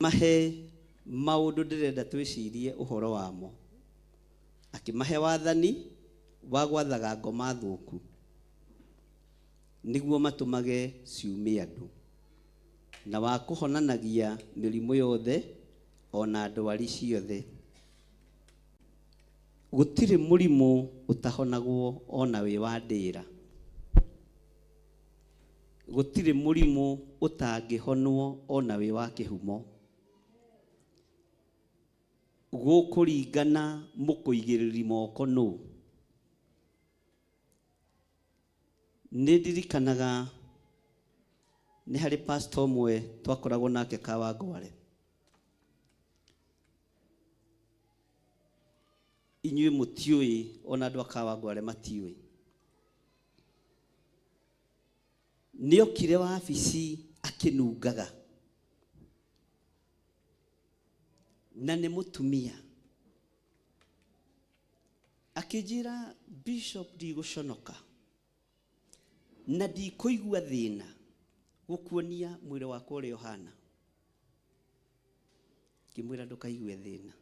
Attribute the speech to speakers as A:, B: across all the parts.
A: Akĩmahe maũndũ ndĩrenda twĩcirie ũhoro wamo. Akĩmahe wathani wa gwathaga ngoma thũku nĩguo matũmage ciume andũ, na wa kũhonanagia mĩrimũ yothe o na ndwari ciothe. Gũtirĩ mũrimũ ũtahonagwo o na wĩ wa ndĩra. Gũtirĩ mũrimũ ũtangĩhonwo o na wĩ wa kĩhumo. Gũkũringana mũkũigĩrĩri moko nũ. Nĩ ndirikanaga nĩ harĩ pastor ũmwe twakoragwo nake Kawangware. Inyuĩ mũtiũĩ ona andũ a Kawangware matiũĩ. Nĩokire wabici akĩnungaga na nĩ mũtumia. Akĩnjĩra Bishop ndigũconoka na ndikũigua thĩna gũkuonia mwĩrĩ wakwa ũrĩa ũhana. Ngĩmwĩra ndũkaigue thĩna.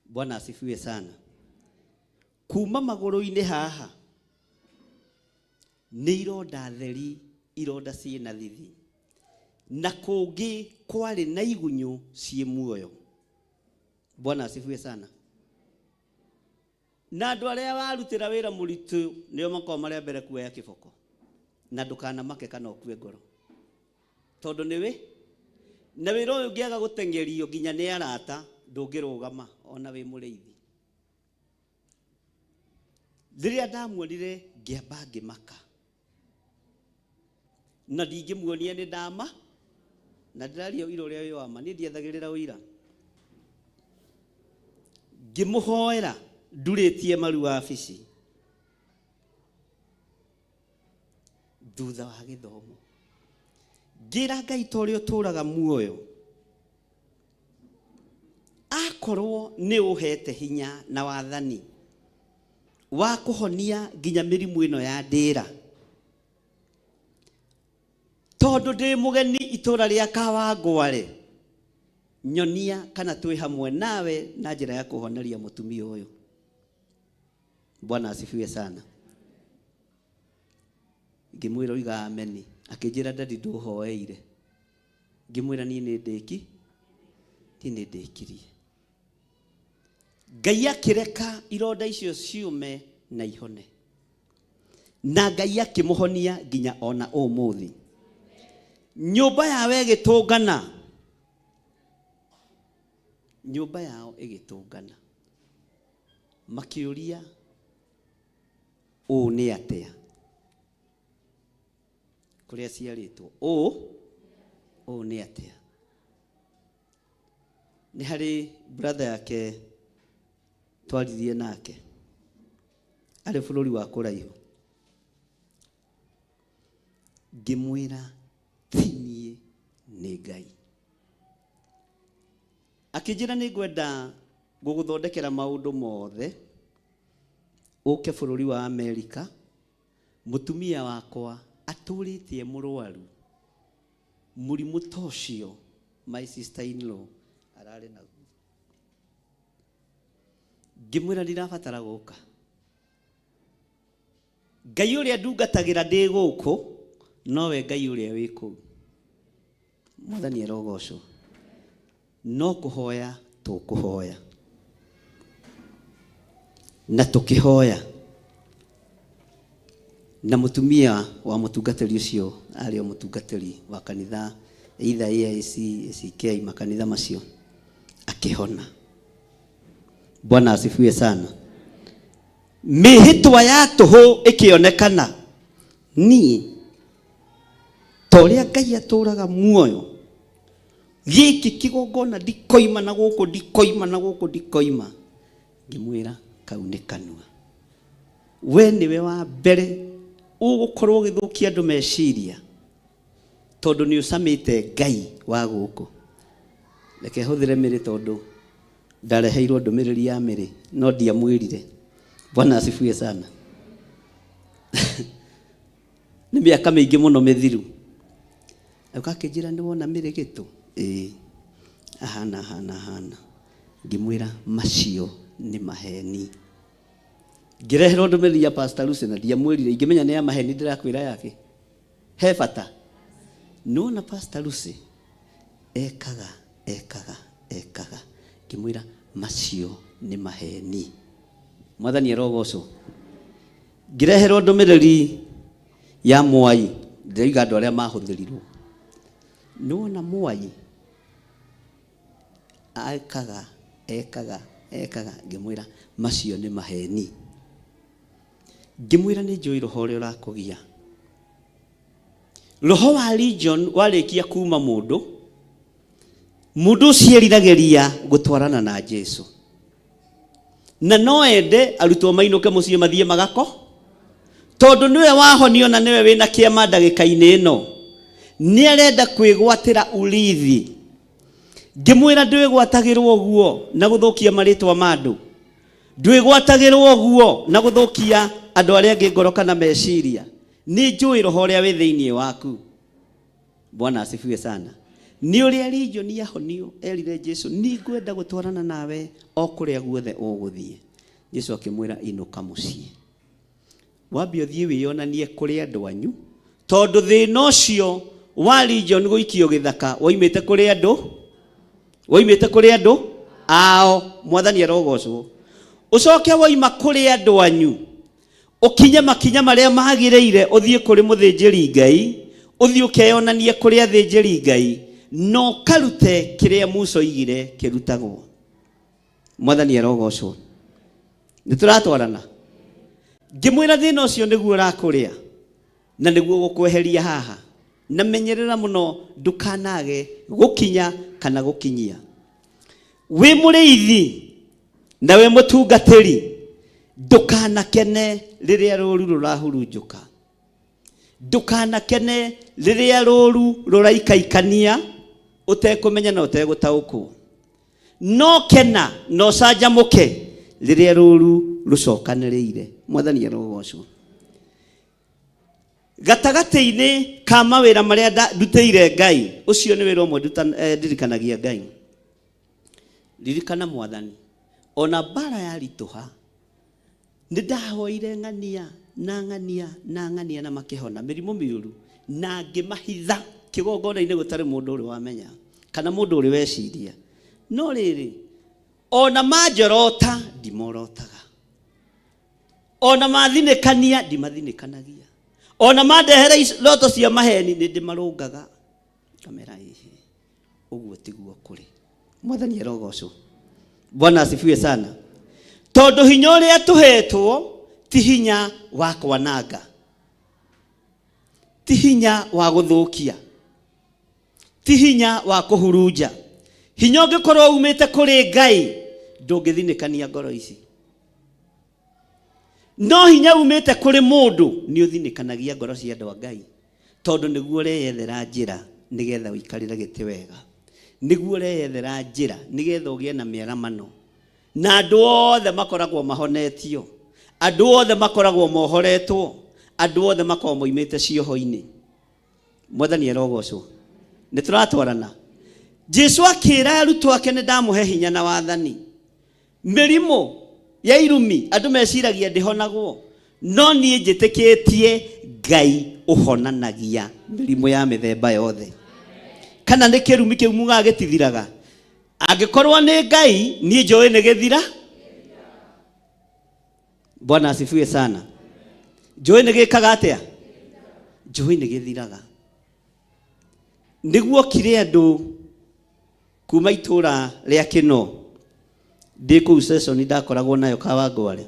A: Bwana asifiwe sana. Kuma magũrũ-inĩ haha nĩ ironda theri, ironda ciĩna thithi, na kũngĩ kwarĩ na igunyũ ciĩ muoyo. Bwana asifiwe sana. Na andũ arĩa warutĩra wĩra mũritũ nĩo makoragwo marĩ a mbere kuoya kĩboko, na ndũkanamake kana ũkue ngoro, tondũ nĩwĩ na wĩra ũyũ ũngĩaga gũteng'erio nginya nĩ arata ndũngĩrũgama ona wĩ mũrĩithi. Rĩrĩa ndamuonire ngĩamba ngĩmaka, na ndingĩmuonia nĩ ndama, na ndĩraria ũira ũrĩa wĩ wa ma, niĩ ndiethagĩrĩra ũira. Ngĩmũhoera ndurĩtie maru wabici thutha wa gĩthomo, ngĩra Ngai ta ũrĩa ũtũraga muoyo, akorwo nĩ ũhete hinya na wathani wa kũhonia nginya mĩrimũ ĩno ya ndĩra, tondũ ndĩ mũgeni itũra rĩa Kawangware, nyonia kana twĩ hamwe nawe na njĩra ya kũhoneria mũtumia ũyũ. Bwana asifiwe sana. Ngĩmwĩra oiga ameni, akĩnjĩra ndadi ndũhoeire. Ngĩmwĩra niĩ nĩ ndĩki, niĩ nĩ ndĩkirie. Ngai akĩreka ironda icio ciũme na ihone, na Ngai akĩmũhonia nginya ona ũmũthĩ. Nyũmba yao ĩgĩtũngana, nyũmba yao ĩgĩtũngana, makĩũria ũũ nĩ atĩa kũrĩa ciarĩtwo, ũũ ũũ nĩ atĩa. Nĩ harĩ brother yake twaririe nake arĩ bũrũri wa kũraihu, ngĩmwĩra ti niĩ nĩ Ngai. Akĩnjĩra nĩ ngwenda gũgũthondekera maũndũ mothe ũke bũrũri wa Amerika, mũtumia wakwa atũrĩte e mũrwaru mũrimũ ta ũcio my sister in law ararĩ naguo. Ngĩmwĩra ndirabatara gũka, Ngai ũrĩa ndungatagĩra ndĩ gũkũ nowe Ngai ũrĩa wĩ kũu. Mwathani arogocwo. No kũhoya tũkũhoya na tũkĩhoya, na mũtumia wa mũtungatĩri ũcio arĩ o mũtungatĩri wa kanitha either AIC, ACK, makanitha macio, akĩhona. Bwana asifiwe sana. Mĩhĩtwa ya tũhũ ĩkĩonekana, niĩ ta ũrĩa Ngai atũraga muoyo, gĩkĩ kĩgongona ndikoima na gũkũ, ndikoima na gũkũ, ndikoima. Ngĩmwĩra kau nĩ kanua, we nĩwe wa mbere ũgũkorwo ũgĩthũkia andũ meciria, tondũ nĩ ũcamĩte Ngai wa gũkũ. Reke hũthĩre mĩrĩ tondũ ndareheirwo ndũmĩrĩri ya mĩrĩ no ndiamwĩrire. Bwana asifiwe sana. Nĩ mĩaka mĩingĩ mũno mĩthiru. Agĩũka akĩnjĩra nĩ wona mĩrĩgĩtũ? Ĩĩ. Ahana ahana ahana. Ngĩmwĩra macio nĩ maheni. Ngĩreherwo ndũmĩrĩri ya Pastor Lucy na ndiamwĩrire, ingĩmenya nĩ ya maheni ndĩrakwĩra yake. He bata. Nĩwona Pastor Lucy ekaga ekaga ekaga. Ngĩmwĩra macio nĩ maheni. Mwathani arogocwo. Ngĩreherwo ndũmĩrĩri ya Mwai, ndĩroiga andũ arĩa mahũthĩrirwo. Nĩwona Mwai ekaga ekaga ekaga, ngĩmwĩra macio nĩ maheni. Ngĩmwĩra nĩ njũĩ roho ũrĩa ũrakũgia. Roho wa Legion warĩkia kuma mũndũ, mũndũ ũcio eriragĩria gũtwarana na Jesu. Na no ende arutwo mainũke mũciĩ mathiĩ magako, tondũ nĩwe wahonio na nĩwe wĩna kĩama ndagĩka-inĩ ĩno. Nĩ arenda kwĩgwatĩra urithi. Ngĩmwĩra ndwĩgwatagĩrwo ũguo na gũthũkia marĩtwa ma andũ. Ndwĩgwatagĩrwo ũguo na gũthũkia andũ arĩa angĩ ngoro kana meciria. Nĩ njũĩ roho ũrĩa wĩ thĩinĩ waku. Bwana asifiwe sana. Nĩ ũrĩa Legion ahonio erire Jesu, nĩ ngwenda gũtwarana nawe o kũrĩa guothe ũgũthiĩ. Jesu akĩmwĩra inũka mũciĩ. Wambe ũthiĩ wĩyonanie kũrĩ andũ anyu, tondũ thĩna ũcio wa Legion gũikio gĩthaka woimĩte kũrĩ andũ, woimĩte kũrĩ andũ ao. Mwathani arogocwo. Ũcoke woima kũrĩ andũ anyu, ũkinye makinya marĩa magĩrĩire, ũthiĩ kũrĩ mũthĩnjĩri Ngai, ũthiĩ ũkeyonanie kũrĩ athĩnjĩri Ngai, na ũkarute kĩrĩa Musa oigire kĩrutagwo. Mwathani arogocwo. Nĩ tũratwarana. Ngĩmwĩra thĩna ũcio nĩguo ũrakũrĩa na nĩguo gũkweheria haha, na menyerera mũno ndũkanage gũkinya kana gũkinyia. Wĩ mũrĩithi na wĩ mũtungatĩri, ndũkanakene rĩrĩa rũru rũrahurunjũka. Ndũkanakene rĩrĩa rũru rũraikaikania ũtekũmenya na ũtegũtaũkwo. No kena na ũcanjamũke rĩrĩa rũru rũcokanĩrĩire. Mwathani arogocwo. Gatagatĩ-inĩ ka mawĩra marĩa ndutĩire Ngai, ũcio nĩ wĩra ũmwe ndirikanagia Ngai. Ririkana Mwathani, ona mbara yaritũha, nĩ ndahoire ng'ania na ng'ania na ng'ania na makĩhona mĩrimũ mĩũru, na ngĩmahitha kĩgongona-inĩ gũtarĩ mũndũ ũrĩ wamenya kana mũndũ ũrĩ weciria. No rĩrĩ, ona manjorota ndimorotaga, ona mathinĩkania ndimathinĩkanagia, ona mandehera iroto cia maheni nĩ ndĩmarũngaga. Ngamera ĩhĩ, ũguo tiguo kũrĩ. Mwathani arogocwo. Bwana asifiwe sana. Tondũ hinya ũrĩa tũhetwo ti hinya wa kwananga, ti hinya wa gũthũkia, ti hinya wa kũhurunja. Hinya ũngĩkorwo umĩte kũrĩ Ngai ndũngĩthinĩkania ngoro ici. No hinya umĩte kũrĩ mũndũ nĩ ũthinĩkanagia ngoro cia andũ a Ngai, tondũ nĩguo ũreyethera njĩra nĩgetha ũikarĩre gĩtĩ wega, nĩguo ũreyethera njĩra nĩgetha ũgĩe na mĩaramano, na andũ othe makoragwo mahonetio, andũ othe makoragwo mohoretwo, andũ othe makoragwo moimĩte cioho-inĩ. Mwathani arogocwo. Nĩ tũratwarana. Jesu akĩra arutwo ake, nĩ ndamũhe hinya na wathani. Mĩrimũ ya irumi andũ meciragia ndĩhonagwo, no niĩ njĩtĩkĩtie Ngai ũhonanagia mĩrimũ ya mĩthemba yothe. Kana nĩ kĩrumi kĩu mugaga gĩtithiraga? Angĩkorwo nĩ Ngai, niĩ njũĩ nĩ gĩthira. Bwana asifiwe sana. Njũĩ nĩ gĩkaga atĩa? Njũĩ nĩ gĩthiraga. Nĩguo kire andũ kuma itũra rĩa Kĩno, ndĩ kũu session ndakoragwo nayo Kawangware.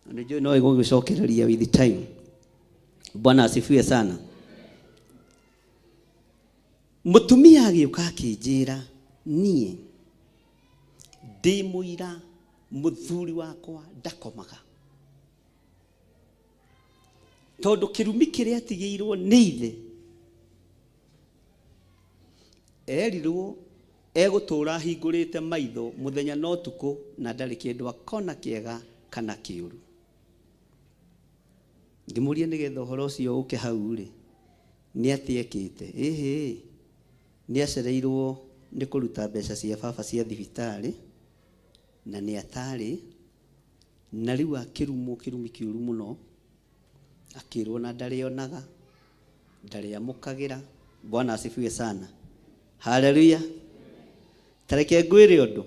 A: Na nĩ njũĩ no ĩgũgĩcokereria with time. Bwana asifiwe sana. Mũtumia agĩũka akĩnjĩra, niĩ ndĩ mũira mũthuri wakwa ndakomaga, tondũ kĩrumi kĩrĩa atigĩirwo nĩ ithe erirwo egũtũra ahingũrĩte maitho mũthenya na ũtukũ na ndarĩ kĩndũ akona kĩega kana kĩũru. Ngĩmũria nĩgetha ũhoro ũcio ũke hau rĩ, Nĩ atĩa ekĩte? Ĩhĩ, nĩ acereirwo nĩ kũruta mbeca cia baba cia thibitarĩ, na nĩ atarĩ, na rĩu akĩrumwo kĩrumi kĩũru mũno, akĩrwo na ndarĩonaga, ndarĩamũkagĩra. Bwana asifiwe sana. Haleluya. Tareke ngwĩre ũndũ,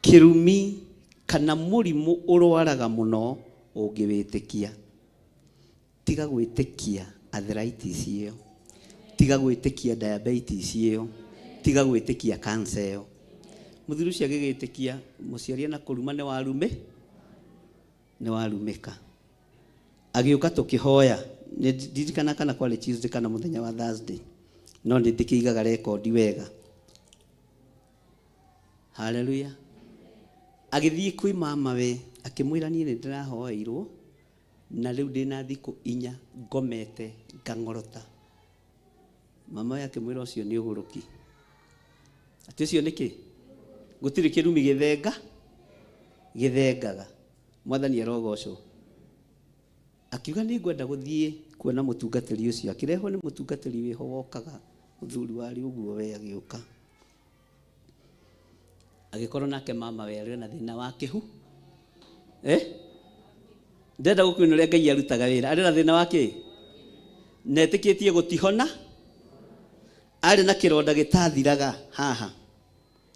A: kĩrumi kana mũrimũ ũrwaraga mũno ũngĩwĩtĩkia. Tiga gwĩtĩkia arthritis ĩyo, tiga gwĩtĩkia diabetes ĩyo, tiga gwĩtĩkia cancer ĩyo. Mũthuri ũcio agĩgĩtĩkia mũciari na kũruma nĩ warume, nĩ warumĩka. Agĩũka tũkĩhoya, ndirikana kana kwarĩ Tuesday kana mũthenya wa Thursday, no nĩ ndĩkĩigaga rekondi wega. Haleluya. Agĩthiĩ kwĩ mama we, akĩmwĩra niĩ nĩ ndĩrahoeirwo na rĩu ndĩna thikũ 4 ngomete ngang'orota. Mama we akĩmwĩra ũcio nĩ ũgũrũki. Atĩ ũcio nĩ kĩ? Gũtirĩ kĩrumi gĩthenga gĩthengaga. Mwathani arogocwo. Akiuga nĩ ngwenda gũthiĩ kuona mũtungatĩri ũcio. Akĩrehwo nĩ mũtungatĩri wĩho wokaga, mũthuri warĩ ũguo we agĩũka. Agĩkorwo nake mama we arĩ na thĩna wa kĩhu. Ndenda gũkuona ũrĩa Ngai arutaga wĩra. Arĩ na thĩna wa kĩ? Na etĩkĩtie gũtihona. Arĩ na kĩronda gĩtathiraga haha.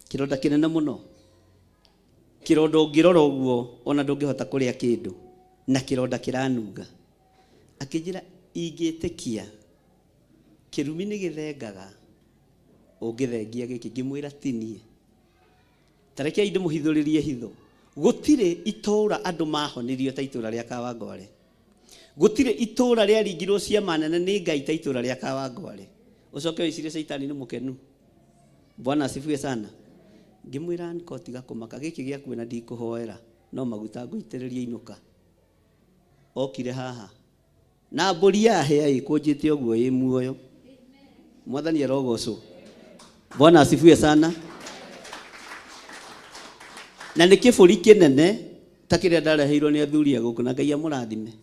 A: Kĩronda kĩnene mũno. Kĩronda ũngĩrora ũguo ona ndũngĩhota kũrĩa kĩndũ. Na kĩronda kĩranunga. Akĩnjĩra ingĩtĩkia kĩrumi nĩ gĩthengaga ũngĩthengia gĩkĩ. Ngĩmwĩra ti niĩ. Ta rekei ndĩmũhithũrĩrie hitho. Gũtirĩ itũũra andũ mahonirio ta itũũra rĩa Kawangware. Gũtirĩ itũũra rĩaringirwo ciama nene nĩ Ngai ta itũũra rĩa Kawangware. Ũcoke wĩcirie caitani nĩ mũkenu. Bwana asifiwe sana. Ngĩmwĩra niko tiga kũmaka gĩkĩ gĩaku na ndikũhoera no maguta ngũitĩrĩrie inũka. Okire haha na mbũri ya hĩa ĩkũnjĩte ũguo ĩ muoyo. Mwathani arogocwo. Bwana asifiwe sana. Na nĩ kĩbũri kĩnene ta kĩrĩa ndareheirwo nĩ athuri a gũkũ na Ngai amũrathime.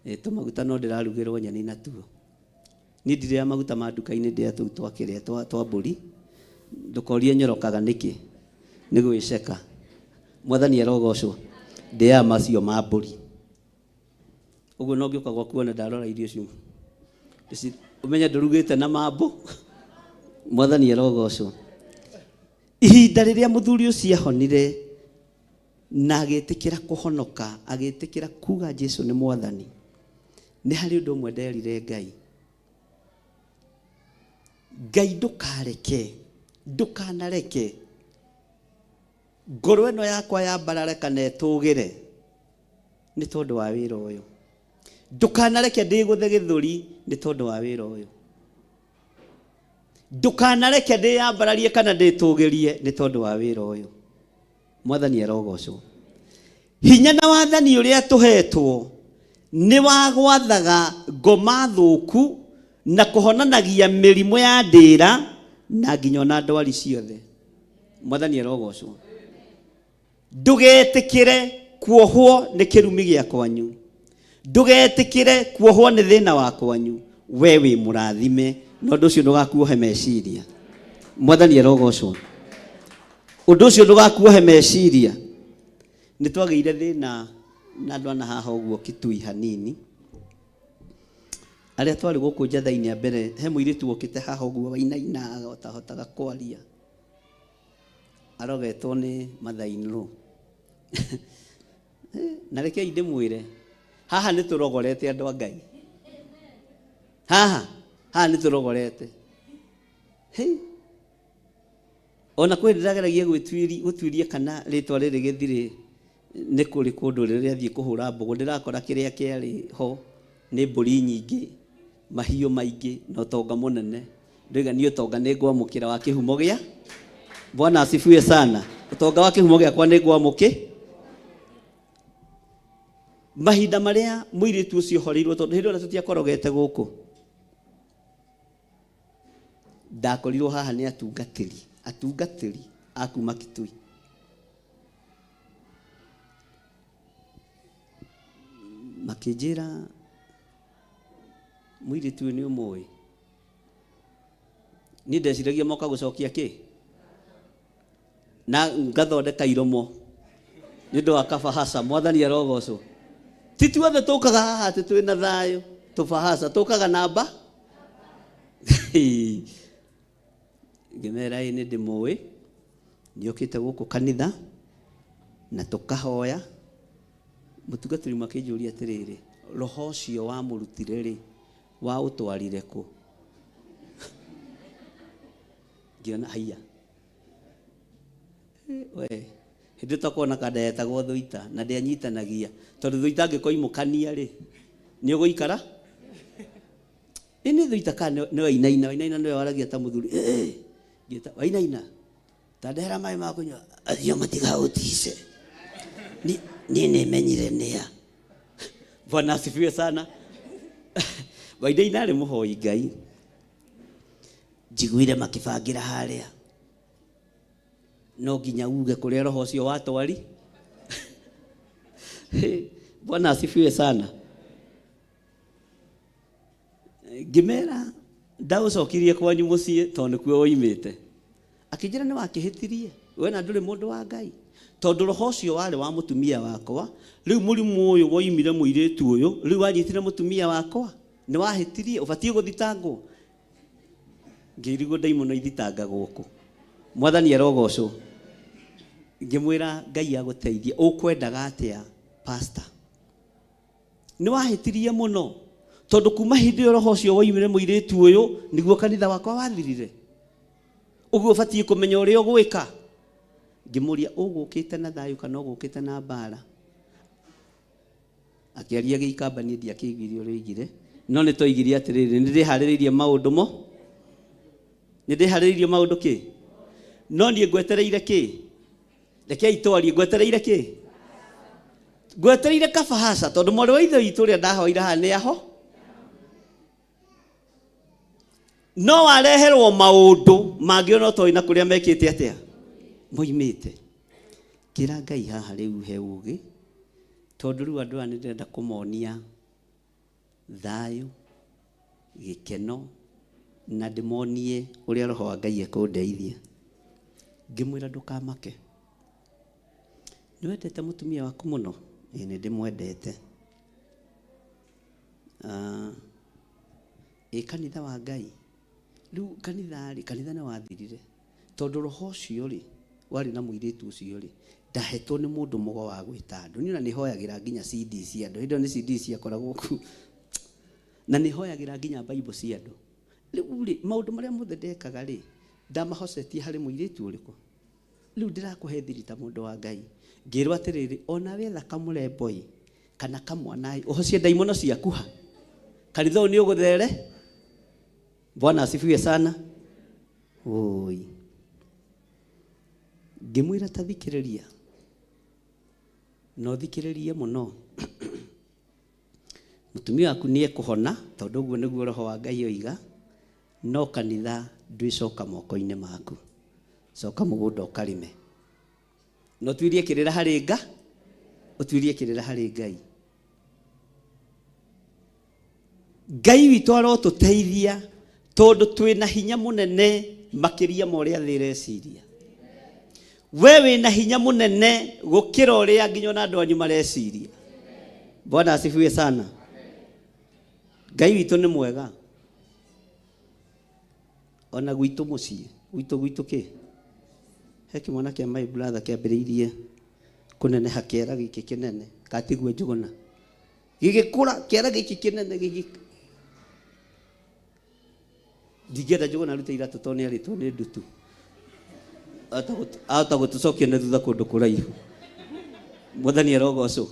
A: Tũmaguta no ndĩrarugĩrwo nyeni natuo. Niĩ ndirĩaga maguta ma nduka-inĩ, ndĩaga tũu twa kĩrĩa twa mbũri. Ndũkorie nyorokaga nĩkĩ, nĩ gwĩceka. Mwathani arogocwo. Ndĩaga macio ma mbũri. Ũguo no ngĩũka gwaku wone ndarora irio icio. Ũmenye ndũrugĩte na mambũ. Mwathani arogocwo. Ihinda rĩrĩa mũthuri ũcio ahonire na agĩtĩkĩra kũhonoka, agĩtĩkĩra kuga Jesu nĩ mwathani, nĩ harĩ ũndũ ũmwe nderire Ngai. Ngai ndũkareke, ndũkanareke ngoro ĩno yakwa yambarare kana ĩtũgĩre nĩ tondũ wa wĩra ũyũ. Ndũkanareke ndĩgũthe gĩthũri nĩ tondũ wa wĩra ũyũ. Ndũkanareke ndĩyambararie kana ndĩtũgĩrie nĩ tondũ wa wĩra ũyũ. Mwathani arogocwo. Hinya na wathani ũrĩa tũhetwo nĩ wa gwathaga ngoma thũku na kũhonanagia mĩrimũ ya ndĩra na nginya ona ndwari ciothe. Mwathani arogocwo. Ndũgetĩkĩre kuohwo nĩ kĩrumi gĩa kwanyu. Ndũgetĩkĩre kuohwo nĩ thĩna wa kwanyu. We wĩ mũrathime na ũndũ ũcio ndũgakuohe meciria. Mwathani arogocwo. Ũndũ ũcio ndũgakuohe meciria. Nĩ twagĩire thĩna na andũ ana haha ũguo Kitui hanini. Arĩa twarĩ gũkũ njatha-inĩ a mbere, he mũirĩtu wokĩte haha ũguo wainainaga ũtahotaga kwaria. Arogetwo nĩ mother-in-law. Na rekei ndĩmwĩre, haha nĩ tũrogorete andũ a Ngai. Haha, haha nĩ tũrogorete. Hey. Ona kwĩ ndĩrageragia gũtuiria kana rĩtwa rĩrĩ gĩthirĩ nĩ kũrĩ kũndũ rĩrĩa rĩathiĩ kũhũra mbũgũ, ndĩrakora kĩrĩa kĩarĩ ho nĩ mbũri nyingĩ, mahiũ maingĩ na ũtonga mũnene. Ndoiga niĩ ũtonga nĩ ngwamũkĩra wa kĩhumo gĩa Bwana asifiwe sana. Ũtonga wa kĩhumo gĩakwa nĩ ngwamũkĩ. Mahinda marĩa mũirĩtu ũcio horeirwo tondũ hĩndĩ ĩyo tũtiakorogete gũkũ. Ndakorirwo haha nĩ atungatĩri, atungatĩri a kuma Kitui. Makĩnjĩra Mũirĩtu ũyũ nĩ ũmũĩ? Niĩ ndeciragia moka gũcokia kĩ na ngathondeka iromo nĩ ũndũ wa kabahaca. Mwathani arogocwo. Ti tuothe tũkaga haha atĩ twĩ na thayũ tũbahaca tũkaga namba. Ngĩmera ĩ nĩ ndĩmũĩ, nĩokĩte gũkũ kanitha na tũkahoya. Mũtungatĩri ũmwe akĩnjũria atĩrĩrĩ, roho ũcio wamũrutire rĩ, waũtwarire kũ? Ngĩona haiya, we hĩndĩ tokorwo na kanda yetagwo thũita na ndĩanyitanagia, tondũ thũita angĩkoimũkania rĩ, nĩ ũgũikara ĩ nĩ thũita kana nĩ wainaina. Wainaina nĩwe waragia ta mũthuri. Ngĩta wainaina, ta ndehera maĩ ma kũnyua, acio matigaũtice, niĩ nĩmenyire nĩa. Bwana asifiwe sana. Wainaina arĩ mũhoi Ngai, njiguire makĩbangĩra harĩa no nginya uge kũrĩa roho ũcio watwari. Bwana asifiwe sana. Ngĩmera ndaũcokirie kwanyu mũciĩ tondũ nĩkuo woimĩte. Akĩnjĩra nĩ wakĩhĩtirie we na ndũrĩ mũndũ wa Ngai, tondũ roho ũcio warĩ wa mũtumia wakwa. Rĩu mũrimũ ũyũ woimire mũirĩtu ũyũ, rĩu wanyitire mũtumia wakwa, nĩ wahĩtirie, ũbatiĩ gũthitangwo. Ngĩrigwo ndaimono ithitangagwo kũ. Mwathani arogocwo. Ngĩmwĩra Ngai agũteithie, ũkwendaga atĩa pastor? Nĩ wahĩtirie mũno, tondũ kuma hĩndĩ ĩyo roho ũcio woimire mũirĩtu ũyũ nĩguo kanitha wakwa wathirire. Ũguo ũbatiĩ kũmenya ũrĩa ũgwĩka. Ngĩmũria ũgũkĩte na thayũ kana ũgũkĩte na mbara? Akĩaria gĩikamba, niĩ ndiakĩiguire ũrĩa oigire, no nĩ twaigire atĩrĩrĩ, nĩ ndĩharĩrĩirie maũndũ mo, nĩ ndĩharĩrĩirie maũndũ kĩ, no niĩ ngwetereire kĩ? Rekei twarie, ngwetereire kĩ? Ngwetereire kabahaca, tondũ mwarĩ wa ithe witũ ũrĩa ndahoire haha nĩ aho, no wareherwo maũndũ mangĩ ona ũtoĩ na kũrĩa mekĩte atĩa moimĩte. Kĩra Ngai haha rĩu he ũgĩ, tondũ rĩu andũ aya nĩ ndĩrenda kũmonia thayũ, gĩkeno, na ndĩmonie ũrĩa roho wa Ngai ekũndeithia. Ngĩmwĩra ndũkamake, nĩ wendete mũtumia waku mũno? Ĩĩ nĩ ndĩmwendete. Ĩ kanitha wa Ngai rĩu, kanitha rĩ, kanitha nĩ wathirire, tondũ roho ũcio rĩ warĩ na mũirĩtu ũcio rĩ, ndahetwo nĩ mũndũ mũgo wa gwĩta andũ. Niĩ ona nĩ hoyagĩra nginya CD cia andũ, hĩndĩ ĩyo nĩ CD ciakoragwo kuo, na nĩ hoyagĩra nginya Bible cia andũ. Rĩu rĩ, maũndũ marĩa mothe ndekaga rĩ, ndamahocetie harĩ mũirĩtu ũrĩkũ? Rĩu ndĩrakũhe thiri ta mũndũ wa Ngai. Ngĩrwo atĩrĩrĩ, ona wetha kamũrembo ĩ kana kamwana ĩ, ũhocie ndaimono ciaku ha kanitha ũyũ nĩ ũgũthere. Bwana asifiwe sana. Oi, ngĩmwĩra ta thikĩrĩria na ũthikĩrĩrie mũno, mũtumia waku nĩ ekũhona, tondũ ũguo nĩguo roho wa Ngai oiga, no kanitha ndwĩcoka moko-inĩ maku, coka mũgũnda ũkarĩme, na ũtuirie kĩrĩra harĩ nga ũtuirie kĩrĩra harĩ Ngai. Ngai witũ arotũteithia, tondũ twĩna hinya mũnene makĩria ma ũrĩa thĩ ĩreciria. We wĩna hinya mũnene gũkĩra ũrĩa nginya ona andũ anyu mareciria. Bwana asifiwe sana. Ngai witũ nĩ mwega. Ona gwitũ mũciĩ, gwitũ gwitũ kĩ? He kĩmwana kĩa my brother kĩambĩrĩirie kũneneha kĩara gĩkĩ kĩnene, katiguo Njũgũna. Gĩgĩkũra kĩara gĩkĩ kĩnene gĩgĩ ndingĩenda Njũgũna arute iratũ tondũ nĩ arĩtwo nĩ ndutu. Ahota gũtũcokia na thutha kũndũ kũraihu. Mwathani arogocwo.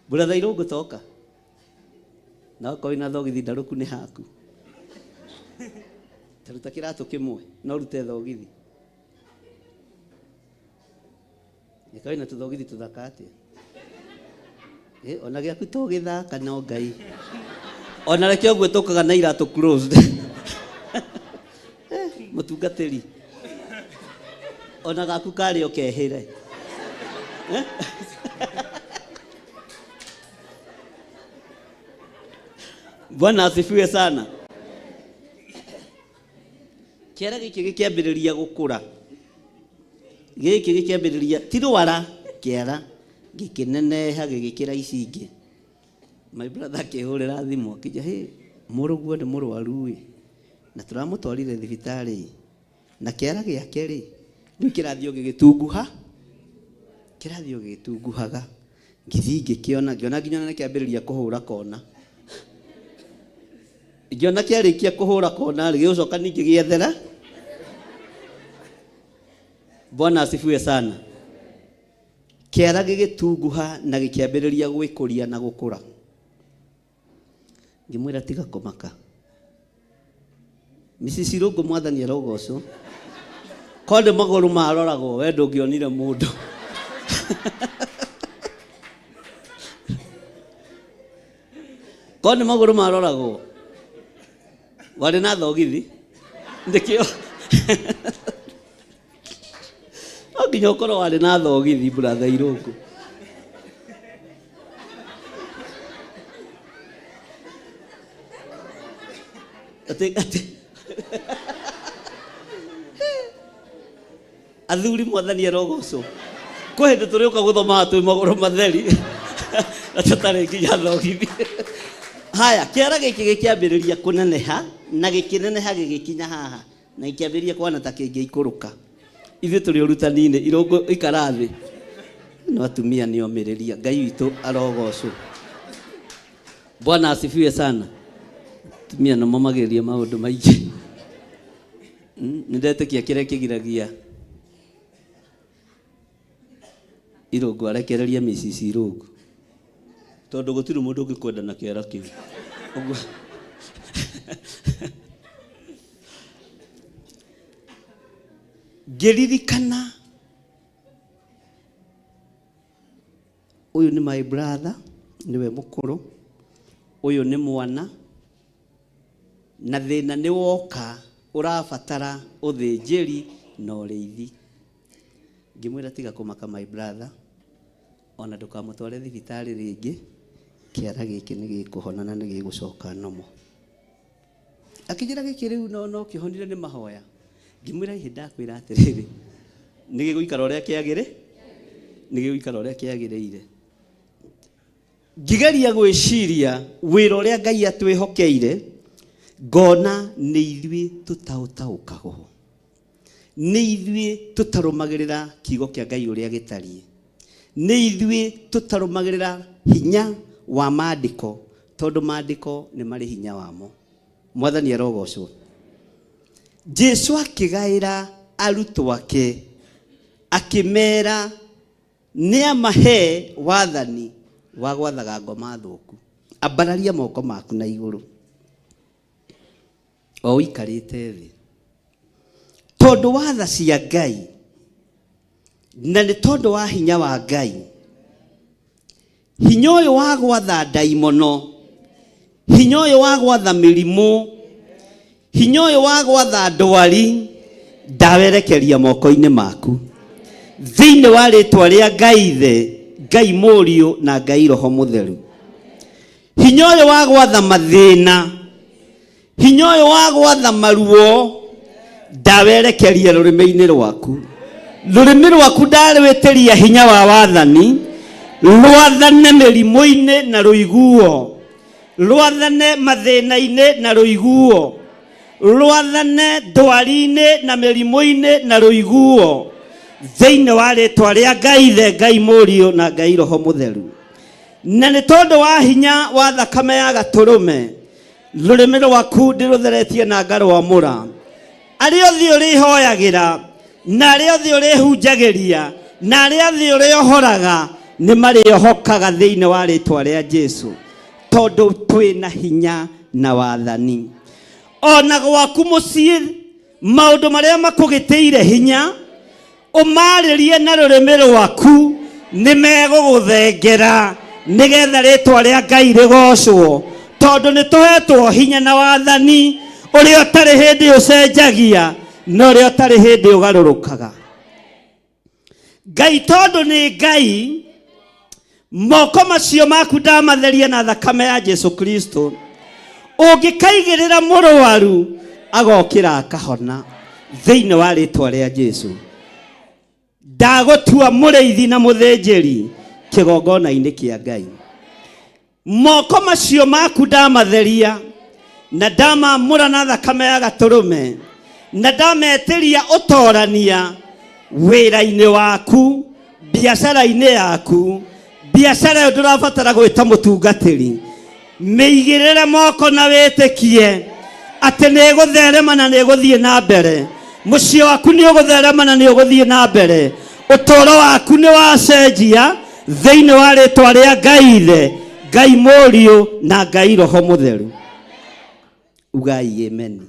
A: Brother Irũngũ toka. Na okorwo wĩna thogithi ndarũku nĩ haku. Taruta kĩratũ kĩmwe na ũrute thogithi. Nĩka wĩna tũthogithi tũthaka atĩa? Ona gĩaku to gĩthaka no Ngai. Ona reke ũguo tũkaga na iratũ closed. Mũtungatĩri. Ona gaku karĩ o kehĩre. Bwana asifiwe sana. Kĩara gĩkĩ gĩkĩambĩrĩria gũkũra, gĩkĩ gĩkĩambĩrĩria ti rwara, kĩara gĩkĩneneha gĩgĩkĩra ici ingĩ. My brother akĩhũrĩra thimũ akĩnjĩra, hĩ, mũrũguo nĩ mũrwaru ĩ, na tũramũtwarire thibitarĩ ĩ, na kĩara gĩake rĩ, rĩu kĩrathiĩ o gĩgĩtunguha, kĩrathiĩ o gĩgĩtunguhaga. Ngĩthiĩ ngĩkĩona, ngĩona nginya ona nĩkĩambĩrĩria kũhũra kona. Ngĩona kĩarĩkia kũhũra kona rĩ, gĩgũcoka ningĩ gĩethera. Bwana asifiwe sana. Kĩara gĩgĩtunguha na gĩkĩambĩrĩria gwĩkũria na gũkũra. Ngĩmwĩra tiga kũmaka. Mrs. Irũngũ mwathani arogocwo. Korwo nĩ magũrũ maroragwo we ndũngĩonire mũndũ. Korwo nĩ magũrũ maroragwo warĩ na thogithi nĩkĩo no nginya ũkorwo warĩ na thogithi brother Irũngũ. Atĩ atĩ athuri mwathani arogocwo kwĩ hĩndĩ tũrĩũka gũthomaga twĩ magũrũ matheri na tũtarĩ nginya thogithi. Haya, kĩara gĩkĩ gĩkĩambĩrĩria kũneneha na gĩkĩneneha gĩgĩkinya haha na gĩkĩambĩrĩria kũhana ta kĩngĩikũrũka. Ithuĩ tũrĩ ũrutani-inĩ, Irũngũ ikara thĩ. No atumia nĩ omĩrĩria. Ngai witũ arogocwo. Bwana asifiwe sana. Atumia nĩ momagĩrĩria maũndũ maingĩ. Nĩ ndetĩkia kĩrĩa kĩgiragia Irũngũ arekererie Mrs. Irũngũ. Tondũ gũtirĩ mũndũ ũngĩkwenda na kĩara kĩu. Ũguo. Ngĩririkana ũyũ nĩ my brother, nĩwe mũkũrũ, ũyũ nĩ mwana, na thĩna nĩ woka ũrabatara ũthĩnjĩri na ũrĩithi. Ngĩmwĩra tiga kũmaka my brother, ona ndũkamũtware thibitarĩ rĩngĩ, kĩara gĩkĩ nĩ gĩkũhona na nĩ gĩgũcoka normal. Akĩnjĩra gĩkĩ rĩu no no kĩhonire nĩ mahoya. Ngĩmwĩra ĩhĩ ndakwĩra atĩrĩrĩ, nĩ gĩgũikara ũrĩa kĩagĩrĩ, nĩ gĩgũikara ũrĩa kĩagĩrĩire. Ngĩgeria gwĩciria wĩra ũrĩa Ngai atwĩhokeire, ngona nĩ ithuĩ tũtaũtaũkagwo. Nĩ ithuĩ tũtarũmagĩrĩra kiugo kĩa Ngai ũrĩa gĩtariĩ. Nĩ ithuĩ tũtarũmagĩrĩra hinya wa maandĩko, tondũ maandĩko nĩ marĩ hinya wamo. Mwathani arogocwo. Jesu akĩgaĩra arutwo ake, akĩmera nĩ amahe wathani wa gwathaga ngoma thũku. Ambararia moko maku na igũrũ o ũikarĩte thĩ, tondũ wa tha cia Ngai na nĩ tondũ wa hinya wa Ngai. Hinya ũyũ wa gwatha ndaimono, hinya ũyũ wa gwatha mĩrimũ, hinya ũyũ wa gwatha ndwari, ndawerekeria moko-inĩ maku thĩinĩ wa rĩtwa rĩa Ngai Ithe, Ngai Mũriũ na Ngai Roho Mũtheru. Hinya ũyũ wa gwatha mathĩna, hinya ũyũ wa gwatha maruo, ndawerekeria rũrĩmĩ-inĩ rwaku. Rũrĩmĩ rwaku ndarwĩtĩria hinya wa wathani, rwathane mĩrimũ-inĩ na rũiguo, rwathane mathĩna-inĩ na rũiguo, rwathane ndwari-inĩ na mĩrimũ-inĩ na rũiguo, thĩinĩ wa rĩtwa rĩa Ngai Ithe, Ngai Mũriũ na Ngai Roho Mũtheru. Na nĩ tondũ wa hinya wa thakame ya gatũrũme, rũrĩmĩ rwaku ndĩrũtheretie na ngarwamũra. Arĩa othe ũrĩhoyagĩra na arĩa othe ũrĩhunjagĩria na arĩa othe ũrĩohoraga nĩ marĩohokaga thĩinĩ wa rĩtwa rĩa Jesu, tondũ twĩ na hinya na wathani. Ona gwaku mũciĩ maũndũ marĩa makũgĩtĩire hinya ũmarĩrie na rũrĩmĩ rwaku nĩ megũgũthengera, nĩgetha rĩtwa rĩa Ngai rĩgocwo, tondũ nĩ tũhetwo hinya na wathani ũrĩa ũtarĩ hĩndĩ ũcenjagia na ũrĩa ũtarĩ hĩndĩ ũgarũrũkaga. Ngai tondũ nĩ Ngai, moko macio maku ndamatheria na thakame ya Jesu Kristo. Ũngĩkaigĩrĩra mũrwaru agokĩra akahona thĩinĩ wa rĩtwa rĩa Jesu. Ndagũtua mũrĩithi na mũthĩnjĩri kĩgongona-inĩ kĩa Ngai. Moko macio maku ndamatheria na ndamamũra na thakame ya gatũrũme na ndametĩria ũtorania wĩra-inĩ waku, biacara-inĩ yaku. Biacara ĩyo ndũrabatara gwĩta mũtungatĩri, mĩigĩrĩre moko na wĩtĩkie atĩ nĩ ĩgũtherema na nĩ ĩgũthiĩ na mbere. Mũciĩ waku nĩ ũgũtherema na nĩ ũgũthiĩ na mbere. Ũtũũro waku nĩ wacenjia thĩinĩ wa rĩtwa rĩa Ngai Ithe, Ngai Mũriũ na Ngai Roho Mũtheru. Ugai amen.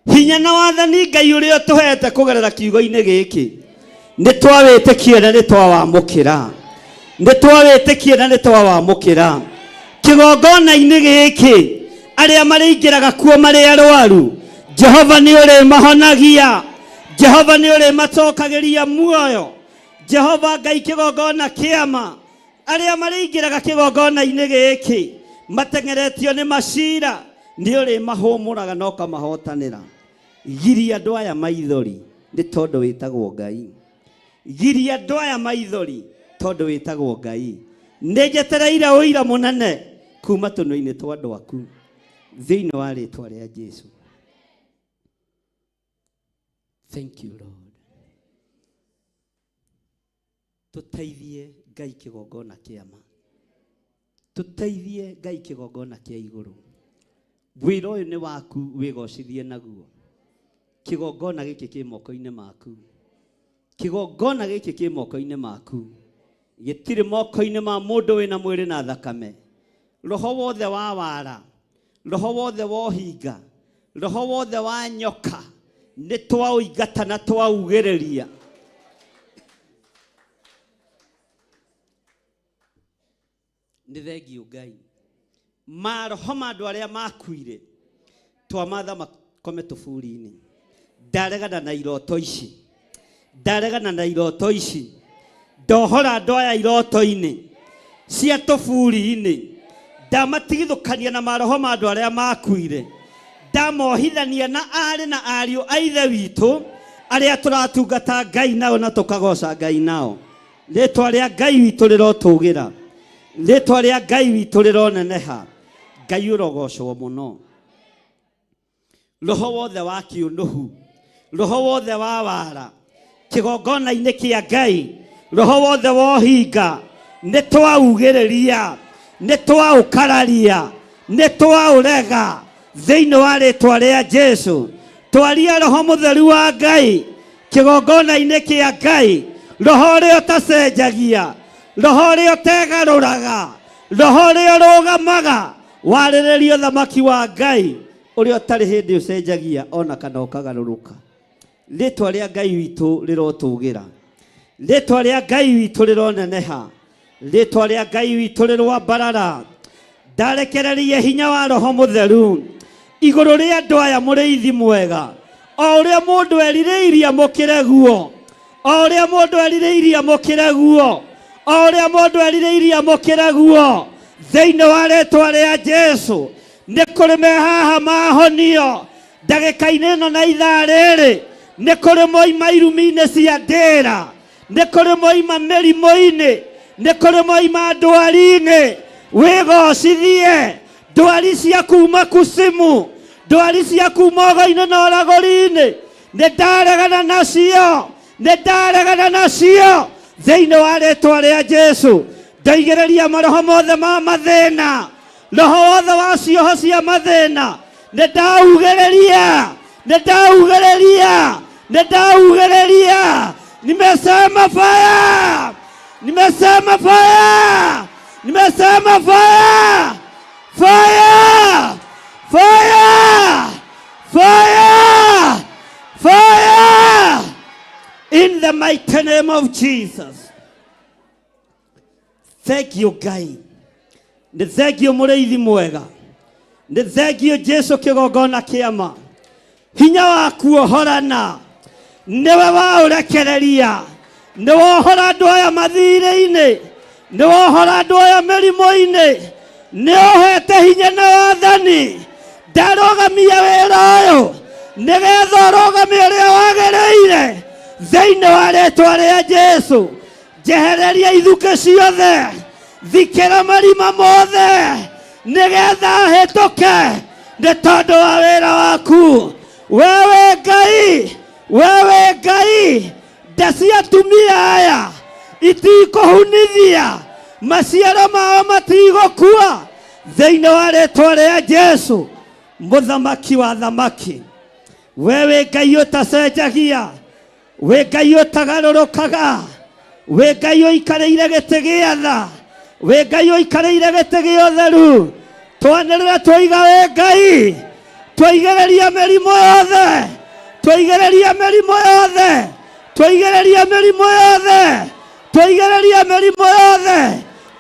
A: Hinya na wathani Ngai ũrĩa ũtũhete kũgerera kiugo-inĩ gĩkĩ, nĩ twawĩtĩkia na nĩ twawamũkĩra, nĩ twawĩtĩkia na nĩ twawamũkĩra. Kĩgongona-inĩ gĩkĩ arĩa marĩingĩraga kuo marĩ arwaru, Jehova nĩ ũrĩmahonagia, Jehova nĩ ũrĩmacokagĩria muoyo. Jehova Ngai kĩgongona kĩama, arĩa marĩingĩraga kĩgongona-inĩ gĩkĩ mateng'eretio nĩ macira, nĩ ũrĩmahũmũraga na ũkamahotanĩra. Giria andũ aya maithori nĩ tondũ wĩtagwo Ngai. Giria andũ aya maithori tondũ wĩtagwo Ngai. Nĩ njetereire ũira mũnene kuma tũnua-inĩ twa andũ aku thĩinĩ wa rĩtwa rĩa Jesu. Thank you Lord. Tũteithie Ngai kĩgongona kĩa ma, tũteithie Ngai kĩgongona kĩa igũrũ. Wĩra ũyũ nĩ waku, wĩgocithie naguo. Kĩgongona gĩkĩ kĩ moko-inĩ maku, kĩgongona gĩkĩ kĩ moko-inĩ maku, gĩtirĩ moko-inĩ ma mũndũ wĩna mwĩrĩ na thakame. Roho wothe wa wara, roho wothe wa ũhinga, roho wothe wa nyoka, nĩ twaũingata na twaugĩrĩria. Nĩ thengiũ Ngai. Maroho ma andũ arĩa makuire twamatha makome tũburi-inĩ. Ndaregana na iroto ici, ndaregana na iroto ici. Ndohora andũ aya iroto-inĩ cia tũburi-inĩ, ndamatigithũkania na maroho ma andũ arĩa makuire, ndamohithania na aarĩ na ariũ a Ithe witũ arĩa tũratungata Ngai nao na tũkagoca Ngai nao. Rĩtwa rĩa Ngai witũ rĩrotũgĩra, rĩtwa rĩa Ngai witũ rĩroneneha. Ngai ũrogocwo mũno. Roho wothe wa kĩũnũhu, roho wothe wa wara kĩgongona-inĩ kĩa Ngai, roho wothe wa ũhinga, nĩ twaugĩrĩria, nĩ twaũkararia, nĩ twaũrega thĩinĩ wa rĩtwa rĩa Jesu. Twaria roho mũtheru wa Ngai kĩgongona-inĩ kĩa Ngai, roho ũrĩa ũtacenjagia, roho ũrĩa ũtegarũraga, roho ũrĩa ũrũgamaga warĩrĩria ũthamaki wa Ngai ũrĩa ũtarĩ hĩndĩ ũcenjagia ona kana ũkagarũrũka. Rĩtwa rĩa Ngai witũ rĩrotũgĩra, rĩtwa rĩa Ngai witũ rĩroneneha, rĩtwa rĩa Ngai witũ rĩroambarara. Ndarekereria hinya wa Roho Mũtheru igũrũ rĩa andũ aya, mũrĩithi mwega. O ũrĩa mũndũ erirĩirie amũkĩre guo, o ũrĩa mũndũ erirĩirie amũkĩre guo, o ũrĩa mũndũ erirĩirie amũkĩre guo, thĩinĩ wa rĩtwa rĩa Jesu. Nĩ kũrĩ me haha mahonio ndagĩka-inĩ ĩno na ithaa rĩrĩ, nĩ kũrĩ moima irumi-inĩ cia ndĩra, nĩ kũrĩ moima mĩrimũ-inĩ, nĩ kũrĩ moima ndwari-inĩ. Wĩgocithie ndwari cia kuma kusimu, ndwari cia kuma ũgo-inĩ na ũragũri-inĩ, nĩ ndaregana nacio, nĩ ndaregana nacio thĩinĩ wa rĩtwa rĩa Jesu. Ndaigĩrĩria maroho mothe ma mathĩna, roho wothe wa cioho cia mathĩna, nĩ ndaugĩrĩria, nĩ ndaugĩrĩria, nĩ ndaugĩrĩria. Nimesema fire, nimesema fire, nimesema fire, fire, fire, fire, fire, in the mighty name of Jesus. Thank you Ngai, nĩ thengiũ mũrĩithi mwega, nĩ thengiũ Jesu kĩgongona kĩama. Hinya wa kuohorana nĩwe waũrekereria, nĩ wohora andũ aya mathirĩ-inĩ, nĩ wohora andũ aya mĩrimũ-inĩ, Nĩ ũhete hinya na wathani. Ndarũgamia wĩra ũyũ nĩgetha ũrũgame ũrĩa wagĩrĩire thĩinĩ wa rĩtwa rĩa Jesu. Njehereria ithukĩ ciothe, thikĩra marima mothe nĩgetha hĩtũke nĩ tondũ wa wĩra waku. Wewe Ngai, wewe Ngai, nda cia atumia aya itikũhunithia, maciaro mao matigũkua thĩinĩ wa rĩtwa rĩa Jesu, mũthamaki wa thamaki. Wewe Ngai ũtacenjagia, wĩ Ngai ũtagarũrũkaga, wĩ Ngai ũikarĩire gĩtĩ gĩa tha, wĩ Ngai ũikarĩire gĩtĩ gĩa ũtheru. Twanĩrĩra twoiga wĩ Ngai, twaigĩrĩria mĩrimũ yothe, twaigĩrĩria mĩrimũ yothe, twaigĩrĩria mĩrimũ yothe, twaigĩrĩria mĩrimũ yothe,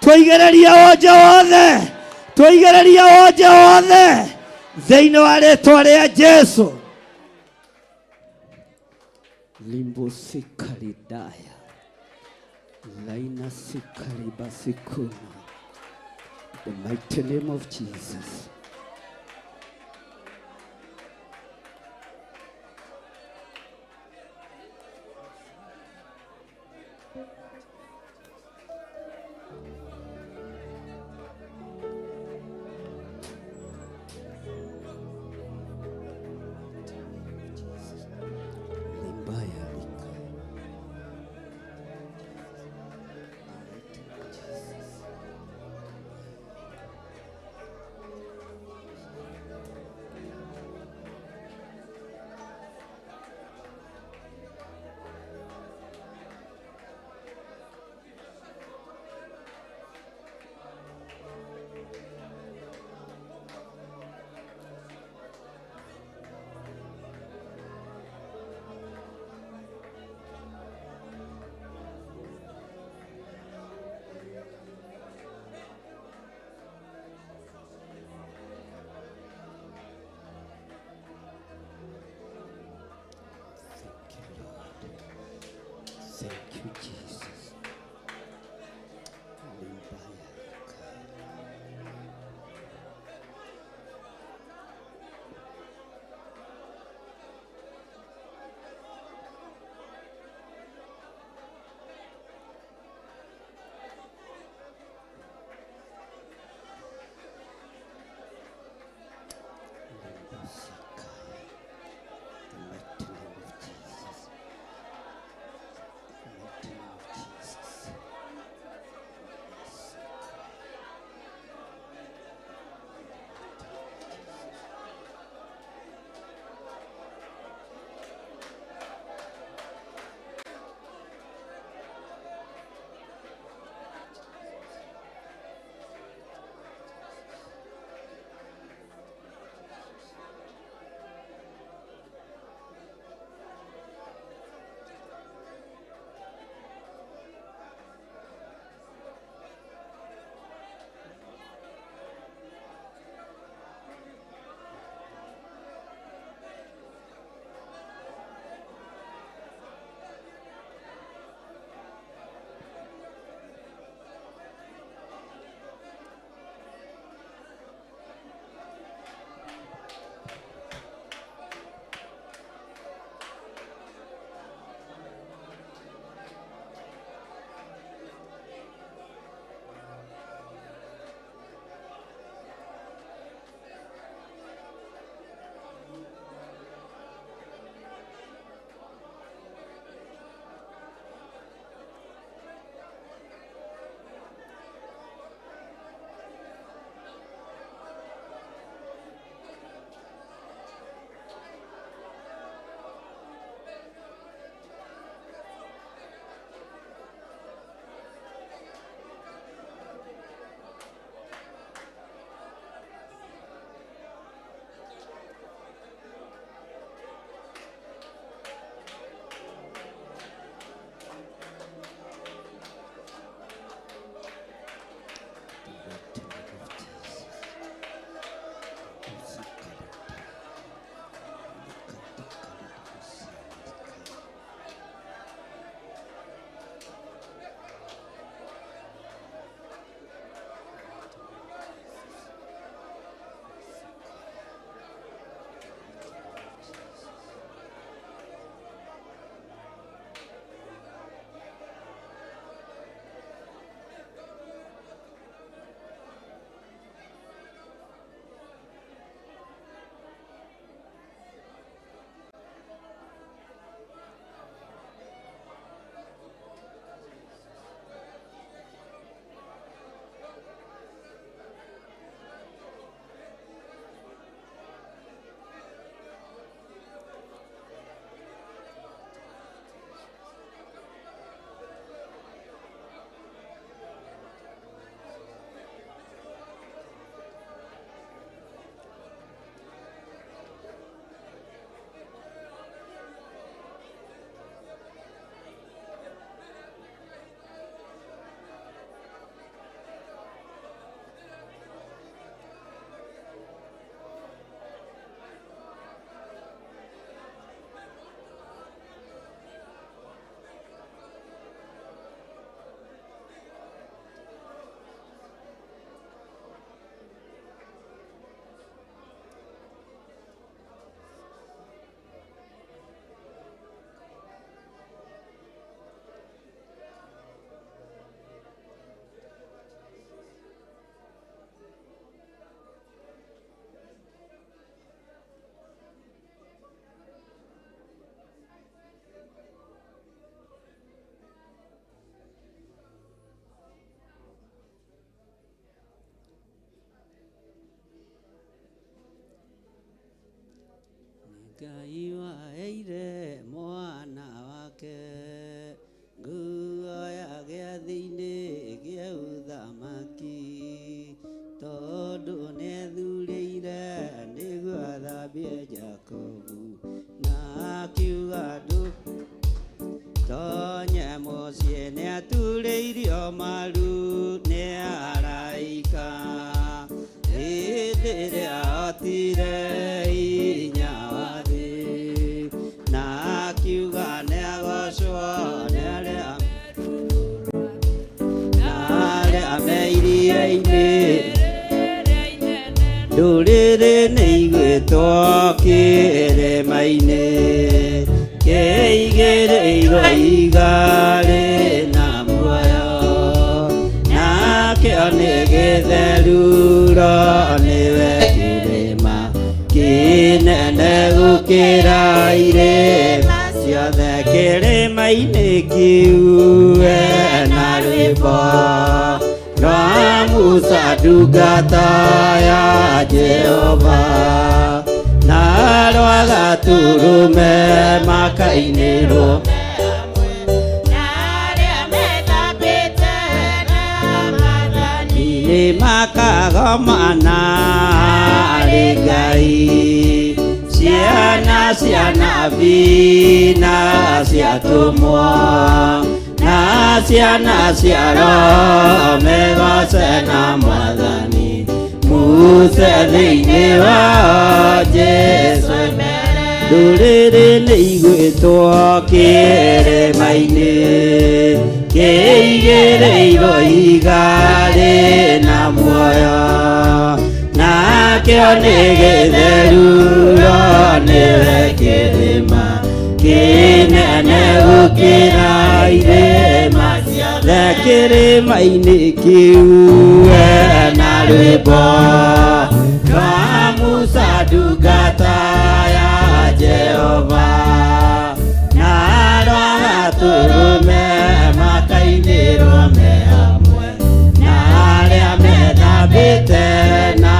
A: twaigĩrĩria wonje wothe, twaigĩrĩria wonje wothe thĩinĩ wa rĩtwa rĩa Jesu. Limbo sikaridaya laina sikaribasikuna, the mighty name of Jesus. Limbaya lika. Ngai waheire mwana wake nguo ya gĩathĩ-inĩ gĩa ũthamaki, tondũ nĩethurĩire nĩguo athambie Jakobu, na akiuga ndũ tonye mũciĩ. Nĩaturĩirio maru nĩ araika hĩndĩ ĩrĩa otire hinya wa thĩ, na akiuga nĩagocwo nĩ arĩa na arĩa me iria-inĩ. Ndũrĩrĩ nĩ igwĩtwo kĩrĩma-inĩ kĩigĩrĩirwo ihiga rĩna muoyo, nakĩo nĩ gĩtheruro, nĩwe kĩrĩma kĩnene gũkĩra irĩma ciothe. Kĩrĩma-inĩ kĩu na rwĩmbo rwa Musa ndungata ya Jehova, na rwa Gatũrũme makainĩrwo.
B: Arĩa methambĩte na Mwathani.
A: Nĩ makagomana arĩ Ngai, ciana cia nabii na ciatũmwo na ciana cia Roho megoce na Mwathani Musa thĩinĩ wa Jesu. Ndũrĩrĩ nĩ igwĩtwo kĩrĩma-inĩ kĩigĩrĩirwo ihiga rĩna muoyo, nakĩo nĩ gĩtheruro, nĩwe kĩrĩma kĩnene gũkĩra irĩma ciothe. Kĩrĩma-inĩ kĩu na rwĩmbo rwa Musa ndungata ya Jehova, na rwa Gatũrũme makainĩrwo me hamwe na arĩa methambĩte na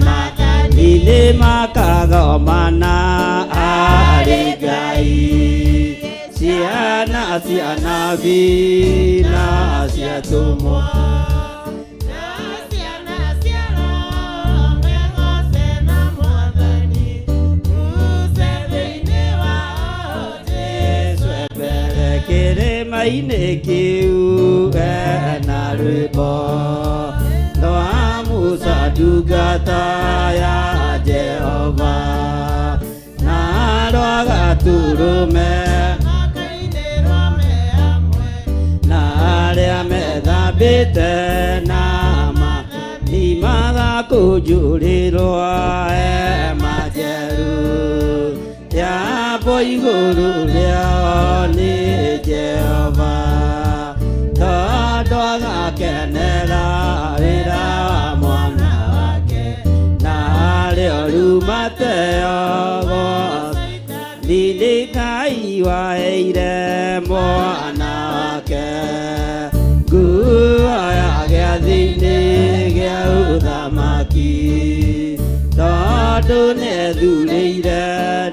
A: Mwathani. Nĩ makagomana arĩ Ngai, ciana cia nabii na ciatũmwo
B: Na ciana cia Roho megoce na Mwathani Musa thĩinĩ wa
A: Jesu mbere. Kĩrĩma-inĩ kĩu ena rwĩmbo rwa Musa ndungata ya Jehova, na rwa Gatũrũme
B: makainĩrwo me hamwe
A: na arĩa methambĩte na Mwathani magakũnjũrĩrwo hema njerũ yambwo igũrũ rĩao nĩ Jehova, tondũ agakenera wĩra wa mwana wake, narĩo rumateo nĩ Ngai waheire mwana wake nguo ya gĩathĩ-inĩ gĩa ũthamaki, tondũ nĩethurĩire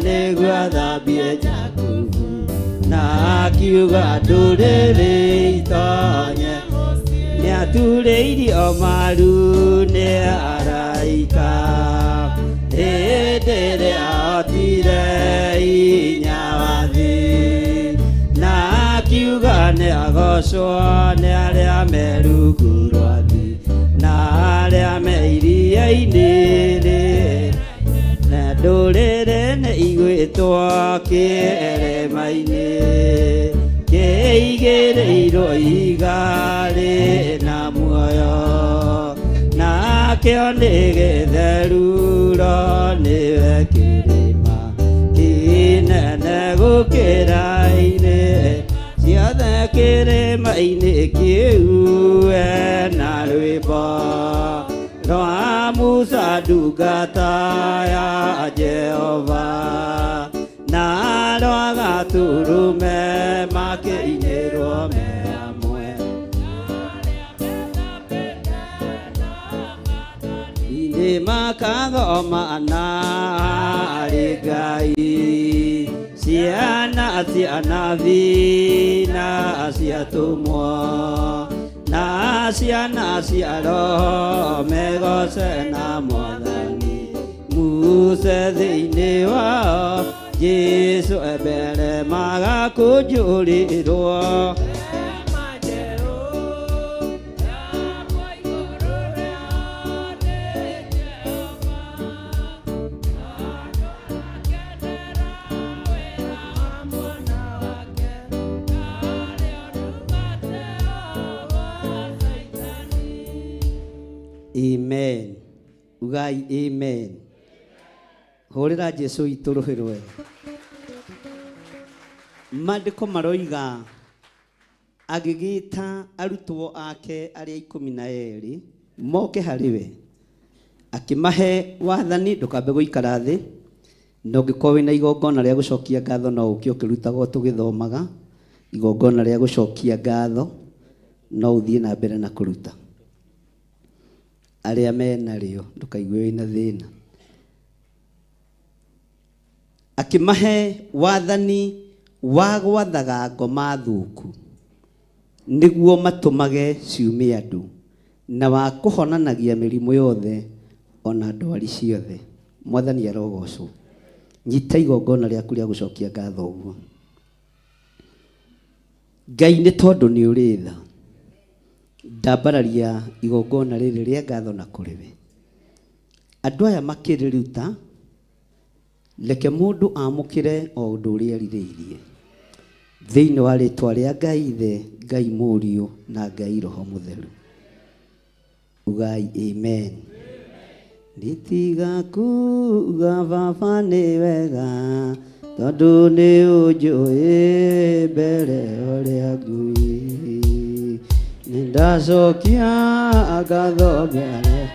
A: nĩguo athambie Jakubu, na akiuga ndũrĩrĩ itonye. Nĩaturĩirio maru nĩ araika hĩndĩ ĩrĩa otire hinya wa thĩ, na akiuga nĩagocwo nĩ arĩa me rungu rwa thĩ na arĩa me iria-inĩ rĩ, na ndũrĩrĩ nĩ igwĩtwo kĩrĩma-inĩ kĩigĩrĩirwo ihiga rĩna muoyo, nakĩo nĩ gĩtheruro, nĩwe kĩrĩma kĩnene gũkĩra irĩ ciothe. Kĩrĩma-inĩ kĩu ena rwĩmbo rwa Musa ndungata ya Jehova, na rwa Gatũrũme makĩinĩrwo me hamwe. Nĩ makagomana arĩ Ngai. cia anabii na cia atũmwo na ciana cia roho megoce na mwathani muse thĩinĩ wao Jesu ebere magakũnjũrĩrwo. Amen. Ugai amen. Hũrĩra Jesu witũ rũhĩ rwega. Maandĩko maroiga agĩgĩta arutwo ake arĩa 12 moke harĩ we, akĩmahe wathani. Ndũkambe gũikara thĩ, na ũngĩkorwo wĩna igongona rĩa gũcokia ngatho no ũke ũkĩrutagwo tũgĩthomaga. Igongona rĩa gũcokia ngatho no ũthiĩ na mbere na kũruta arĩa menarĩo, ndũkaigue wĩna thĩna. Akĩmahe wathani wa gwathaga ngoma thũku nĩguo matũmage ciume andũ, na wa kũhonanagia mĩrimũ yothe ona ndwari ciothe. Mwathani arogocwo. Nyita igongona rĩaku rĩa gũcokia ngatho ũguo. Ngai, nĩ tondũ nĩ ũrĩ tha, ndambararia igongona rĩrĩ rĩa ngatho na kũrĩ we. Andũ aya makĩrĩruta, reke mũndũ amũkĩre o ũndũ ũrĩa erirĩirie. Thĩinĩ wa rĩtwa rĩa Ngai Ithe, Ngai Mũriũ na Ngai Roho Mũtheru. Ugai amen. Nditiga kuga baba nĩ wega, tondũ nĩ ũnjũĩ mbere ũrĩa ngui. Nĩ ndacokia ngatho mbere.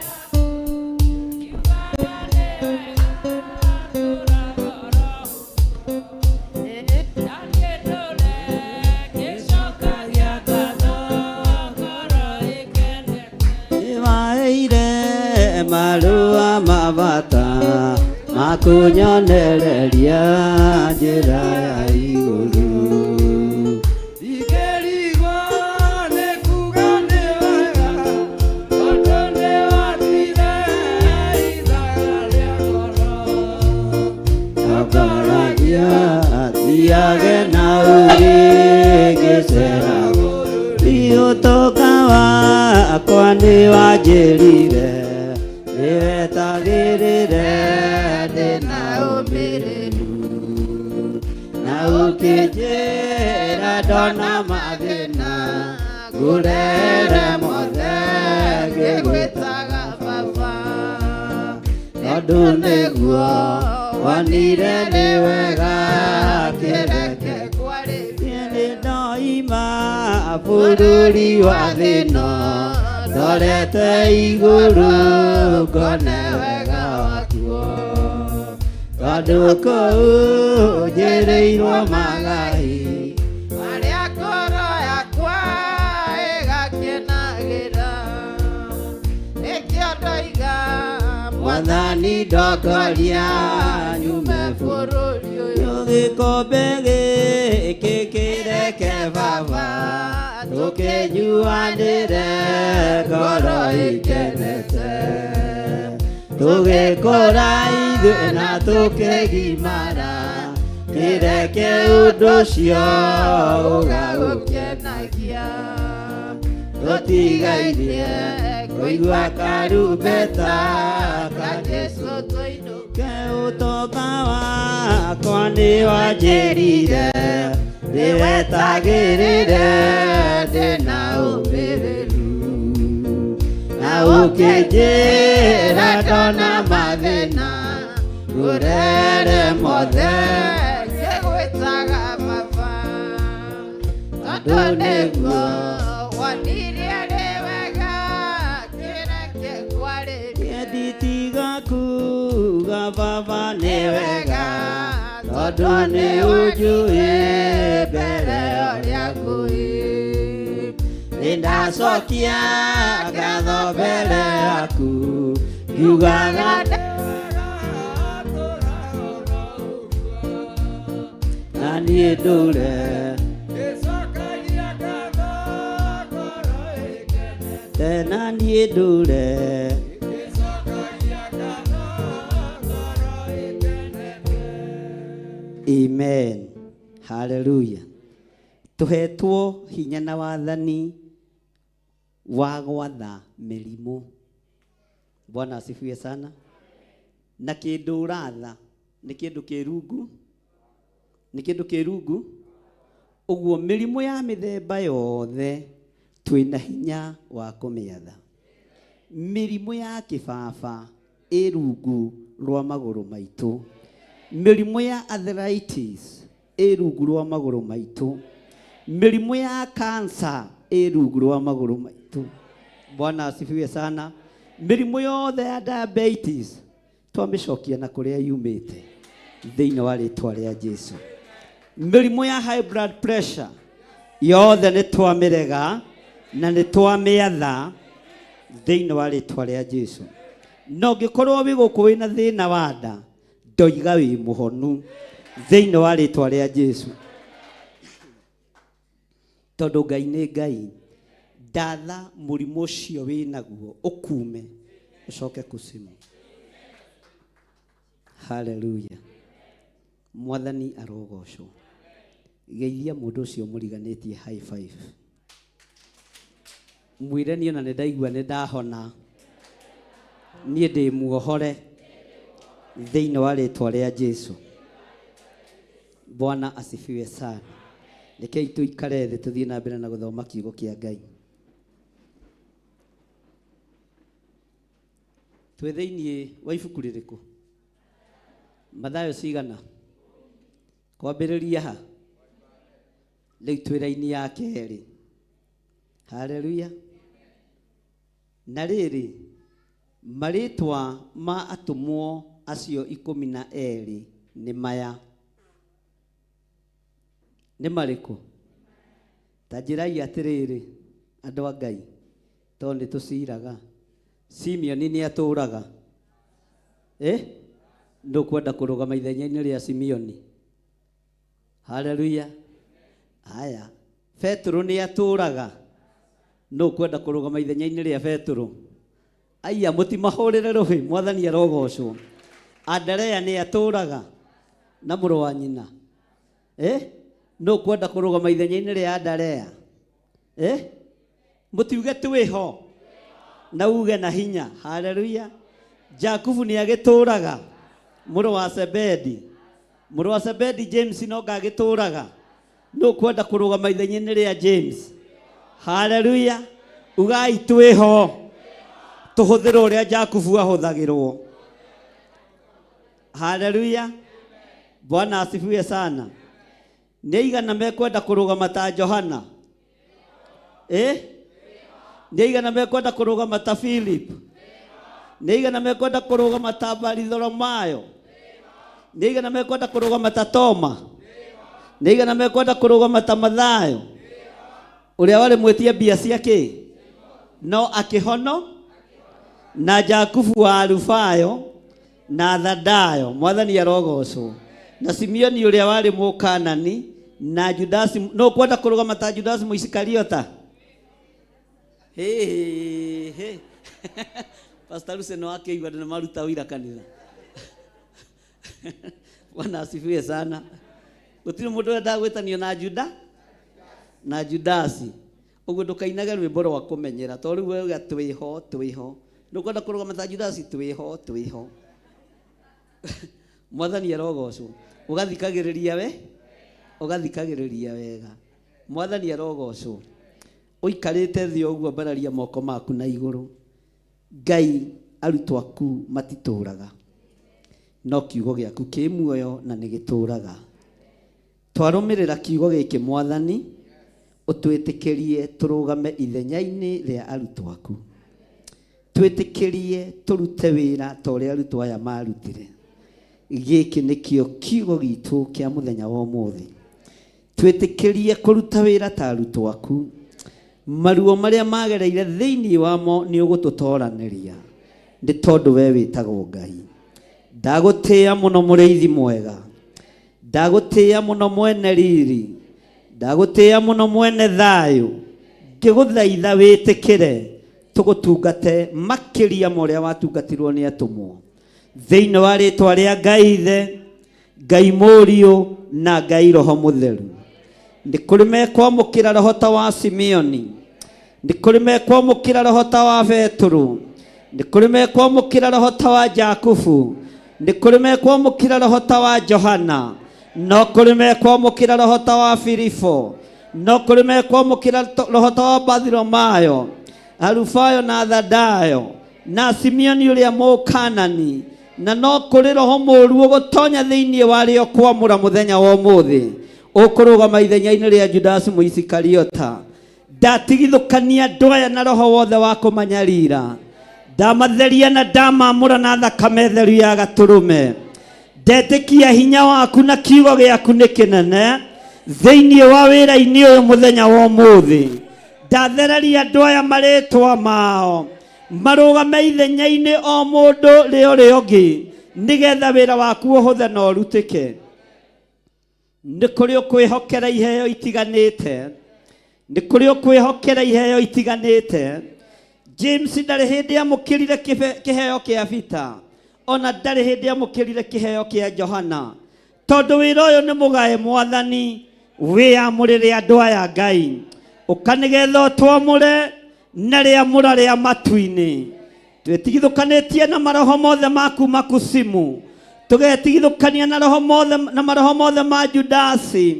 A: Nĩwaheire marũa ma bata makũnyonereria njĩra ya igũrũ.
B: Ndingĩrigwo nĩ kuga nĩ wega, tondũ nĩwatuire ithaga rĩa ngoro.
A: Ndongoragia thiage na ũũgĩ ngĩcera ũtonga wakwa nĩwanjĩrire nĩwetagĩrĩre ndĩna ũmĩrĩru, na ũkĩnjĩra ndona mathĩna ngũrere mothe ngĩgwĩtaga
B: baba,
A: tondũ nĩguo wonire nĩ wega kĩreke
B: kwarĩrie.
A: Nĩ ndoima bũrũri wa thĩna ndorete igũrũ ngone wega wakuo, tondũ kũu njĩrĩirwo magai
B: marĩa ngoro yakwa ĩgakenagĩra. Nĩkĩo ndoiga
A: Mwathani ndongoria nyume bũrũri
B: bũrũri ũyũ.
A: Gĩkombe gĩkĩ kĩreke baba tũkĩnyuanĩre ngoro ikenete, tũgĩkũra ithuĩ na tũkĩgimara, kĩreke ũndũ ũcio
B: ũgagũkenagia.
A: Tũtigairie kũigua karumbeta
B: ka Jesũ tũinũke.
A: Ũtonga wakwa nĩwanjĩrire nĩwetagĩrĩre ndĩna ũmĩrĩru, na ũkĩnjĩra ndona mathĩna ngũrere mothe
B: ngĩgwĩtaga baba, tondũ nĩguo wonirie rĩ wega kĩreke kwarĩrie.
A: Nditiga kuga baba nĩ wega, tondũ nĩ ũnjũĩ mbere
B: ũrĩa ngũĩ.
A: Nĩndacokia ngatho mbere yaku ngiugaga na niĩ ndũre.
B: Ngĩcokagia ngatho ngoro ĩkenete.
A: Tena niĩ ndũre.
B: Ngĩcokagia ngatho ngoro ĩkenete.
A: Amen. Hallelujah. Tũhetwo hinya na wathani wa gwatha mĩrimũ. Bwana asifiwe sana. Na kĩndũ ũratha nĩ kĩndũ kĩ rungu, nĩ kĩndũ kĩ rungu. Ũguo mĩrimũ ya mĩthemba yothe twĩna hinya wa kũmĩatha. Mĩrimũ ya kĩbaba ĩ rungu rwa magũrũ maitũ. Mĩrimũ ya arthritis ĩ rungu rwa magũrũ maitũ. Mĩrimũ ya cancer ĩ rungu rwa magũrũ maitũ. Bwana asifiwe sana. Mĩrimũ yothe ya diabetes twamĩcokia na kũrĩa yumĩte thĩinĩ wa rĩtwa rĩa Jesu. Mĩrimũ ya high blood pressure yothe nĩ twamĩrega na nĩ twamĩatha thĩinĩ wa rĩtwa rĩa Jesu. Na ũngĩkorwo wĩ gũkũ wĩna thĩna wa nda, ndoiga wĩ mũhonu thĩinĩ wa rĩtwa rĩa Jesu. Tondũ Ngai nĩ Ngai, ndatha mũrimũ ũcio wĩnaguo ũkume ũcoke kusimu. Haleluya. Mwathani arogocwo. Geithia mũndũ ũcio mũriganĩtie high five. Mwĩre niĩ ona nĩ ndaigua nĩ ndahona. Niĩ ndĩ muohore thĩinĩ wa rĩtwa rĩa Jesu. Bwana asifiwe sana. Rekei tũikare thĩ tũthiĩ na mbere na gũthoma kiugo kĩa Ngai. Twĩ thĩinĩ wa ibuku rĩrĩkũ? Mathayo cigana? Kwambĩrĩria ha? Rĩu twĩ raini ya kerĩ. Haleluya. Na rĩrĩ, marĩtwa ma atũmwo acio ikũmi na erĩ nĩ maya. Nĩ marĩkũ? Ta njĩrai atĩrĩrĩ, andũ a Ngai, tondũ nĩ tũciraga. Simeoni nĩ atũraga? Eh? Ndũkwenda kũrũgama ithenya-inĩ rĩa Simeoni? Haleluya. Haya. Petero nĩ atũraga? Nũkwenda kũrũgama ithenya-inĩ rĩa Petero? Aya, mũtimahũrĩre rũhĩ, mwathani arogocwo. Andrea nĩ atũraga na mũrũ wa nyina? Eh? Nũkwenda kũrũgama ithenya-inĩ rĩa Andrea? Eh? Mũtiuge twĩho na uge na hinya. Haleluya. Jakubu nĩ agĩtũraga, mũrũ wa Zebedi. Mũrũ wa Zebedi James no ngagĩtũraga. Nũkwenda kũrũgama ithenya-inĩ rĩa James? Haleluya. Ugai twĩho, tũhũthĩre ũrĩa Jakubu ahũthagĩrwo. Haleluya. Bwana asifiwe sana. Nĩ aigana mekwenda kũrũgama ta Johana? Eh? Nĩ aigana mekwenda kũrũgama ta Philip? Nĩ aigana mekwenda kũrũgama ta Baritholomayo? Nĩ aigana mekwenda kũrũgama ta Toma? Nĩ aigana mekwenda kũrũgama ta Mathayo ũrĩa warĩ mwĩtia mbia cia kĩ no akĩhono, na Jakubu wa Alufayo na Thadayo, mwathani arogocwo, na Simeoni ũrĩa warĩ Mũkanani, na Judasi. No kwenda kũrũgama ta Judasi Mũisikariota? Hĩ, hĩ, hĩ. Pastor Lucy no akĩigua nĩ maruta ũira kanitha. Bwana asifiwe sana. Gũtirĩ mũndũ wendaga gwĩtanio na Juda na Judasi. Ũguo ndũkainage rwĩmbo rwa kũmenyera, tondũ rĩu wauga twĩho twĩho, ndũkwenda kũrũgama ta Judasi, twĩho twĩho. Mwathani arogocwo. Ũgathikagĩrĩria we, ũgathikagĩrĩria wega. Mwathani arogocwo. Ũikarĩte thĩ ũguo, ambararia moko maku na igũrũ. Ngai, arutwo aku matitũraga, no kiugo gĩaku kĩ muoyo na nĩ gĩtũraga. Twarũmĩrĩra kiugo gĩkĩ, Mwathani, ũtwĩtĩkĩrie tũrũgame ithenya-inĩ rĩa arutwo aku. Twĩtĩkĩrie tũrute wĩra ta ũrĩa arutwo aya marutire. Gĩkĩ nĩkĩo kiugo gitũ kĩa mũthenya wa ũmũthĩ. Twĩtĩkĩrie kũruta wĩra ta arutwo aku. Maruo marĩa magereire thĩinĩ wamo nĩ ũgũtũtoranĩria, nĩ tondũ we wĩtagwo Ngai. Ndagũtĩĩa mũno, mũrĩithi mwega. Ndagũtĩĩa mũno mwene riri, ndagũtĩĩa mũno mwene thayũ, ngĩgũthaitha wĩtĩkĩre tũgũtungate makĩria ma ũrĩa watungatirwo nĩ atũmwo. Thĩinĩ wa rĩtwa rĩa Ngai Ithe, Ngai Mũriũ na Ngai Roho Mũtheru. Nĩ kũrĩ mekwamũkĩra roho ta wa Simeoni, nĩ kũrĩ mekwamũkĩra roho ta wa Petero, nĩ kũrĩ mekwamũkĩra roho ta wa Jakubu, nĩ kũrĩ mekwamũkĩra roho ta wa Johana, no kũrĩ mekwamũkĩra roho ta wa Filipo, no kũrĩ mekwamũkĩra roho ta wa Bathilomayo, Alufayo na Thadayo, na Simeoni ũrĩa Mũkanani, na no kũrĩ roho mũũru ũgũtonya thĩinĩ warĩo kwamũra mũthenya wa ũmũthĩ, ũkũrũgama ithenya-inĩ rĩa Judasi Mũisikariota. Ndatigithũkania andũ aya na roho wothe wa kũmanyarira, ndamatheria na ndamamũra na thakame theru ya gatũrũme. Ndetĩkia hinya waku na kiugo gĩaku nĩ kĩnene thĩinĩ wa wĩra-inĩ ũyũ mũthenya wa ũmũthĩ. Ndathereria andũ aya marĩtwa mao marũgame ithenya-inĩ o mũndũ rĩ ũrĩa ũngĩ, nĩgetha wĩra waku ũhũthe na ũrutĩke. Nĩ kũrĩ ũkwĩhokera iheo itiganĩte, nĩ kũrĩ ũkwĩhokera iheo itiganĩte. James ndarĩ hĩndĩ amũkĩrire kĩheo kĩa Peter, ona ndarĩ hĩndĩ amũkĩrire kĩheo kĩa Johana, tondũ wĩra ũyũ nĩ mũgae Mwathani, wĩyamũrĩre andũ aya Ngai, ũka nĩgetha ũtwamũre na rĩamũra rĩa matu-inĩ. Twĩtigithũkanĩtie na maroho mothe ma kuma kusimu, tũgetigithũkania na roho mothe na maroho mothe ma Judasi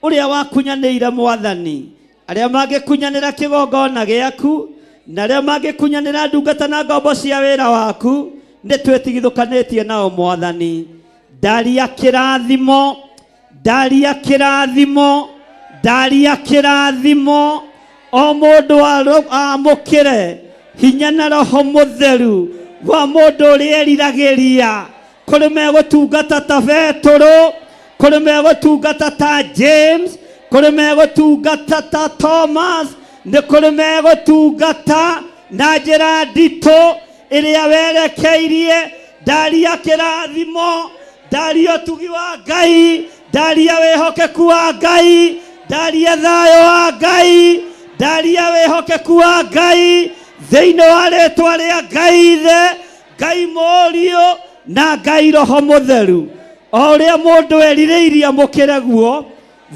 A: ũrĩa wakunyanĩire Mwathani, arĩa mangĩkunyanĩra kĩgongona gĩaku na arĩa mangĩkunyanĩra ndungata na ngombo cia wĩra waku, nĩ twĩtigithũkanĩtie nao Mwathani. Ndaria kĩrathimo, ndaria kĩrathimo, ndaria kĩrathimo, o mũndũ amũkĩre hinya na roho mũtheru wa mũndũ ũrĩa eriragĩria. Kũrĩ megũtungata ta Petero, kũrĩ megũtungata ta James, kũrĩ megũtungata ta Thomas, nĩ kũrĩ megũtungata na njĩra nditũ ĩrĩa werekeirie. Ndaria kĩrathimo, ndaria ũtugi wa Ngai, ndaria wĩhokeku wa Ngai, ndaria thayũ wa Ngai, ndaria wĩhokeku wa Ngai thĩinĩ wa rĩtwa rĩa Ngai Ithe, Ngai Mũriũ na Ngai Roho Mũtheru. O ũrĩa mũndũ erirĩirie amũkĩre guo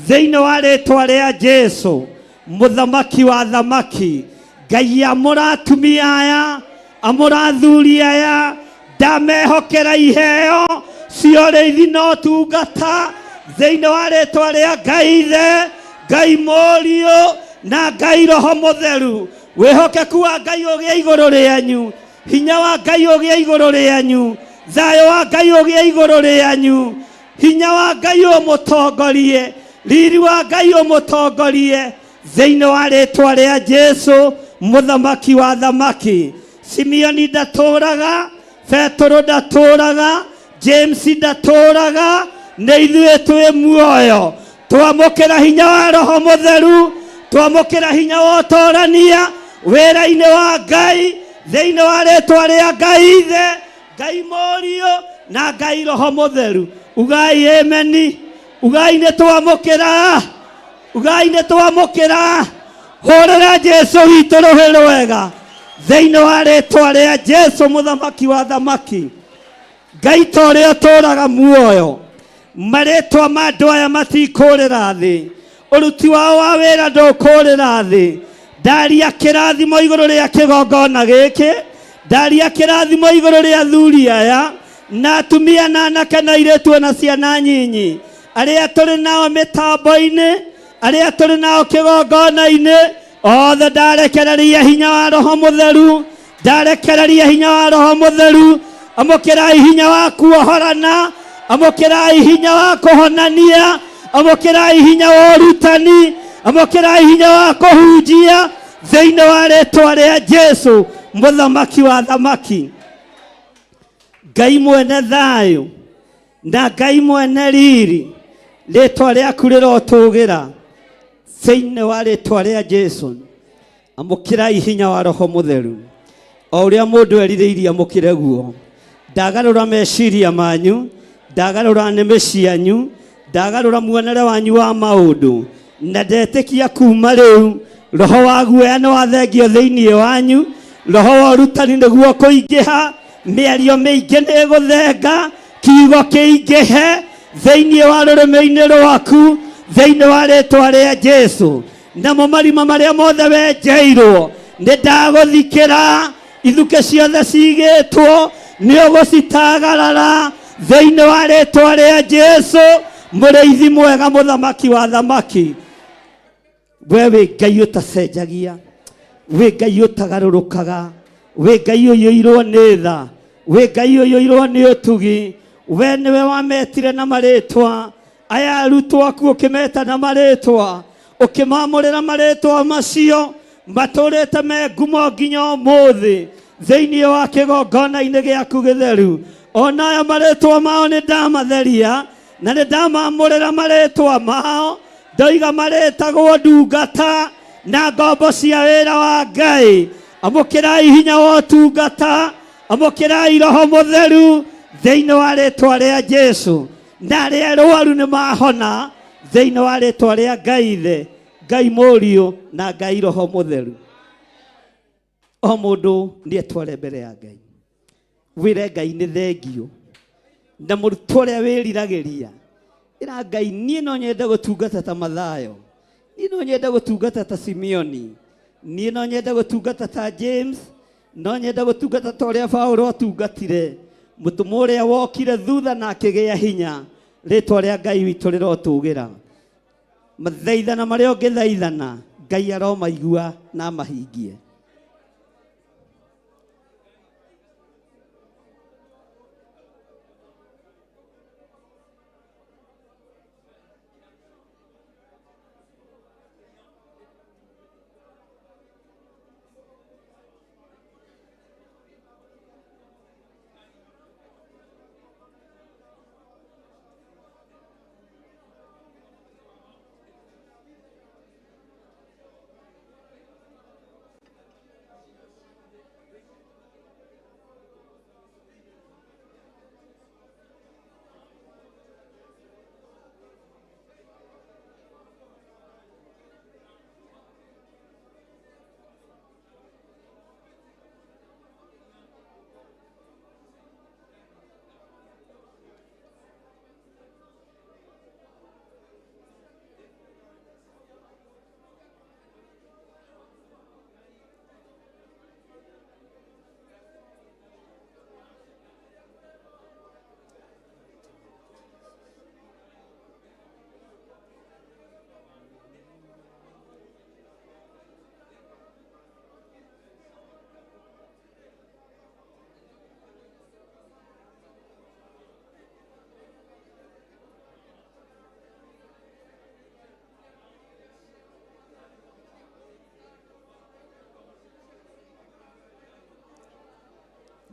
A: thĩinĩ wa rĩtwa rĩa Jesu, Mũthamaki wa thamaki. Ngai amũra atumia aya, amũra athuri aya, ndamehokera iheo cia ũrĩithi na ũtungata thĩinĩ wa rĩtwa rĩa Ngai Ithe, Ngai Mũriũ na Ngai Roho Mũtheru. Wĩhokeku wa Ngai ũgĩe igũrũ rĩanyu, hinya wa Ngai ũgĩe igũrũ rĩanyu, thayũ wa Ngai ũgĩe igũrũ rĩanyu, hinya wa Ngai ũmũtongorie, riri wa Ngai ũmũtongorie thĩinĩ wa rĩtwa rĩa Jesu, Mũthamaki wa thamaki. Simeoni ndatũraga, Petero ndatũraga, James ndatũraga, nĩ ithuĩ twĩ muoyo. Twamũkĩra hinya wa Roho Mũtheru, twamũkĩra hinya wa ũtorania wĩra-inĩ wa Ngai thĩinĩ wa rĩtwa rĩa Ngai Ithe, Ngai Mũriũ na Ngai Roho Mũtheru. Ugai ameni, ugai nĩ twamũkĩra, ugai nĩ twamũkĩra. Hũrĩra Jesu witũ rũhĩ rwega thĩinĩ wa rĩtwa rĩa Jesu, Mũthamaki wa thamaki. Ngai ta ũrĩa ũtũũraga muoyo, marĩtwa ma andũ aya matikũrĩra thĩ, ũruti wao wa wĩra ndũkũrĩra thĩ. Ndaria kĩrathimo igũrũ rĩa kĩgongona gĩkĩ, ndaria kĩrathimo igũrũ rĩa athuri aya na atumia na anake na airĩtu na ciana nyinyi, arĩa tũrĩ nao mĩtambo-inĩ, arĩa tũrĩ nao kĩgongona-inĩ, othe ndarekereria hinya wa Roho Mũtheru, ndarekereria hinya wa Roho Mũtheru. Amũkĩrai hinya wa kuohorana, amũkĩrai hinya wa kũhonania, amũkĩrai hinya wa ũrutani, amũkĩrai hinya wa kũhunjia thĩinĩ wa rĩtwa rĩa Jesu, Mũthamaki wa thamaki. Ngai mwene thayũ na Ngai mwene riri, rĩtwa rĩaku rĩrotũgĩra thĩinĩ wa rĩtwa rĩa Jesu. Amũkĩrai hinya wa Roho Mũtheru, o ũrĩa mũndũ erirĩirie amũkĩre guo. Ndagarũra meciria manyu, ndagarũra nĩmĩ cianyu, Ndagarũra muonere wanyu wa maũndũ na ndetĩkia kuma rĩu roho wa guoya nĩ wathengio thĩinĩ wanyu, roho wa ũrutani nĩguo kũingĩha, mĩario mĩingĩ nĩ ĩgũthenga, kiugo kĩingĩhe thĩinĩ wa rũrĩmĩ-inĩ rwaku thĩinĩ wa rĩtwa rĩa Jesu. Namo marima marĩa mothe wenjeirwo nĩ ndagũthikĩra, ithukĩ ciothe cigĩtwo nĩ ũgũcitagarara thĩinĩ wa rĩtwa rĩa Jesu. Mũrĩithi mwega, mũthamaki wa thamaki, we wĩ Ngai ũtacenjagia, wĩ Ngai ũtagarũrũkaga, wĩ Ngai ũiyũirwo nĩ tha, wĩ Ngai ũiyũirwo nĩ ũtugi. We nĩwe wametire na marĩtwa aya arutwo aku, ũkĩmeta na marĩtwa, ũkĩmamũrĩra marĩtwa macio matũrĩte me ngumo nginya ũmũthĩ thĩinĩ wa kĩgongona-inĩ gĩaku gĩtheru. Ona aya marĩtwa mao nĩ ndamatheria na nĩ ndamamũrĩra marĩtwa mao, ndoiga marĩtagwo ndungata na ngombo cia wĩra wa Ngai. Amũkĩrai hinya wa ũtungata, amũkĩrai roho mũtheru thĩinĩ wa rĩtwa rĩa Jesu, na arĩa arwaru nĩ mahona thĩinĩ wa rĩtwa rĩa Ngai Ithe, Ngai Mũriũ na Ngai Roho Mũtheru. O mũndũ nĩ etware mbere ya Ngai, wĩre Ngai nĩ thengio, na mũrutwo ũrĩa wĩriragĩria ĩra Ngai niĩ no nyende gũtungata ta Mathayo, niĩ no nyende gũtungata ta Simeoni, niĩ no nyende gũtungata ta James, no nyende gũtungata ta ũrĩa Paulo atungatire, mũtũmwo ũrĩa wokire thutha na akĩgĩa hinya. Rĩtwa rĩa Ngai witũ rĩrotũgĩra. Mathaithana marĩa ũngĩthaithana, Ngai aromaigua na amahingie.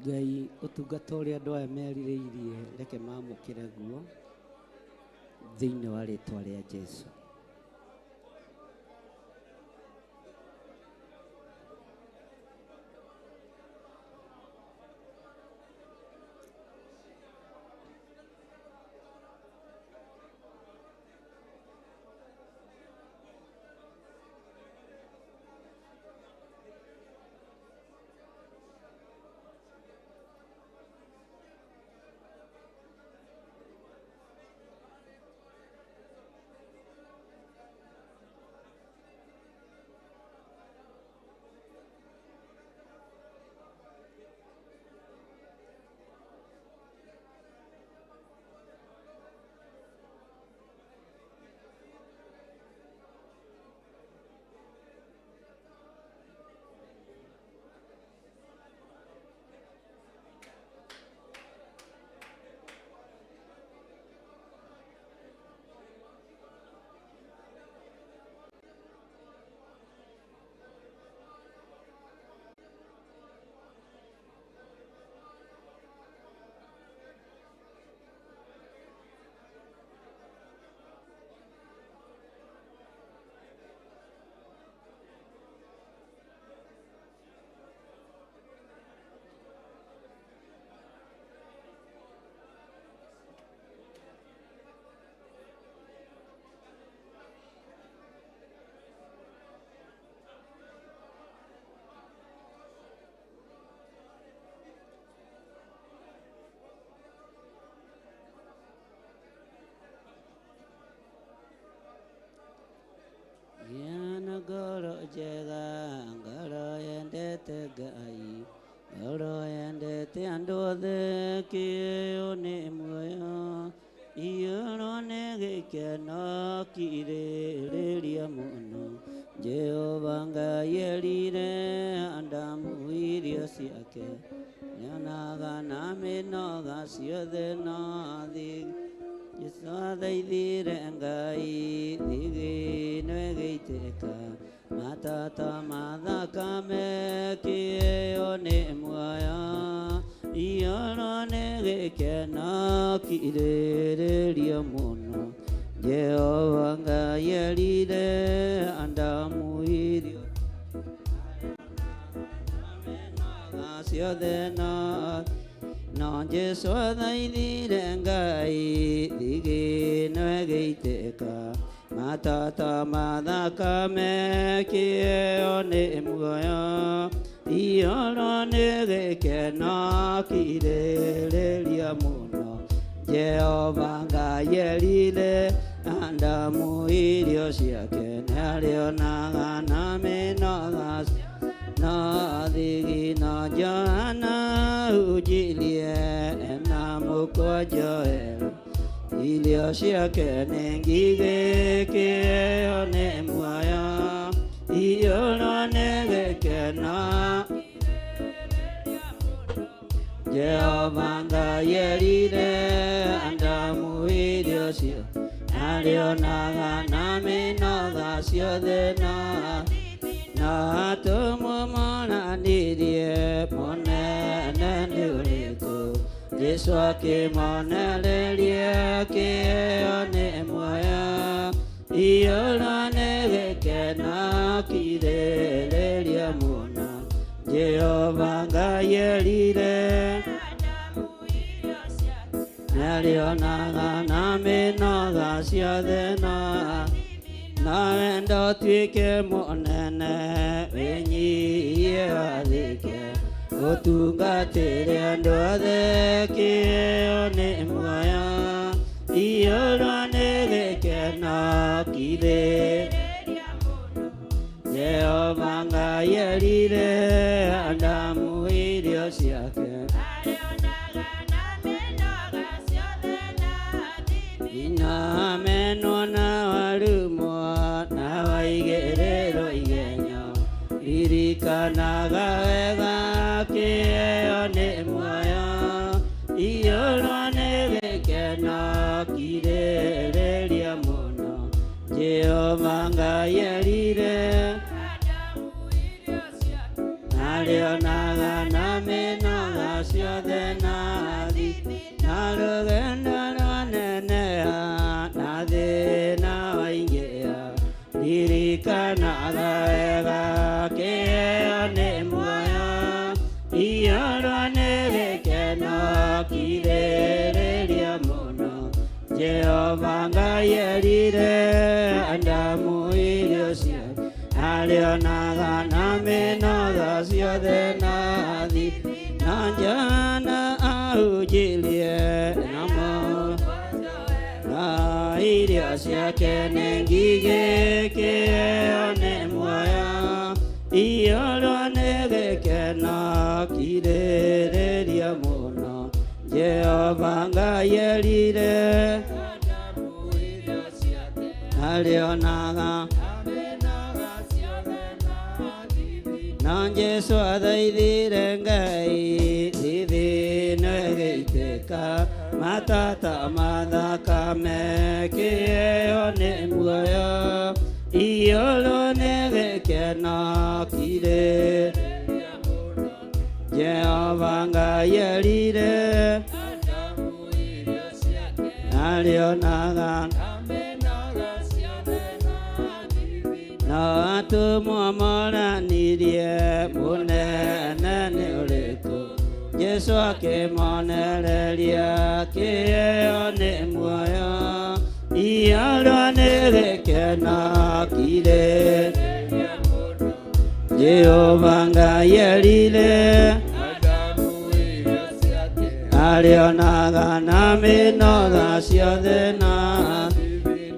A: Ngai ũtungata ũrĩa andũ aya merirĩirie reke mamũkĩre guo thĩinĩ wa rĩtwa rĩa Jesu. Njega, ngoro yendete Ngai, ngoro yendete andũ othe, kĩheo nĩ muoyo, iyũrwo nĩ gĩkeno kirĩrĩria mũno. Jehova Ngai erire Adamu irio ciake, nĩonaga na mĩnoga ciothe no thĩ. Jesũ athaithire Ngai thigino ĩgĩitĩka, matata ma thakame, kĩheo nĩ muoyo, iyũrwo nĩ gĩkeno kirĩrĩria mũno. Jehova Ngai erire Adamu irio ciothe no Jesũ athaithire Ngai thigino ĩgĩitĩka, matata ma thakame, kĩheo nĩ muoyo, iyũrwo nĩ gĩkeno kirĩrĩria mũno. Jehova Ngai erire Adamu irio ciake, nĩarĩonaga na mĩnoga no thigino. Johana hunjirie na mũkwa Joel, irio ciake nĩ ngigĩ, kĩheo nĩ muoyo, iyũrwo nĩ gĩkeno. Jehova Ngai erire Adamu irio ciothe, arĩonaga na mĩnoga ciothe na atũmwo monanirie mũnene nĩ ũrĩkũ. Jesũ akĩmonereria kĩheo nĩ muoyo, iyũrwo nĩ gĩkeno kirĩrĩria mũno. Jehova Ngai erire nĩarĩonaga na mĩnoga ciothe na wendo tuĩke mũnene, wĩnyihie wathĩke, ũtungatĩre andũ othe, kĩheo nĩ muoyo, iyũrwo nĩ gĩkeno kirĩ. Jehova Ngai erire Adamu irio ciake, ina menwo na warumwo na waigĩrĩrwo igenyo, ririkanaga wega kĩheo nĩ muoyo, iyũrwo nĩ gĩkeno kirĩrĩria mũno. Jehova Ngai erire arĩonaga na mĩnoga ciothe na thi na rũgendo rwaneneha na thĩna waingĩha, ririkanaga wega kĩheo nĩ muoyo, iyũrwo nĩ gĩkeno kirĩrĩria mũno. Jehova Ngai erire Adamu irio ciothe, arĩonaga na mĩnoga ciothe na thi na Johana ahunjirie namo na irio ciake nĩ ngigĩ, kĩheo nĩ muoyo, iyũrwo nĩ gĩkeno kirĩrĩria mũno. Jehova Ngai erire arĩonaga na Jesũ athaithire Ngai thithino ĩgĩitĩka, matata ma thakame, kĩheo nĩ muoyo, iyũrwo nĩ gĩkeno kirĩ. Jehova Ngai erire arĩonaga no atũmwo moranirie mũnene nĩ ũrĩkũ. Jesũ akĩmonereria kĩheo nĩ muoyo, iyũrwo nĩ gĩkeno kirĩ. Jehova Ngai erire arĩonaga na mĩnoga ciothe na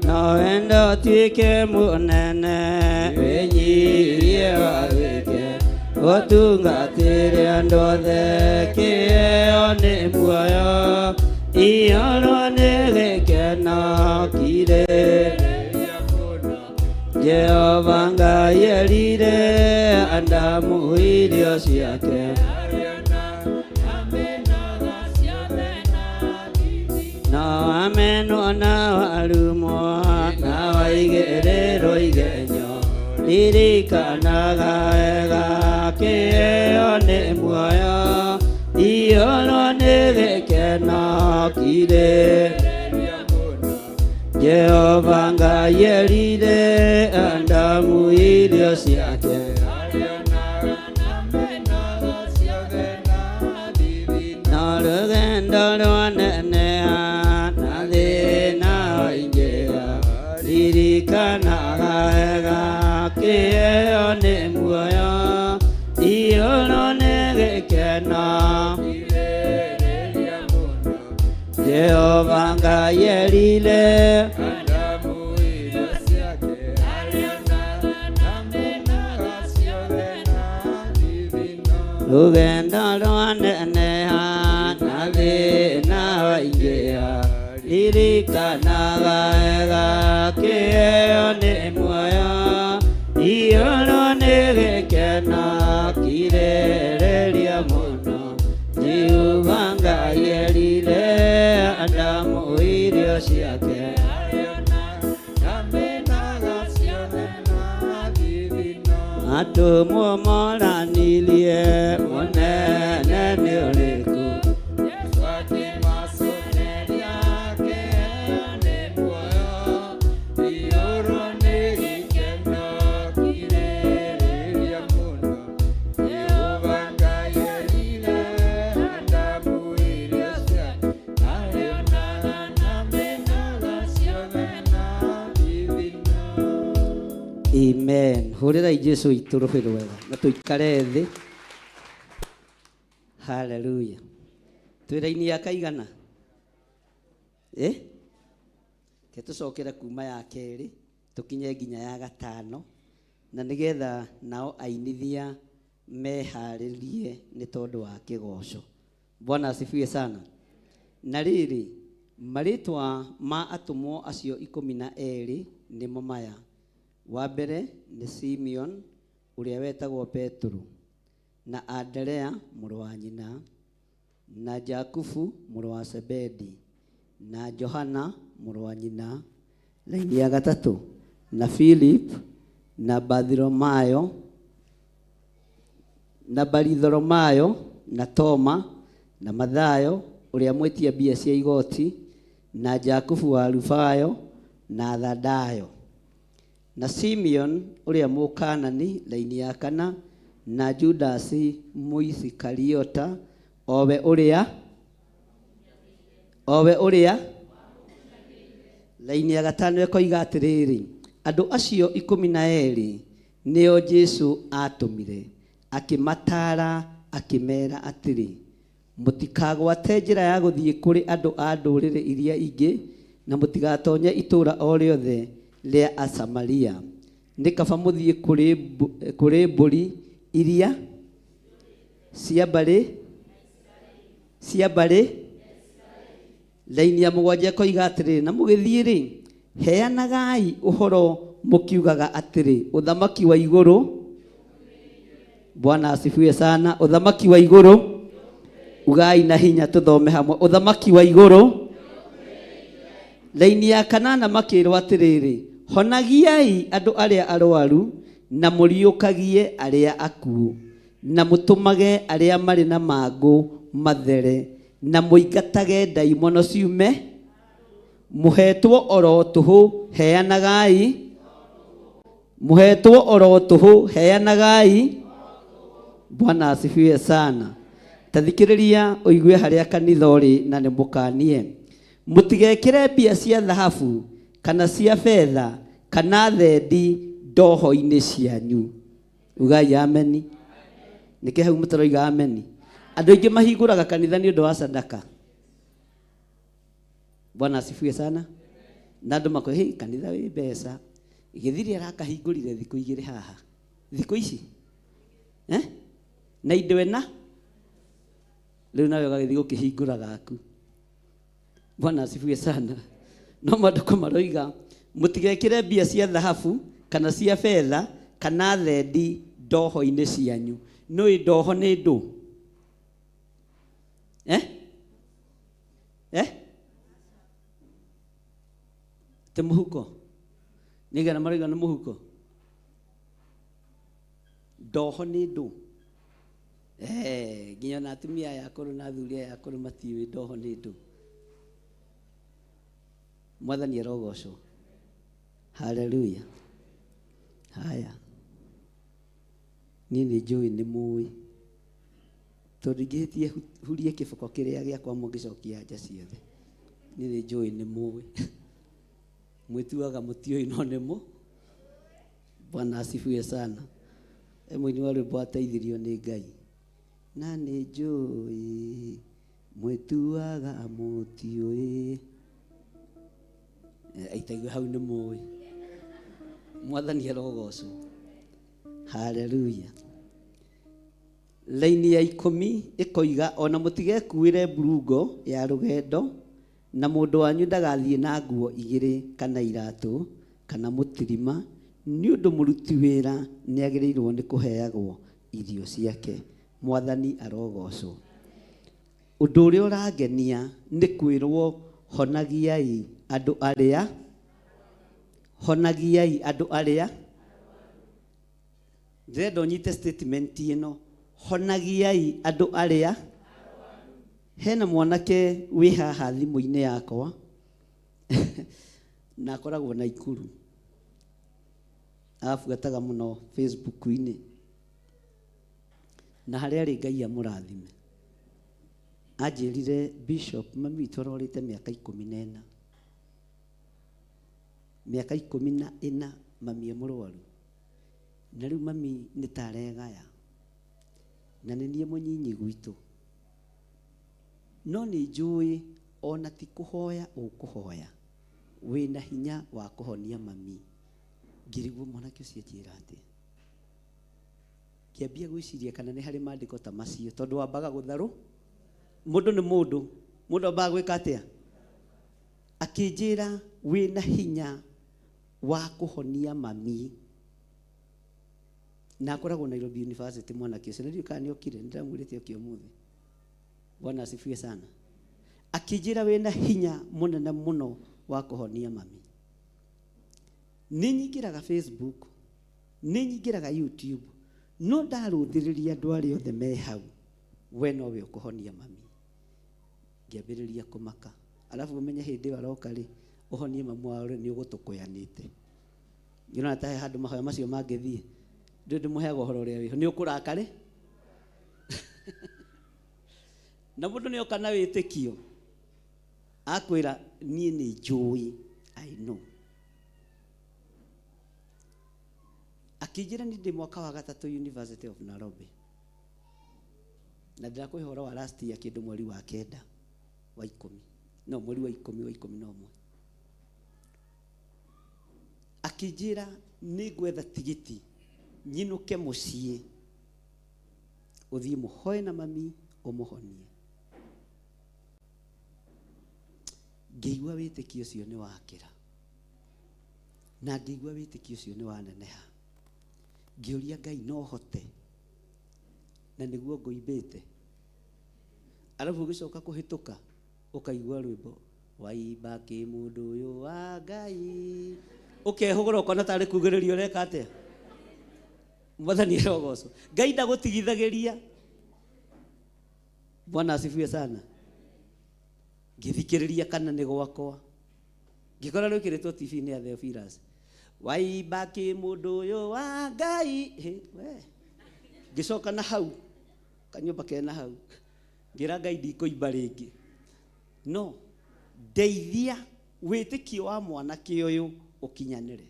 A: no Wenda ũtuĩke mũnene wĩnyihie wathĩke ũtungatĩre andũ othe kĩheo nĩ muoyo iyũrwo nĩ gĩkeno kirĩ Jehova Ngai erire Adamu irio ciake. No amenwo na warumwo na waigĩrĩrwo igenyo ririkanaga wega kĩheo nĩ muoyo iyũrwo nĩ gĩkeno kirĩ Jehova Ngai erire Adamu irio ciake. No rũgendo rwaneneha na thĩna waingĩha ririkanaga wega kĩheo nĩ muoyo iyũrwo nĩ gĩkeno Jehova Ngai erire rũgendo rwaneneha na thĩna waingĩha ririkanaga wega kĩheo nĩ muoyo iyũrwo nĩ gĩkeno kirĩrĩria mũno Jehova Ngai erire Adamu irio ciake. Atũmwo moranirie mũnene nĩ ũrĩkũ Amen. Hũrĩrai Jesu witũ rũhĩ rwega na tũikare thĩ. Haleluya. Twĩ raini ya kaigana? Eh? Ke tũcokere kuma ya kerĩ tũkinye nginya ya gatano na nĩgetha nao ainithia meharĩrie nĩ tondũ wa kĩgoco. Bwana asifiwe sana. Na rĩrĩ, marĩtwa ma atũmwo acio ikũmi na erĩ nĩmo maya. Wa mbere nĩ Simeon ũrĩa wetagwo Petero, na Anderea mũrũ wa nyina, na Jakubu mũrũ wa Zebedi, na Johana mũrũ wa nyina. Laini ya gatatũ, na Philip na Bartholomayo, na Baritholomayo, na Toma, na Mathayo ũrĩa mwĩtia mbia cia igoti, na Jakubu wa Alufayo, na Thadayo. Na Simeon ũrĩa Mũkaanani, laini ya kana, na Judasi Mũisikariota, o we ũrĩa o we ũrĩa laini ya gatano ĩkoiga atĩrĩrĩ, andũ acio ikũmi na erĩ nĩo Jesu aatũmire, akĩmataara akĩmeera atĩrĩ, mũtikagwate njĩra ya gũthiĩ kũrĩ andũ a ndũrĩrĩ iria ingĩ, na mũtigatonye itũũra o rĩothe rĩa Asamaria. Nĩ kaba mũthiĩ kũrĩ kũrĩ mbũri iria cia mbarĩ cia mbarĩ. Laini ya mũgwanja ĩkoiga atĩrĩrĩ, na mũgĩthiĩ-rĩ, heanagai ũhoro mũkiugaga atĩrĩ, ũthamaki wa igũrũ. Bwana asifiwe sana. Ũthamaki wa igũrũ, ugai na hinya tũthome hamwe, ũthamaki wa igũrũ. Laini ya kanana makĩrwo atĩrĩrĩ, honagiai andũ arĩa arwaru na mũriũkagie arĩa akuũ na mũtũmage arĩa marĩ na mangũ mathere na mũingatage ndaimono ciume. Mũhetwo oro tũhũ, heanagai. Mũhetwo oro tũhũ, heanagai. Bwana asifiwe sana. Ta thikĩrĩria ũigue harĩa kanitha ũrĩ na nĩ mũkanie. Mũtigekĩre mbia cia thahabu kana cia betha kana thendi ndoho-inĩ cianyu. Ugai ameni. Nĩkĩ hau mũtaroiga ameni? Andũ aingĩ mahingũraga kanitha nĩ ũndũ wa sadaka. Bwana asifiwe sana. Na andũ makoiga, "Hey, kanitha wĩ mbeca." Gĩthiri arakahingũrire thikũ igĩrĩ haha. Thikũ ici? Eh? Na indo ĩna? Rĩu nawe ũgagĩthiĩ gũkĩhingũra gaku. Bwana asifiwe sana. No maandĩko maroiga mũtigekĩre mbia cia thahabu kana cia betha kana thendi ndoho-inĩ cianyu. Nĩũĩ ndoho nĩ ndũ? Eh? Eh? Ti mũhuko? Nĩigana maroiga nĩ mũhuko? Ndoho nĩ ndũ? Eh, nginya na atumia aya akũrũ na athuri aya akũrũ matiũĩ ndoho nĩ ndũ. Mwathani arogocwo. Haleluya. Haya. Niĩ nĩ njũĩ nĩ mũĩ. Tondũ ingĩhĩtie hurie kĩboko kĩrĩa gĩakwa mũngĩcokia anja ciothe. Niĩ nĩ njũĩ nĩ mũĩ. Mwĩtuaga mũtiũĩ no nĩ mũ. Bwana asifiwe sana. E mũini wa rwĩmbo ateithirio nĩ Ngai. Na nĩ njũĩ mwĩtuaga mũtiũĩ. Aitaigue hau nĩ mũĩ. Mwathani arogocwo. Haleluya. Laini ya ikũmi ĩkoiga ona mũtigekuĩre mburungo ya rũgendo na mũndũ wanyu ndagathiĩ na nguo igĩrĩ kana iratũ kana mũtirima nĩ ũndũ mũruti wĩra nĩagĩrĩirwo nĩ kũheagwo irio ciake. Mwathani arogocwo. Ũndũ ũrĩa ũrangenia nĩ kwĩrwo honagiai andũ arĩa, honagiai andũ arĩa. Ndĩrenda ũnyite statement ĩno, honagiai andũ arĩa. Hena mwanake wĩ haha thimũ-inĩ yakwa na akoragwo Naikuru, abuataga mũno Facebook-inĩ, na harĩa arĩ Ngai amũrathime. Anjĩrire Bishop, mami witũ arwarĩte mĩaka ikũmi na ĩna, mĩaka ikũmi na ĩna mami e mũrwaru, na rĩu mami nĩ ta aregaya, na nĩ niĩ mũnyinyi gwitũ, no nĩ njũĩ ona ti kũhoya ũkũhoya, wĩna hinya wa kũhonia mami. Ngĩrigwo mwanake ũcio anjĩra atĩa. Ngĩambia gwĩciria kana nĩ harĩ maandĩko ta macio, tondũ wambaga gũtharũ mũndũ nĩ mũndũ, mũndũ ambaga gwĩka atĩa? Akĩnjĩra wĩna hinya wa kũhonia mami, na akoragwo Nairobi University mwanake ũcio, na ndiũĩ kana nĩ okire, nĩ ndĩramwĩrĩte oke ũmũthĩ. Bwana asifiwe sana. Akĩnjĩra wĩna hinya mũnene mũno wa kũhonia mami. Nĩ nyingĩraga Facebook, nĩ nyingĩraga YouTube, no ndarũthĩrĩria andũ arĩa othe me hau, we nowe ũkũhonia mami. Ngĩambĩrĩria kũmaka. Alafu ũmenye hĩndĩ ĩyo aroka rĩ, ũhonie mamu wao rĩ, nĩ ũgũtũkũyanĩte. Nĩũrona ta he handũ mahoya macio mangĩthiĩ. Ndũĩ ndĩmũheaga ũhoro ũrĩa wĩho. Nĩ ũkũrakare? Na mũndũ nĩ oka na wĩtĩkio, akwĩra niĩ nĩ njũĩ, I know. Akĩnjĩra niĩ ndĩ mwaka wa gatatũ University of Nairobi. Na ndĩrakũhe ũhoro wa last year kĩndũ mweri wa kenda wa ikũmi. No, mweri wa ikũmi wa ikũmi na ũmwe. Akĩnjĩra nĩ ngwetha tigiti nyinũke mũciĩ ũthiĩ mũhoe na mami ũmũhonie. Ngĩigua wĩtĩkio ũcio nĩ wakĩra, na ngĩigua wĩtĩkio ũcio nĩ waneneha. Ngĩũria Ngai no hote, na nĩguo ngũimbĩte. Arabu ũgĩcoka kũhĩtũka ũkaigua rwĩmbo waimba kĩ mũndũ ũyũ wa Ngai, ũkehũgũra ũkona tarĩ kugĩrĩria ũreka atĩa. Mwathani arogocwo. Ngai ndagũtigithagĩria. Bwana asifiwe sana. Ngĩthikĩrĩria kana nĩ gwakwa, ngĩkora rwĩkĩrĩtwo TV-inĩ ya Theophilus, waimba kĩ mũndũ ũyũ wa Ngai. Hĩ, we. Ngĩcoka na hau kanyũmba kena hau, ngĩra Ngai ndikũimba rĩngĩ, no ndeithia wĩtĩkio wa mwanake ũyũ ũkinyanĩre.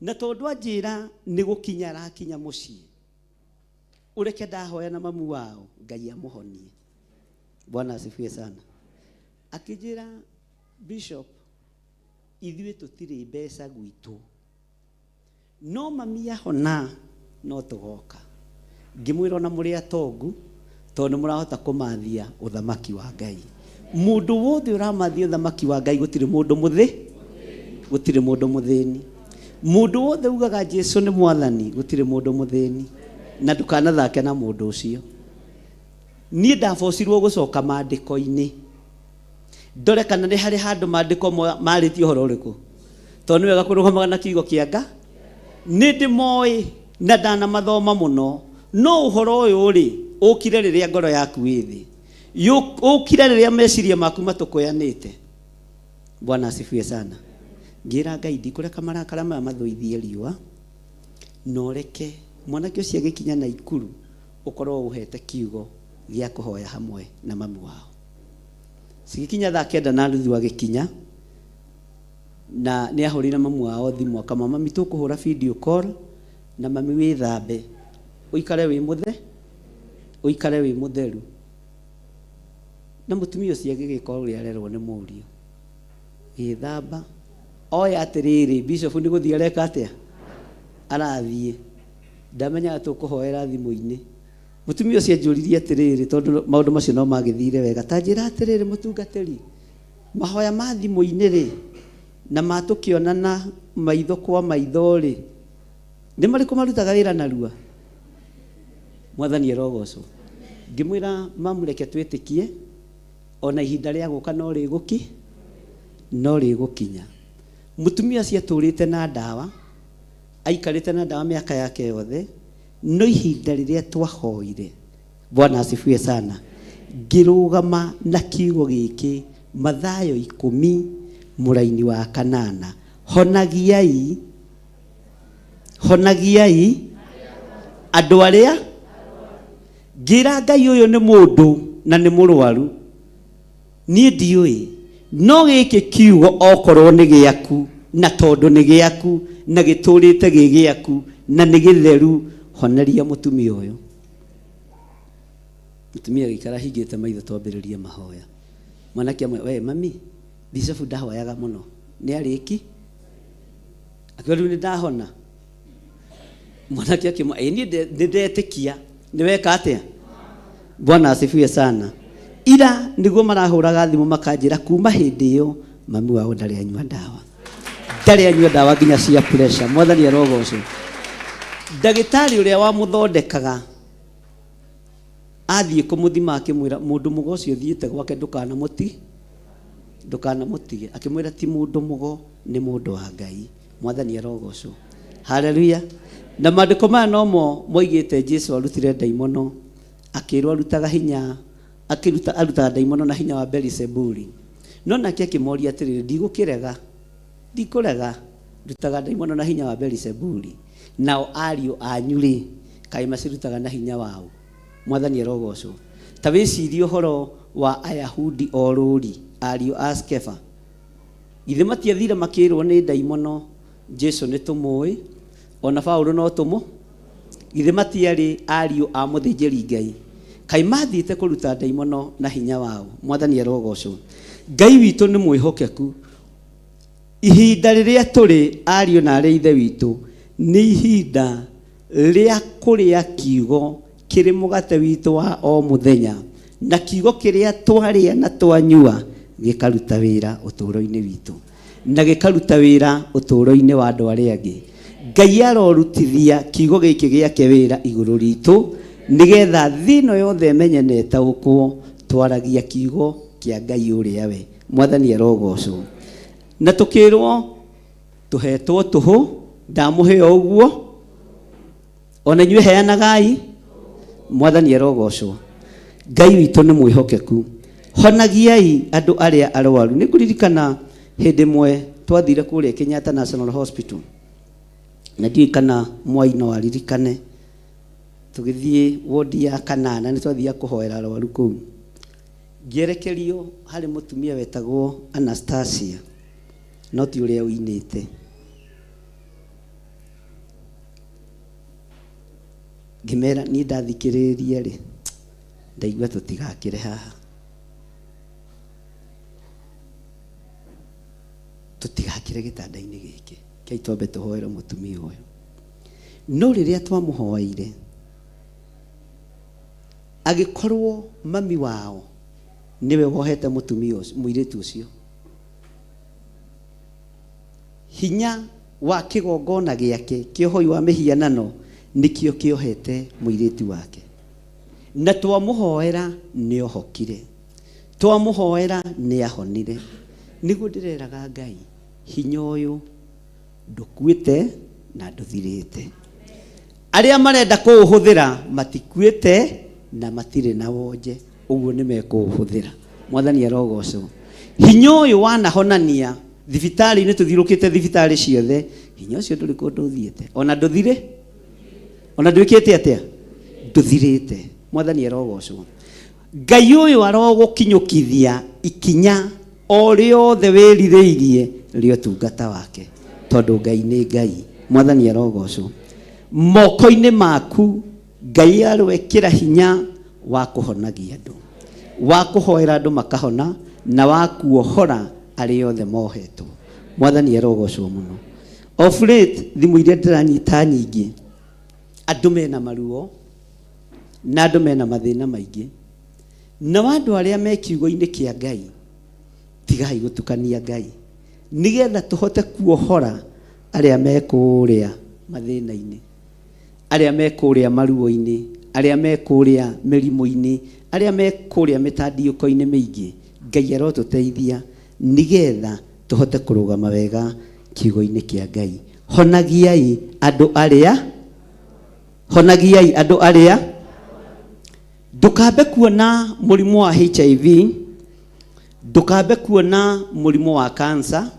A: Na tondũ anjĩra nĩ gũkinya arakinya mũciĩ, ũreke ndahoya na mamu wao Ngai amũhonie. Bwana asifiwe sana. Akĩnjĩra Bishop, Ithuĩ tũtirĩ mbeca gwitũ, no mami ahona no tũgoka. Ngĩmwĩra ona mũrĩ atongu tondũ nĩ mũrahota kũmathia ũthamaki wa Ngai. Mũndũ wothe ũramathia ũthamaki wa Ngai gũtirĩ mũndũ mũthĩ, gũtirĩ mũndũ mũthĩni. Mũndũ wothe ugaga Jesu nĩ mwathani gũtirĩ mũndũ mũthĩni, na ndũkanathake na mũndũ ũcio. Niĩ ndabocirwo gũcoka maandĩko-inĩ ndore kana nĩ harĩ handũ maandĩko marĩtie ũhoro ũrĩkũ, tondũ nĩ wega kũrũgamaga na kiugo kĩa Nga. Nĩ ndĩmoĩ na ndanamathoma mũno, no ũhoro ũyũ rĩ ũkire rĩrĩa ngoro yaku ĩ thĩ, ũkire rĩrĩa meciria maku matũkũyanĩte. Bwana asifiwe sana. Ngĩra Ngai ndikũreka marakara maya mathũithie riũa, na ũreke mwanake ũcio agĩkinya Naikuru ũkorwo ũhete kiugo gĩa kũhoya hamwe na mami wao. Cigĩkinya thaa 9:30 agĩkinya, na nĩ ahũrĩire mamu wao thimũ akamwĩra, mami tũkũhũra video call na mami wĩthambe, ũikare wĩ mũthe, ũikare wĩ mũtheru. Na mũtumia ũcio agĩgĩka ũrĩa arerwo nĩ mũriũ, gĩthamba oya atĩrĩrĩ, bishop nĩ gũthiĩ areka atĩa, arathiĩ. Ndamenyaga tũkũhoera thimũ-inĩ. Mũtumia ũcio anjũririe atĩrĩrĩ, tondũ maũndũ macio no magĩthire wega, ta njĩra atĩrĩrĩ mũtungatĩri, mahoya ma thimũ-inĩ rĩ, na ma tũkĩonana maitho kwa maitho rĩ, nĩ marĩkũ marutaga wĩra narua? Mwathani arogocwo. Ngĩmwĩra mamu reke twĩtĩkie, ona ihinda rĩa gũka no rĩgũki, no rĩgũkinya. Mũtumia ũcio atũrĩte na ndawa, aikarĩte na ndawa mĩaka yake yothe, no ihinda rĩrĩa twahoire, Bwana asifiwe sana, ngĩrũgama na kiugo gĩkĩ, Mathayo 10 mũraini wa kanana, honagiai, honagiai andũ arĩa. Ngĩra Ngai ũyũ nĩ mũndũ na nĩ mũrwaru, niĩ ndiũĩ, no gĩkĩ kiugo okorwo nĩ gĩaku, na tondũ nĩ gĩaku na gĩtũrĩte gĩ gĩaku na nĩ gĩtheru, honeria mũtumia ũyũ. Mũtumia agĩikara ahingĩte maitho twambĩrĩrie mahoya. Mwanake amwe, we mami, bishop ndahoyaga mũno, nĩ arĩki? Akiuga rĩu nĩ ndahona. Mwanake akĩmwĩra, ĩ niĩ nĩ ndetĩkia, nĩ weka atĩa? Bwana asifiwe sana. Ira nĩguo marahũraga thimũ makanjĩra kuma hĩndĩ ĩyo mami wao ndarĩ anyua ndawa, ndarĩ anyua ndawa nginya cia pressure. Mwathani arogocwo. Ndagĩtarĩ ũrĩa wamũthondekaga athiĩ kũmũthima akĩmwĩra mũndũ mũgo ũcio ũthiĩte gwake ndũkanamũti ndũkanamũtige. Akĩmwĩra ti mũndũ mũgo, nĩ mũndũ wa Ngai. Mwathani arogocwo. Haleluya. Na maandĩko maya nomo moigĩte Jesu arutire ndaimono, akĩrwo arutaga hinya, akĩruta arutaga ndaimono na hinya wa Beelizebuli. No nake akĩmoria atĩrĩrĩ, ndigũkĩrega, ndikũrega, ndutaga ndaimono na hinya wa Beelizebuli, nao ariũ anyu rĩ, kaĩ macirutaga na hinya waũ? Mwathani arogocwo. Ta wĩcirie ũhoro wa Ayahudi o rũri, ariũ a Skefa. Githĩ matiathire makĩrwo nĩ ndaimono, Jesu nĩ tũmũĩ, ona Paulo no tũmũ? Githĩ matiarĩ ariũ a mũthĩnjĩri Ngai? Kaĩ mathiĩte kũruta ndaimono na hinya wao? Mwathani arogocwo. Ngai witũ nĩ mwĩhokeku. Ihinda rĩrĩa tũrĩ ariũ na arĩ ithe witũ nĩ ihinda rĩa kũrĩa kiugo kĩrĩ mũgate witũ wa o mũthenya, na kiugo kĩrĩa twarĩa na twanyua gĩkaruta wĩra ũtũũro-inĩ witũ na gĩkaruta wĩra ũtũũro-inĩ wa andũ arĩa angĩ. Ngai arorutithia kiugo gĩkĩ gĩake wĩra igũrũ ritũ, nĩgetha thĩ ĩno yothe ĩmenye na ĩtaũkwo twaragia kiugo kĩa Ngai ũrĩa we. Mwathani arogocwo. Na tũkĩrwo tũhetwo tũhũ, ndamũhe o ũguo, ona inyuĩ heanagai. Mwathani arogocwo. Ngai witũ nĩ mwĩhokeku. Honagiai andũ arĩa arwaru. Nĩ ngũririkana hĩndĩ ĩmwe twathire kũrĩa Kenyatta National Hospital, na ndiũĩ kana Mwai no aririkane, tũgĩthiĩ wodi ya kanana, nĩ twathiaga kũhoera arwaru kũu. Ngĩerekerio harĩ mũtumia wetagwo Anastasia, no ti ũrĩa ũinĩte. Ngĩmera niĩ ndathikĩrĩria rĩ, ndaigua tũtigakĩre haha. Tũtigakĩre gĩtanda-inĩ gĩkĩ, kĩai twambe tũhoere mũtumia ũyũ. No rĩrĩa twamũhoeire, agĩkorwo mami wao nĩwe wohete mũtumia ũcio, mũirĩtu ũcio. Hinya wa kĩgongona gĩake kĩa ũhoi wa mĩhianano nĩkĩo kĩohete mũirĩtu wake. Na twamũhoera nĩohokire, twamũhoera nĩahonire. Nĩguo ndĩreraga Ngai, hinya ũyũ ndũkuĩte na ndũthirĩte. Arĩa marenda kũũhũthĩra matikuĩte na matirĩ na wonje, ũguo nĩ mekũũhũthĩra. Mwathani arogocwo. Hinya ũyũ wanahonania thibitarĩ-inĩ, tũthiũrũkĩte thibitarĩ ciothe, hinya ũcio ndũrĩ kũndũ ũthiĩte, ona ndũthirĩ, ona ndwĩkĩte atĩa, ndũthirĩte. Mwathani arogocwo. Ngai ũyũ arogũkinyũkithia ikinya o rĩothe wĩrirĩirie rĩa ũtungata wake, tondũ Ngai nĩ Ngai. Mwathani arogocwo. Moko-inĩ maku Ngai arwekĩra hinya wa kũhonagia andũ, wa kũhoera andũ makahona, na wa kuohora arĩa othe mohetwo. Mwathani arogocwo mũno. Of late thimũ iria ndĩranyita nyingĩ, andũ mena maruo na andũ mena mathĩna maingĩ, nao andũ arĩa me kiugo-inĩ kĩa Ngai, tigai gũtukania Ngai, nĩgetha tũhote kuohora arĩa me kũrĩa mathĩna-inĩ, arĩa me kũrĩa maruo-inĩ, arĩa me kũrĩa mĩrimũ-inĩ, arĩa me kũrĩa mĩtandiũko-inĩ mĩingĩ. Ngai arotũteithia nĩgetha tũhote kũrũgama wega kiugo-inĩ kĩa Ngai. Honagiai andũ arĩa, honagiai andũ arĩa. Ndũkambe kuona mũrimũ wa HIV, ndũkambe kuona mũrimũ wa cancer.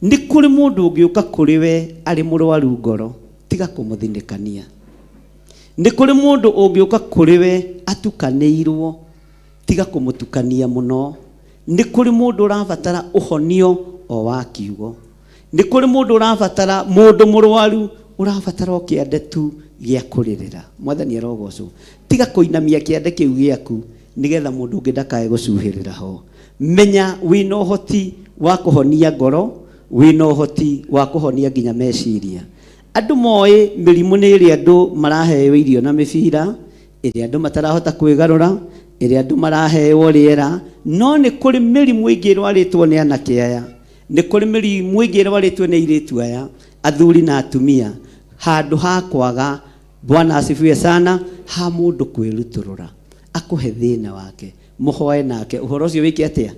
A: Nĩ kũrĩ mũndũ ũngĩũka kũrĩ we arĩ mũrwaru ngoro, tiga kũmũthinĩkania. Nĩ kũrĩ mũndũ ũngĩũka kũrĩ we atukanĩirwo, tiga kũmũtukania mũno. Nĩ kũrĩ mũndũ ũrabatara ũhonio o wa kiugo. Nĩ kũrĩ mũndũ ũrabatara, mũndũ mũrwaru ũrabatara o kĩande tu gĩa kũrĩrĩra. Mwathani arogocwo. Tiga kũinamia kĩande kĩu gĩaku nĩgetha mũndũ ũngĩ ndakae gũcuhĩrĩra ho. Menya wĩna ũhoti wa kũhonia ngoro, wĩna ũhoti wa kũhonia nginya meciria. Andũ moĩ mĩrimũ nĩ ĩrĩa andũ maraheo irio na mĩbira, ĩrĩa andũ matarahota kwĩgarũra, ĩrĩa andũ maraheo rĩera, no nĩ kũrĩ mĩrimũ ĩngĩ ĩrwarĩtwo nĩ anake aya, nĩ kũrĩ mĩrimũ ĩngĩ ĩrwarĩtwo nĩ airĩtu aya, athuri na atumia, handũ ha kwaga, Bwana asifiwe sana, ha mũndũ kwĩrutũrũra akũhe thĩna wake, mũhoe nake ũhoro ũcio wĩke atĩa,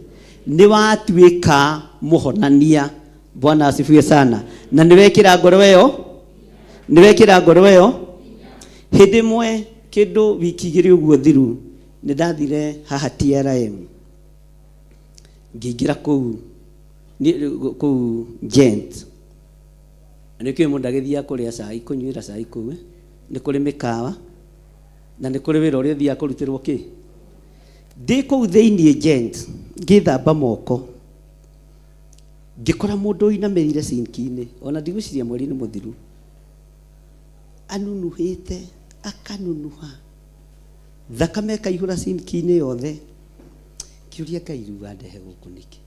A: nĩ watuĩka mũhonania. Bwana asifiwe sana. Na nĩ wekĩra ngoro ĩyo, nĩ wekĩra ngoro ĩyo. Hĩndĩ ĩmwe kĩndũ wiki igĩrĩ ũguo thiru, nĩ ndathire haha TRM, ngĩingĩra kũu kũu Gent. Nĩ kĩĩ mũndũ agĩthiaga kũrĩa cai, kũnyuĩra cai kũu, nĩ kũrĩ mĩkawa na nĩ kũrĩ wĩra ũrĩa ũthiaga kũrutĩrwo kĩ. Ndĩ kũu thĩiniĩ Gent, ngĩthamba moko, ngĩkora mũndũ ũinamĩrĩire sinki-inĩ, ona ndigwĩciria mweri nĩ mũthiru, anunuhĩte, akanunuha, thakame ĩkaihũra sinki-inĩ yothe. Ngĩũria Ngai, rĩu wandehe gũkũ nĩkĩ?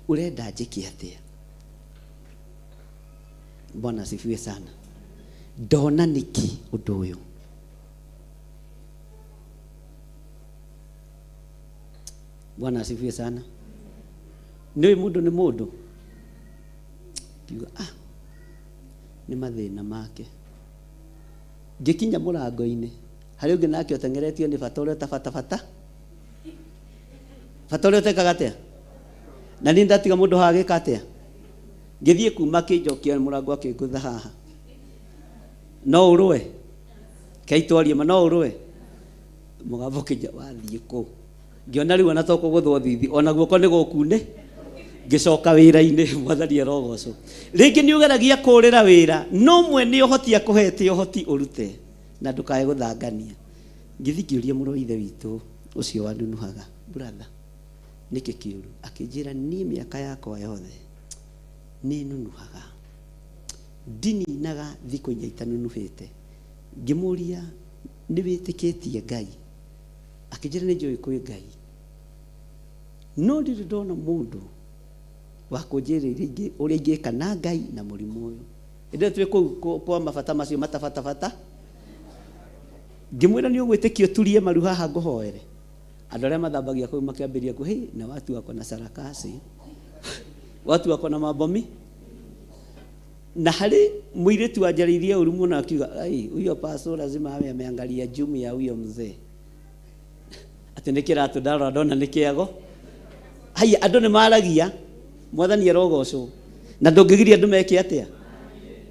A: Ũrenda njĩke atĩa? Bwana asifiwe sana. Ndona nĩkĩ ũndũ ũyũ? Bwana asifiwe sana. Nĩ mũndũ nĩ mũndũ. Ngiuga, ah, nĩ mathĩna make. Ngĩkinya mũrango-inĩ, harĩ ũngĩ nake ũteng'eretio nĩ bata ũrĩa ũtabata bata. Bata ũrĩa ũtekaga atĩa? Na niĩ ndatiga mũndũ haha agĩka atĩa? Ngĩthiĩ kuma akĩnjokia mũrango akĩngũtha haha. No ũrũe? Kei twarie ma, no ũrũe? Mũgambo ũkĩnja, wathiĩ kũ? Ngĩona rĩu ona to kũgũthwo thithi, ona guoko nĩ gũkune. Ngĩcoka wĩra-inĩ, Mwathani arogocwo. Rĩngĩ nĩ ũgeragia kũrĩra wĩra, no mwene ũhoti akũhete ũhoti ũrute, na ndũkae gũthangania. Ngĩthiĩ ngĩũria mũrũ wa ithe witũ ũcio wanunuhaga, brother, nĩkĩ kĩũru? Akĩnjĩra, niĩ mĩaka yakwa yothe nĩ nunuhaga, ndininaga thikũ inya itanunuhĩte. Ngĩmũria, nĩ wĩtĩkĩtie Ngai? Akĩnjĩra, nĩ njũĩ kwĩ Ngai, no ndirĩ ndona mũndũ Wa kũnjĩra ũrĩa ingĩka na Ngai na mũrimũ ũyũ. Hĩndĩ ĩyo twĩ kũu kwa mabata macio matabatabata, ngĩmwĩra nĩ ũgwĩtĩkia ũturie maru haha ngũhoere. Andũ arĩa mathambagia kũu makĩambĩrĩria kũ, hey, na watu wako na sarakasi, watu wako na mambo na harĩ mũirĩtu wanjarĩirie ũru mũno akiuga, ai, huyo paso lazima awe ameangalia jumu ya huyo mzee, atĩ nĩ kĩratũ ndarora ndona nĩ kĩago. Haiya, andũ nĩ maragia. Mwathani arogocwo. Na ndũngĩgiria andũ meke atĩa?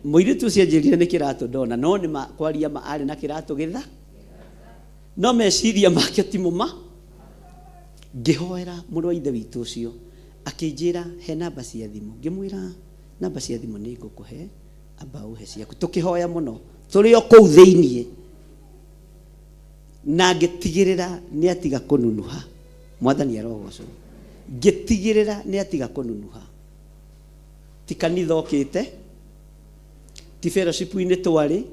A: Mũirĩtu ũcio anjĩrire nĩ kĩratũ ndona, no nĩ ma kwaria ma arĩ na kĩratũ gĩtha, no meciria make ti mũma. Ngĩhoera mũrũ wa ithe witũ ũcio, akĩnjĩra he namba cia thimũ. Ngĩmwĩra namba cia thimũ nĩ ngũkũhe, amba ũhe ciaku. Tũkĩhoya mũno tũrĩ o kũu thĩiniĩ, na ngĩtigĩrĩra nĩ atiga kũnunuha. Mwathani arogocwo. Ngĩtigĩrĩra nĩ atiga kũnunuha. Ti kanitha okĩte, ti fellowship-inĩ twarĩ,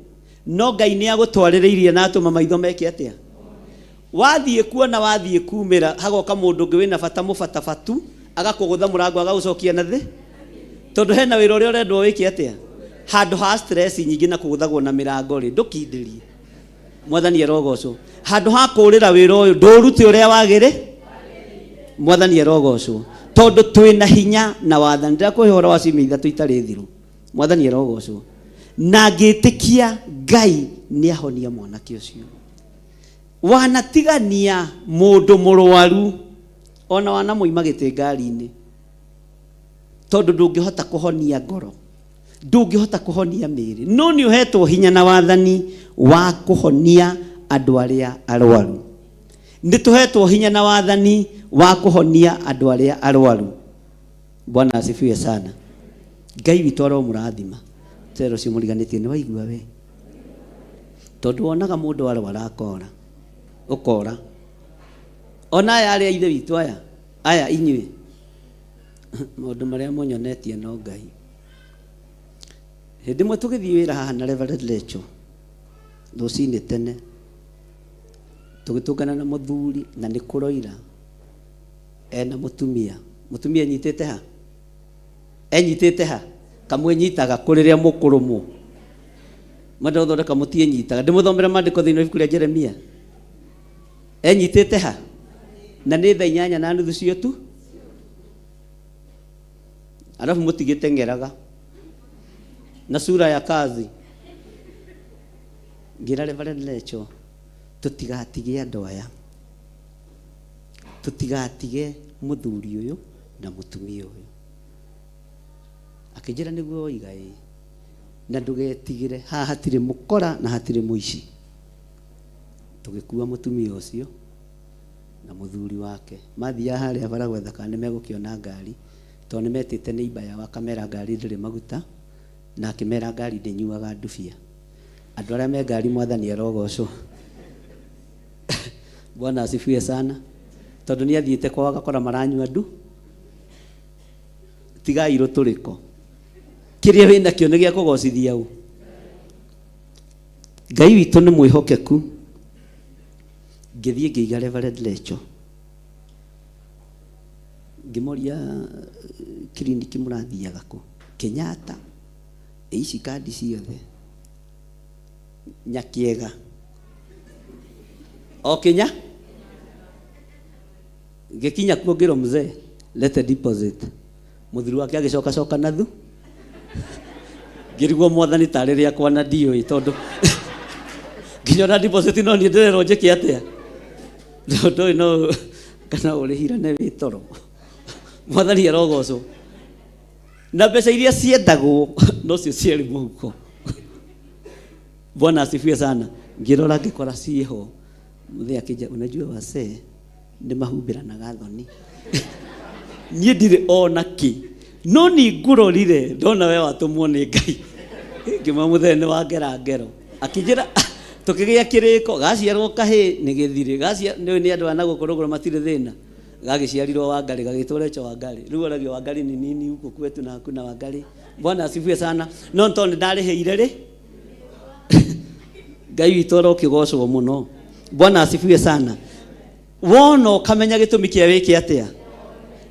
A: no Ngai nĩ agũtwarĩrĩirie na atũma maitho meke atĩa? Wathiĩ kuona, wathiĩ kumĩra, hagoka mũndũ ũngĩ wĩna bata mũbatabatu, agakũgũtha mũrango agagũcokia na thĩ, tondũ hena wĩra ũrĩa ũrendwo wĩke atĩa? Handũ ha stress nyingĩ na kũgũthagwo na mĩrango rĩ, ndũkindĩrie. Mwathani arogocwo. Handũ ha kũũrĩra wĩra ũyũ, ndũũrute ũrĩa wagĩrĩ. Mwathani arogocwo. Tondũ twĩna hinya na wathani. Ndĩrakũhe ũhoro wa ciumia ithatũ itarĩ thiru. Mwathani arogocwo. Na ngĩtĩkia Ngai nĩ ahonia mwanake ũcio. Wanatigania mũndũ mũrwaru ona wanamũima gĩtĩ ngari-inĩ, tondũ ndũngĩhota kũhonia ngoro, ndũngĩhota kũhonia mĩĩrĩ, no nĩ ũhetwo hinya na wathani wa kũhonia andũ arĩa arwaru. Nĩ tũhetwo hinya na wathani wa kũhonia andũ arĩa arwaru. Bwana asifiwe sana. Ngai witũ aromũrathima. Tero ũcio mũriganĩtie nĩ waigua we, tondũ wonaga mũndũ arwara akora ũkora. Ona aya arĩa ithe witũ aya aya inyuĩ, maũndũ marĩa mũnyonetie no Ngai. Hĩndĩ ĩmwe tũgĩthiĩ wĩra haha na Reverend Lecho rũcinĩ tene, tũgĩtũngana na mũthuri, na nĩ kũroira ena mũtumia. Mũtumia enyitĩte ha? Enyitĩte ha? Kamwĩnyitaga kũ rĩrĩa mũkũrũmwo? Mwenda gũthondeka mũtiĩnyitaga. Ndĩmũthomere maandĩko thĩinĩ wa ibuku rĩa Jeremia. Enyitĩte ha? Na nĩ thaa 8:30 cio tu, alafu mũtigĩteng'eraga na sura ya kazi. Ngĩra Reverend Lecho, tũtigatige andũ aya, tũtigatige mũthuri ũyũ na mũtumia ũyũ. Akĩnjĩra nĩguo woiga ĩĩ, na ndũgetigĩre, haha hatirĩ mũkora na hatirĩ mũici. Tũgĩkua mũtumia ũcio na mũthuri wake, mathiaga harĩa bara gwetha kana nĩ megũkĩona ngari, tondũ nĩ metĩte neighbor yao akamera ngari ndĩrĩ maguta, na akĩmera ngari ndĩnyuaga ndubia. Andũ arĩa me ngari, Mwathani arogocwo. Bwana asifiwe sana. Tondũ nĩ athiĩte kwao agakora maranyua ndu. Tigai rũtũrĩko, kĩrĩa wĩnakĩo nĩ gĩa kũgocithia ũ. Ngai witũ nĩ mwĩhokeku. Ngĩthiĩ ngĩiga Reverend Lecho, ngĩmoria kiriniki mũrathiaga kũ? Kenyatta. Ĩ ici kandi ciothe Nyakiega o Kenya. Ngĩkinya kuo ngĩrwo, mzee, lete deposit. Mũthuri wake agĩcoka coka na thu, ngĩrigwo Mwathani tarĩ rĩakwa na ndiũĩ, tondũ nginya ona deposit no niĩ ndĩrerwo njĩke atĩa, ndũĩ no kana ũrĩhirane wĩ toro. Mwathani arogocwo. Na mbeca iria ciendagwo nocio ciarĩ mũhuko. Bwana asifiwe sana. Ngĩrora ngĩkora ciĩho. Mũthee akĩnjĩra, unajua wasee nĩ mahumbĩranaga thoni, niĩ ndirĩ ona kĩ, no ni ngũrorire ndona we watũmwo nĩ Ngai. Ngĩmwĩra, mũthee, nĩ wangera ngero. Akĩnjĩra tũkĩgĩa kĩrĩko, gaciarwo kahĩ nĩ gĩthirĩ nĩ nĩ andũ a na gũkũ rũgũrũ matirĩ thĩna. Gagĩciarirwo Wangarĩ, gagĩtwo Recho Wangarĩ. Rĩu oragio Wangarĩ ni nini huko kwetu na hakuna Wangarĩ. Bwana asifiwe sana. No tondũ nĩ ndarĩhĩire rĩ, Ngai witũ arokĩgocwo mũno. Bwana asifiwe sana. Wona ũkamenya gĩtũmi kĩa wĩke atĩa,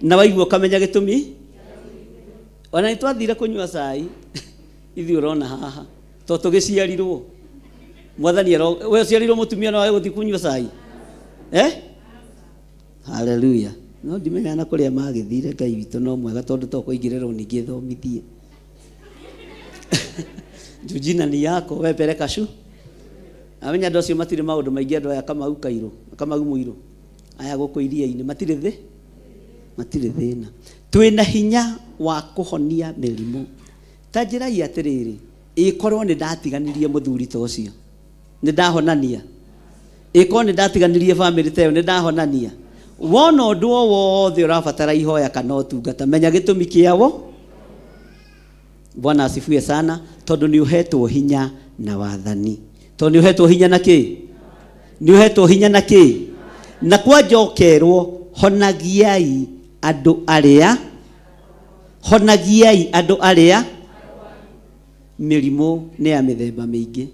A: na waigua ũkamenya gĩtũmi. Ona nĩ twathire kũnyua cai ithuĩ ũrona haha to tũgĩciarirwo mwathani ero we ũciarirwo mũtumia no wage gũthiĩ kũnyua cai eh haleluya no ndimenyaga na kũrĩa magĩthire Ngai witũ no mwega tondũ to kũingĩrĩrwo ningĩ thomithie juu jina ni yako we peleka shu amenya andũ acio matirĩ maũndũ maingĩ andũ aya Kamau Kairũ Kamau Mũirũ aya gũkũ iria-inĩ matirĩ thĩ matirĩ thĩna twĩna hinya wa kũhonia mĩrimũ ta njĩrai atĩrĩrĩ ĩkorwo nĩ ndatiganirie mũthuri ta ũcio nĩ ndahonania ĩkorwo nĩ ndatiganirie bamĩrĩ ta ĩyo nĩ ndahonania wona ũndũ o wothe ũrabatara ihoya kana ũtungata menya gĩtũmi kĩawo Bwana asifiwe sana tondũ nĩ ũhetwo hinya na wathani tondũ nĩ ũhetwo hinya na kĩ nĩ ũhetwo hinya na kĩ na kwa njokerwo honagiai andũ arĩa honagiai andũ arĩa mĩrimũ nĩ ya mĩthemba mĩingĩ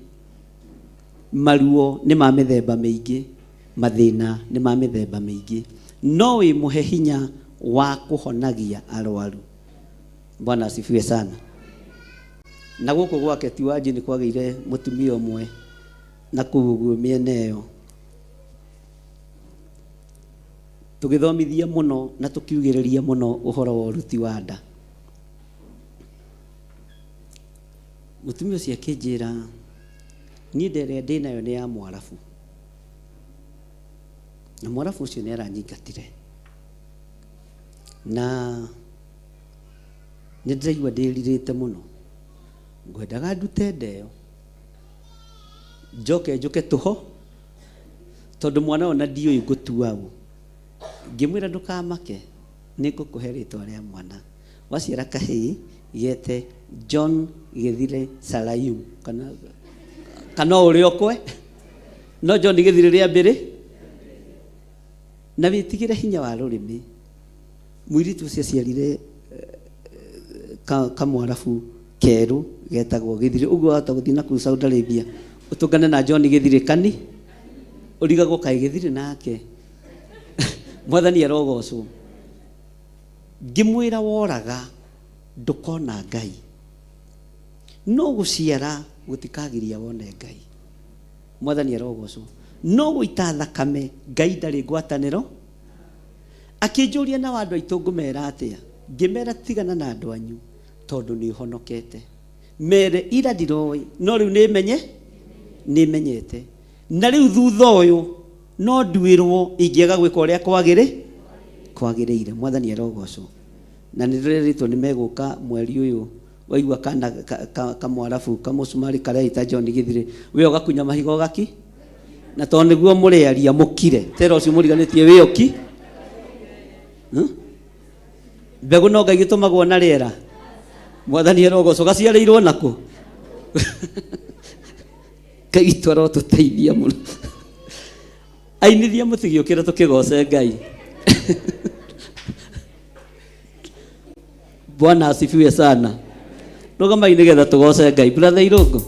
A: maruo nĩ ma mĩthemba mĩingĩ mathĩna nĩ ma mĩthemba mĩingĩ no wĩmũhe hinya wa kũhonagia arwaru Bwana asifiwe sana na gũkũ gwake ti wanji nĩ kwagĩire mũtumia ũmwe na kũu ũguo mĩena ĩyo tũgĩthomithia mũno na tũkiugĩrĩria mũno ũhoro wa ũruti wa nda mũtumia ũcio akĩnjĩra niĩ nda ĩrĩa ndĩnayo nĩ ya mwarabu na mwarabu ũcio nĩ aranyingatire na nĩ ndĩraigua ndĩrirĩte mũno ngwendaga ndute nda ĩyo njoke njũke tũho tondũ mwana ũyũ na ndiũĩ ngũtua ũ ngĩmwĩra ndũkamake nĩ ngũkũhe rĩtwa rĩa mwana waciara kahĩĩ gete John Gĩthire Salayu kana kana o ũrĩa ũkwe no John Gĩthire rĩa mbere na wĩtigĩre hinya wa rũrĩmĩ mũirĩtu ũcio aciarire kamwarabu kerũ getagwo Gĩthire ũguo wahota gũthiĩ na kũu Saudi Arabia ũtũngane na John Gĩthire kani ũrigagwo kaĩ Gĩthire nake mwathani arogocwo ngĩmwĩra woraga ndũkona Ngai no gũciara gũtikagiria wone Ngai mwathani arogocwo no gũita thakame Ngai ndarĩ ngwatanĩro akĩnjũria na andũ aitũ ngũmera atĩa ngĩmera tigana na andũ anyu tondũ nĩ ũhonokete mere ira ndiroĩ no rĩu nĩ menye nĩ menyete na rĩu thutha ũyũ no nduĩrwo ingĩaga gwĩka ũrĩa kwagĩrĩ kwagĩrĩire mwathani arogocwo na nĩ ndĩrerĩtwo nĩ megũka mweri ũyũ waigua kana kamwarabu kamũcumarĩ kareita John Gĩthire we ũgakunya mahiga ũgaki na tondũ nĩguo mũrĩaria mũkire tera ũcio mũriganĩtie wĩ ũki Mbegũ no Ngai gĩtũmagwo na rĩera mwathani arogocwo gaciarĩirwo nakũ Ngai witũ arotũteithia mũno ainithia mũtigĩũkĩra tũkĩgoce Ngai Bwana asifiwe sana rũgamai nĩgetha tũgoce Ngai brother Irũngũ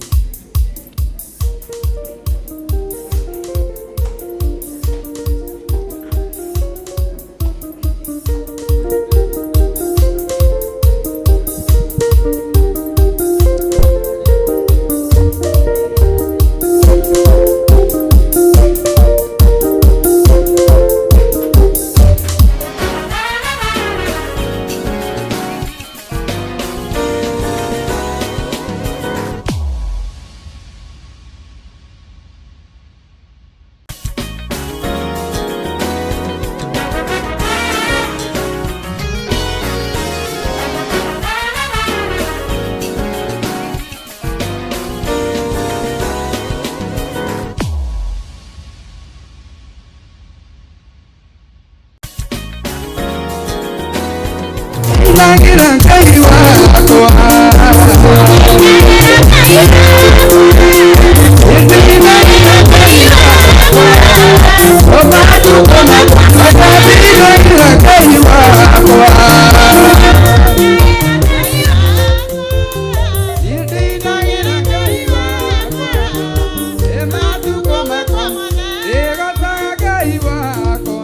B: Nagĩra Ngai wakwa Nĩndĩnagĩra Ngai wakwa Ũmatukũ makwa Nĩndĩnagĩra Ngai wakwa Nĩndĩnagĩra Ngai wakwa Ĩmatukũ makwa Ĩgocaga Ngai wakwa.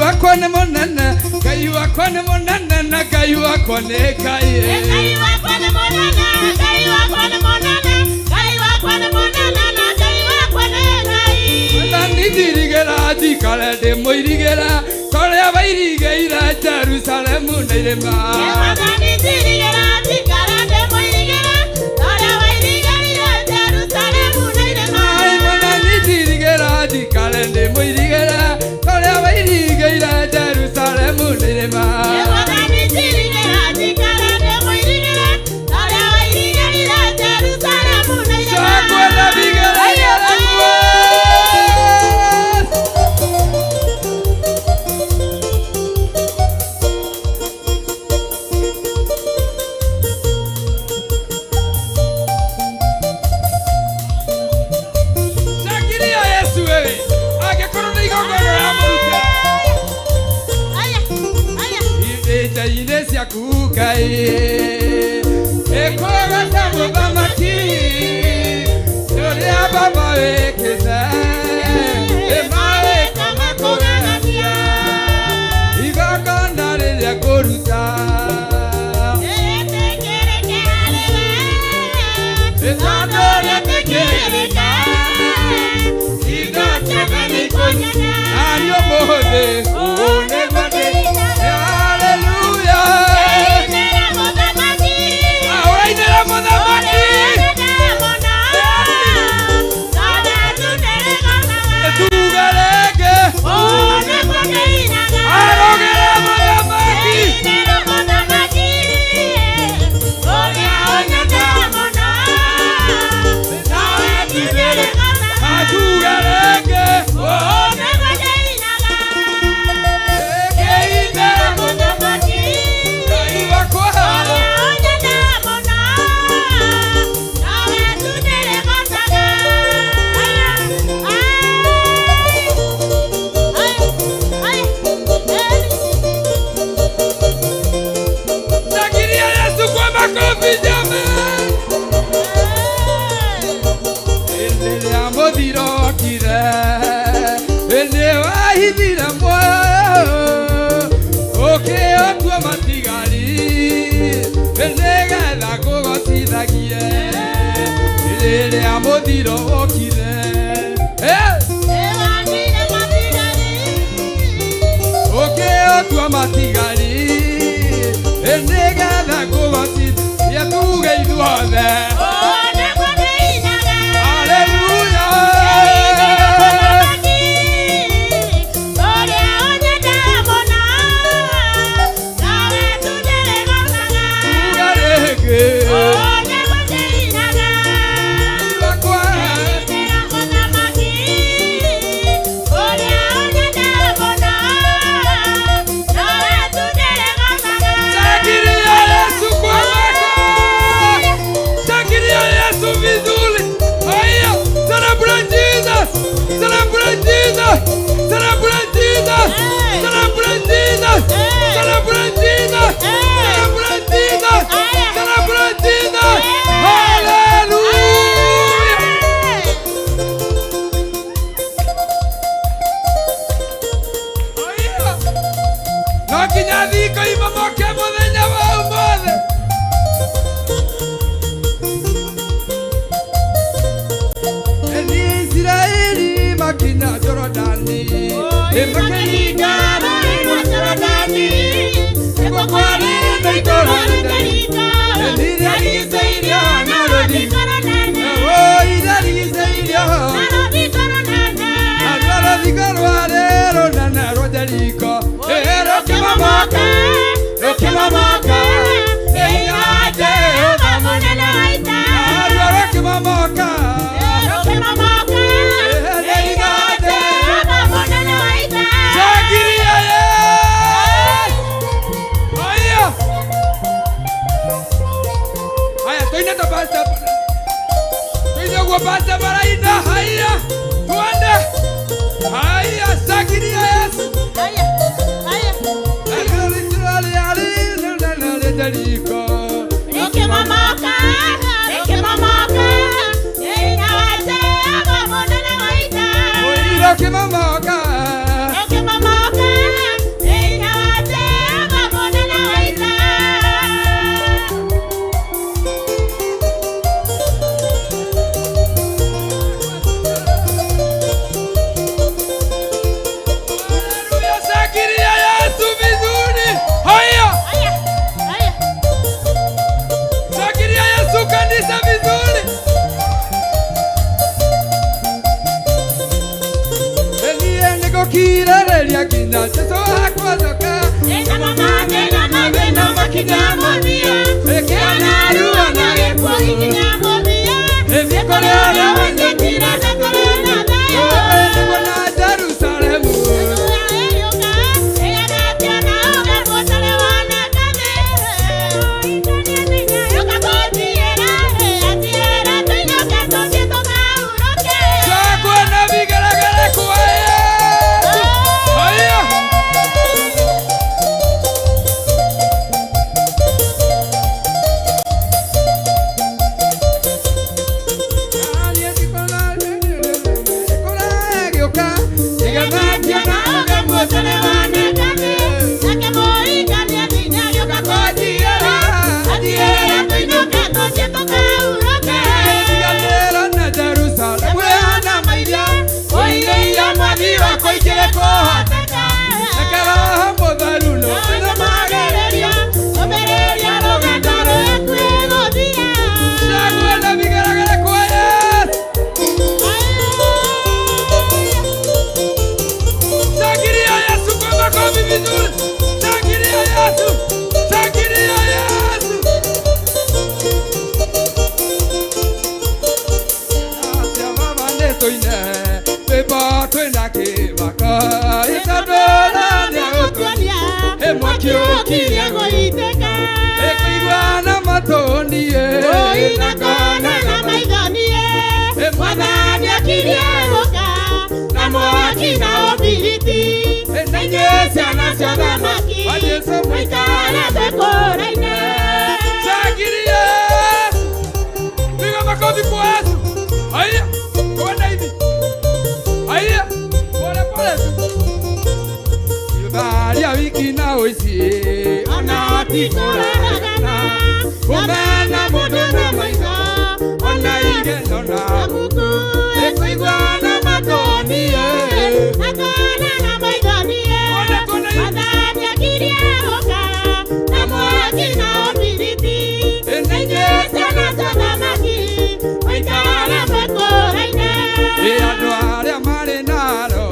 B: Wakwa nĩ mũnene, Ngai wakwa nĩ mũnene, na Ngai wakwa nĩ Ngai.
C: Ngai wakwa nĩ mũnene, Ngai wakwa nĩ mũnene, Ngai wakwa nĩ mũnene, na Ngai wakwa nĩ Ngai.
B: Mwathani ndirigĩra njikare ndĩmũirigĩra torĩa wairigĩire Jerusalemu na irĩma.
C: Mwathani ndirigĩra njikare ndĩmũirigĩra torĩa wairigĩire Jerusalemu na irĩma.
B: Ai, Mwathani ndirigĩra njikare ndĩmũirigĩra torĩa wairigĩire Jerusalemu na irĩma.
C: Mwathani ndirigĩra njikare ndĩmũirigĩra torĩa wairigĩire Jerusalemu na irĩma.
B: Shangwe na vigelegele kuo. Shangilia Yesu wewe. Angĩkorwo nĩ igongona ũramũrutĩra.
C: Aya, aya.
B: Irĩnja-inĩ ciaku Ngai ĩkũgata mũthamaki ũrĩa baba wĩkĩte ĩmawĩko makũgegania igongona rĩrĩa ngũruta
C: Ĩtĩkĩrĩke harĩ we,
B: tondũ rĩtĩkĩrĩka
C: indo ciothe nĩikũnyona.
B: Na niĩ ũmũthĩ ũũ nĩguo ndĩ. Haleluya.
C: Ĩinĩra mũthamaki,
B: Ũrainĩra mũthamaki.
C: ũrĩa nyendete mũno, tondũ nĩrĩgocaga.
B: Tuge rĩngĩ.
C: Ũũ nĩguo ndĩinaga.
B: Arogere mũthamaki.
C: Ĩinĩra mũthamaki, ũrĩa ũnyendete mũno, tondũ nĩrĩgocaga.
B: Tuge rĩngĩ.
C: Ũũ nĩguo ndĩinaga.
B: Ĩinĩra
C: Mũthamaki,
B: Ngai wakwa.
C: ũrĩa ũnyendete mũno, nowe tu ndĩrĩgocaga. Aya, ai, ai, ai,
B: Shangilia Yesu kwa makofi jamani.
C: ai.
B: Hĩndĩ ĩrĩa mũthiro okire, hĩndĩ wahithire muoyo, ũkĩũtua matigari, nĩgetha ngũgocithagie. Rĩrĩa mũthiro okire,
C: Nĩwagĩire matigari,
B: ũkĩũtua matigari, nĩgetha ngũgocithagie, tuge ithuothe.
C: ũũ nĩguo ndĩinaga.
B: Haleluya.
C: Ĩinĩra mũthamaki, ũrĩa ũnyendete mũno, nowe tu ndĩrĩgocaga.
B: Tuge rĩngĩ.
C: Ũũ nĩguo ndĩinaga.
B: Wakwa.
C: Ĩinĩra mũthamaki, ũrĩa ũnyendete mũno, nowe tu ndĩrĩgocaga.
B: Shangilia Yesu kwa makofi. Shangilia Yesu vizuri. Haya, celebrate Jesus. Celebrate Jesus. Celebrate Jesus. Celebrate Jesus. Celebrate Jesus. Celebrate Jesus. Celebrate Jesus. Hallelujah. Haya. No nginya thiko imamoke mũthenya wa ũmũthĩ. Eni Isiraeli makinya Jorodani, makĩringa rũũĩ rwa Jorodani, nĩguo kwarĩ na itũũra rĩtherĩ. Eni rĩarigicĩirio na rũthingo, oi rĩarigicĩirio, naruo rũthingo rwarĩ rũnene rwa Jeriko, ĩ rũkĩmomoka, Na Jesu akwacoka
C: Mathĩna mathĩna makinya mũthia, kĩona ruo na gĩkuũ gĩkinya mũthia, nĩ kũrĩ ũrĩa wanyitire na kũrĩ na thayũ.
B: Nĩguo na Jerusalemu. Shangwe na vigelegele kwa Yesu. Haya. Shangilia Yesu kwa makofi vizuri. Shangilia Yesu. Shangilia Yesu. Atia mama netoine. Beba twina kĩmaka. Ĩtondũ nĩagũtuonia. Mwaki ũkirie
C: Gũitĩka
B: Ĩkũigua na matũnie.
C: na kona na maithanie Mwathani akirie gũka na mwaki na ũbiriti na inyuĩ ciana cia thamaki mũikare twĩkũraine.
B: Shangilia Yesu. Piga makofi kwa Yesu. Haya. Kwenda hivi. Haya. Pole pole. Itharia wiki na ũici.
C: Ona ti kũragana
B: Kũmena mũndũ na maitho. Ona igendo na
C: Amuku
B: Ĩkũigua na matũnie.
C: na kona na maithanie
B: Ona kona hivi.
C: Mwathani akirie gũka na mwaki na ũbiriti
B: Na inyuĩ
C: ciana cia thamaki mũikare mwĩkũraine.
B: Ĩ andũ arĩa marĩ naro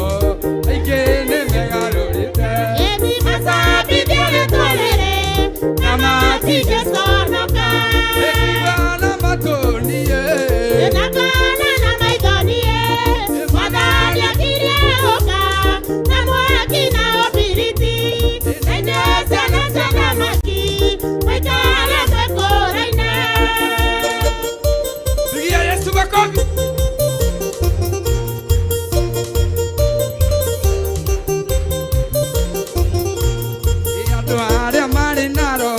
B: aingĩ nĩ megarũrĩte.
C: Eni masabithie rĩtwa rĩrĩ na matingĩconoka.
B: Ĩkũigua na matũnie.
C: Na kona na maithanie Mwathani akirie gũka na mwaki na ũbiriti na inyuĩ ciana cia thamaki mũikare mwĩkũraine.
B: Pigia Yesu makofi. Ĩ andũ arĩa marĩ naro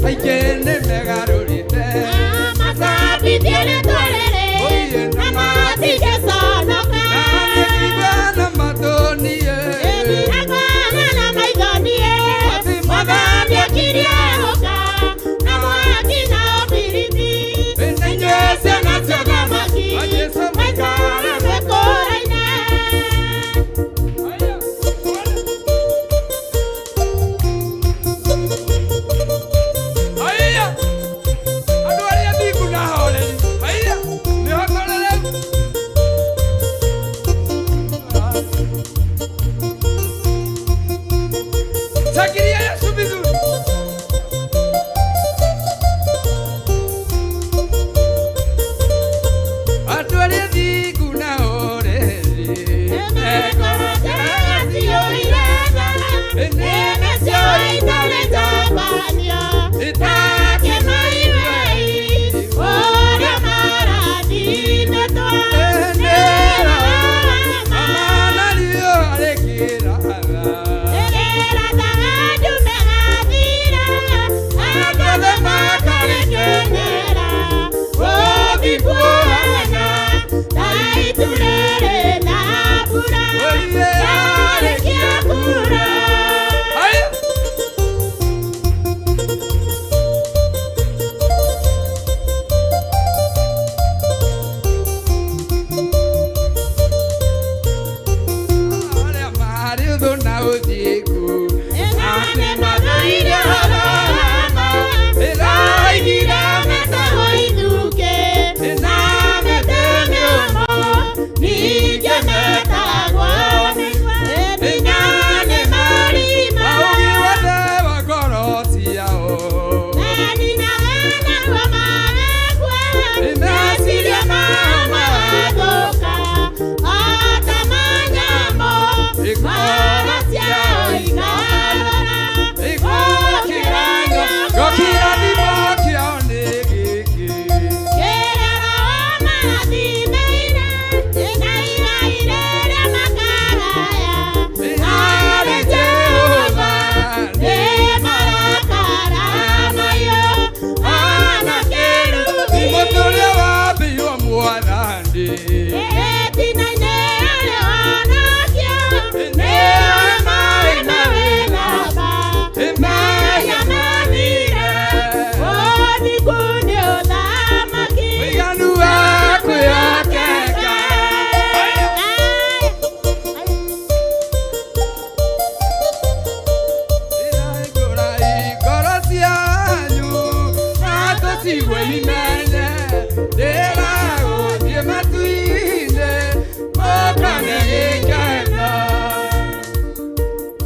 B: aingĩ nĩ megarũrĩte.
C: Masabithie rĩtwa rĩrĩ na matingĩconoka.
B: Na ĩkũigua na matũnie.
C: Agona na maithanie Mwathani akirie gũka na mwaki na ũbiriti
B: Na inyuĩ ciana cia
C: thamaki mũikare mwĩkũraine.
B: Haya. Haya. Andũ arĩa thingu na ahoreri. Haya. Mĩhotorere. Shangilia Yesu vizuri. Andũ arĩa thingu na ahoreri.
C: Ngoro njega ciyũire tha, nĩcio itarĩ njambanio, nake maimai ũrĩa marathimĩtwo nĩ Rama.
B: Amana riũa rĩkĩratha. Haya. Arĩa marĩ ũthũ na ũthingu.
C: Ningĩ metagwo nĩ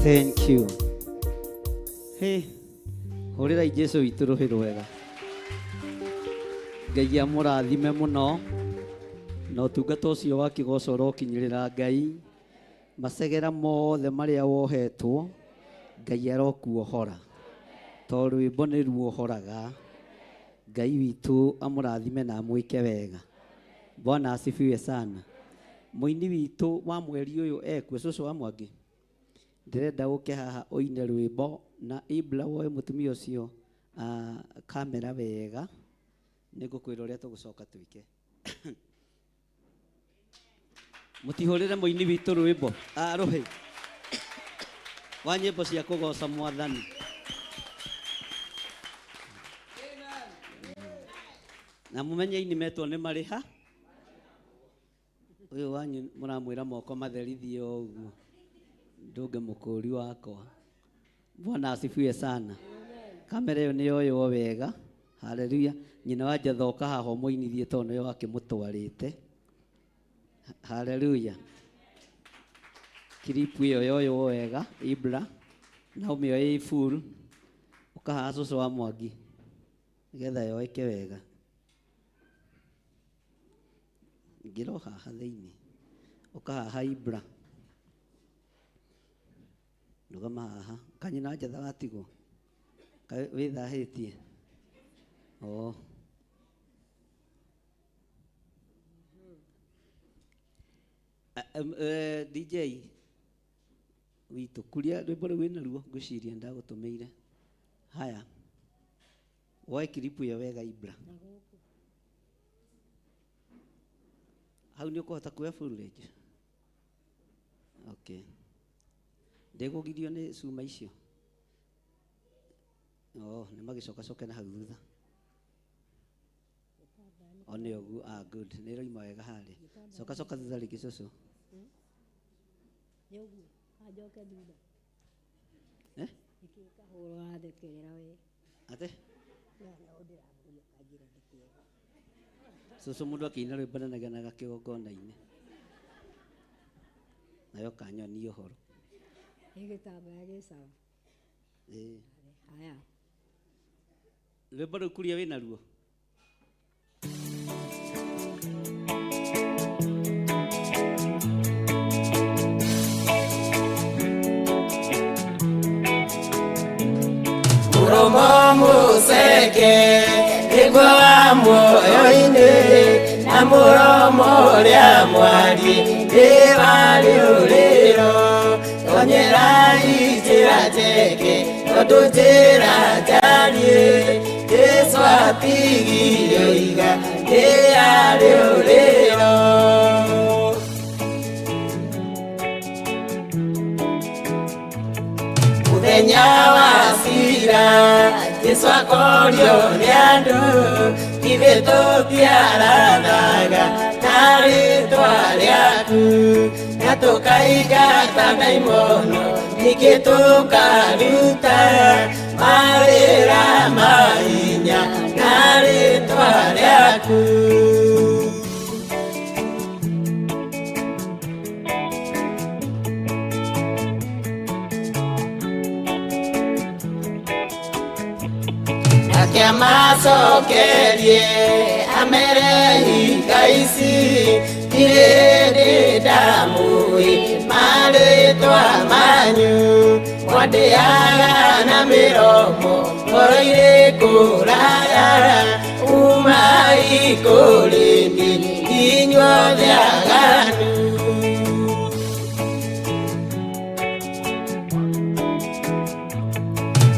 A: Thank you. Hey, hũrĩrai Jesu witũ rũhĩ rwega. Ngai amũrathime mũno na ũtungata ũcio wa kĩgoco ũrokinyĩrĩra Ngai. Macegera mothe marĩa wohetwo Ngai arokuohora, tondũ rwĩmbo nĩ ruohoraga. Ngai witũ amũrathime na amwĩke wega. Bwana asifiwe sana. Mũini witũ wa mweri ũyũ ekuo, cũcũ wa Mwangi, ndĩrenda ũke haha ũine rwĩmbo na Ibra woe mũtumia ũcio kamera wega, nĩngũkwĩra ũrĩa tũgũcoka twĩke. Mũtihũrĩre mũini witũ rwĩmbo rũhĩ wa nyĩmbo cia kũgoca Mwathani. Na mũmenye aini metwo nĩ marĩha. Ũyũ wanyu mũramwĩra moko matherithie o ũguo, ndũnge mũkũri wakwa. Bwana asifiwe sana. Kamera ĩyo nĩ yoywo wega. Haleluya. Nyina wa Njathoka haha ũmũinithie tondũ nĩwe wakĩmũtwarĩte. Haleluya. Kiripu ĩyo yoywo wega Ibra, na ũmĩoe ĩ full, ũkahaha cũcũ wa Mwangi nĩgetha yoeke wega. Ingĩra o haha thĩinĩ, ũkahaha Ibra, rũgama haha. Kanyina wa Njatha watigwo wĩthahĩtie. Oh. DJ witũ kuria rwĩmbo rũu wĩna ruo ngwĩciria ndagũtũmĩire. Haya, woe kiripu ĩyo wega Ibra. Hau nĩ ũkũhota kuoya full range? Okay. Ndĩgũgirio nĩ cuma icio? Oh, nĩ magĩcokacoke na hau thutha. O nĩ ũguo, ah, good. Nĩ ĩroima wega harĩa. Coka coka thutha rĩngĩ cũcũ.
D: Nĩ ũguo, anjoke thutha.
A: Eh?
D: Nĩkĩ kahũra ũrathekerera we?
A: Ate?
D: No, no, ndĩramũria kanjĩra nĩ kĩega.
A: Cũcũ mũndũ akĩina rwĩmbo ndaneganaga kĩgongona-inĩ. Nayo kanyonia ũhoro.
D: Nĩ gĩtambaya gĩ sawa.
A: Ĩĩ.
D: Haya.
A: Rwĩmbo rũu kuria wĩna ruo?
E: Mũromo mũceke nĩguo wa muoyo-inĩ, na mũromo ũrĩa mwariĩ nĩ wa rĩũrĩro. Tonyerai njĩra njeke, tondũ njĩra njariĩ Jesũ atigire oiga nĩ ya rĩũrĩro. Mũthenya wa cira Jesũ akorio nĩ andũ, ithuĩ tũtiarathaga na rĩtwa rĩaku, na tũkaingata ndaimono, ningĩ tũkaruta mawĩra ma hinya na rĩtwa rĩaku. Nake amacokerie amere hinga ici, ndirĩ hĩndĩ ndamũĩ marĩtwa manyu, mwandĩaga na mĩromo ngoro irĩ kũraya, umai kũrĩ niĩ inyuothe aganu.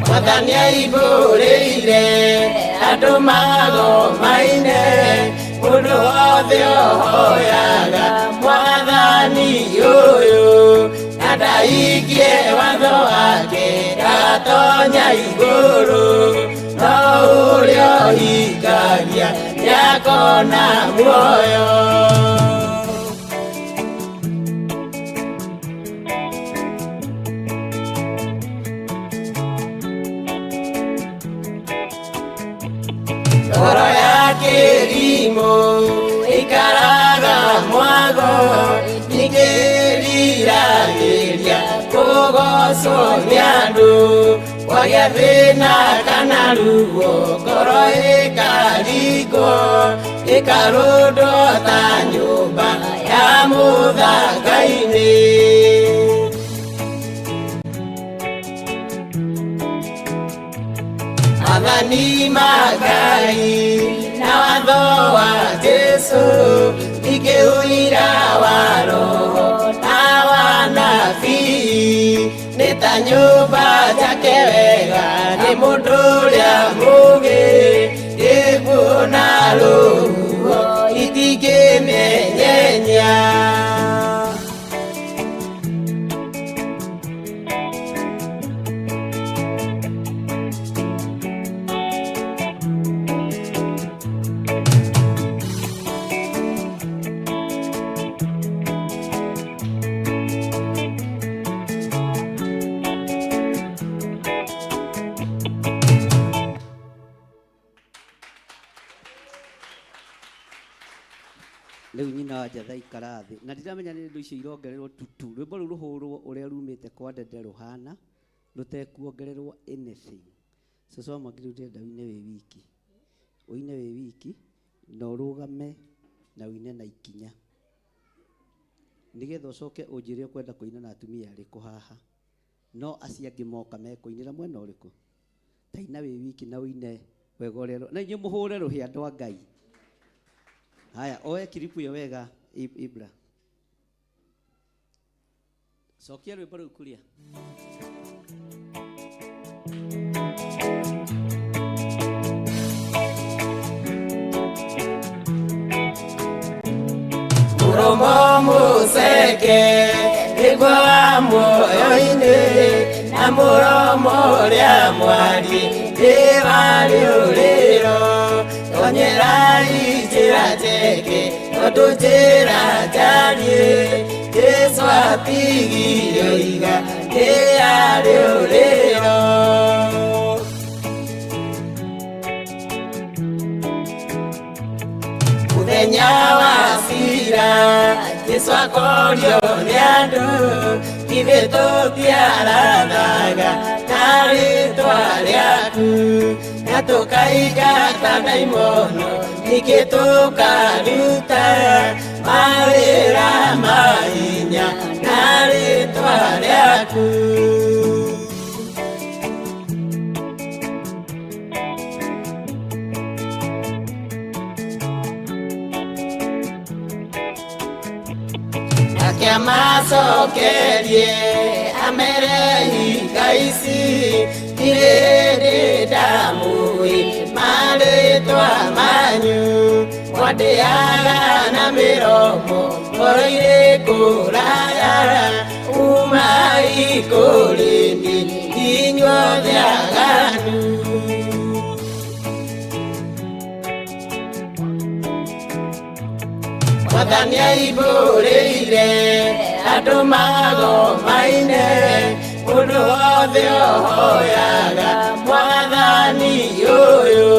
E: Mwathani aimbũrĩire andũ magomaine, mũndũ wothe ũhoyaga Mwathani ũyũ, na ndahingie watho wake ndagatonya igũrũ, no ũrĩa ũhingagia nĩakona muoyo. Ngoro ya kĩrimũ ĩikaraga mwago, ningĩ ĩriragĩria kũrĩa Kũgocwo nĩ andũ kwagĩa thĩna kana ruo ngoro ĩkaringwo ĩkarũndwo ta nyũmba ya mũthanga-inĩ. Maathani ma Ngai na watho wa Jesũ ningĩ ũira wa Roho na wa nabii nĩ ta nyũmba njake wega nĩ mũndũ ũrĩa mũũgĩ gĩkuũ na rũhuho itingĩmĩenyenya.
A: Rĩu nyina wa njatha ikara thĩ na ndiramenya nĩ indo icio irongererwo tutu rwĩmbo rũu rũhũrwo ũrĩa rumĩte kwa Ndende rũhana rũtekuongererwo anything. Cũcũ wa Mwangi rĩu ndĩrenda ũine wĩ wiki, ũine wĩ wiki na ũrũgame na ũine na ikinya nĩgetha ũcoke ũnjĩre ũkwenda kũina na atumia arĩkũ haha no acio angĩ moka mekũinĩra mwena ũrĩkũ. Ta ina wĩ wiki na ũine wega ũrĩa na inyuĩ mũhũre rũhĩ andũ a Ngai. Haya, oe kiripu ĩyo wega Ibra. Cokia rwĩmbo rũu kuria.
E: Mũromo mũceke nĩguo wa muoyo-inĩ na mũromo ũrĩa mwariĩ nĩ wa rĩũrĩro. Tonyerai njĩra njeke tondũ njĩra njariĩ Jesũ atigire oiga nĩ ya rĩũrĩro. Mũthenya wa cira Jesũ akorio nĩ andũ ithuĩ tũtiarathaga na rĩtwa rĩaku na tũkaingata ndaimono ningĩ tũkaruta mawĩra ma hinya na rĩtwa rĩaku. Nake amacokerie amere hinga ici ndirĩ hĩndĩ ndamũĩ marĩtwa manyu mwandĩaga na mĩromo ngoro irĩ kũraya umai kũrĩ niĩ inyuothe aganu. Mwathani aimbũrĩire andũ magomaine mũndũ wothe ũhoyaga Mwathani ũyũ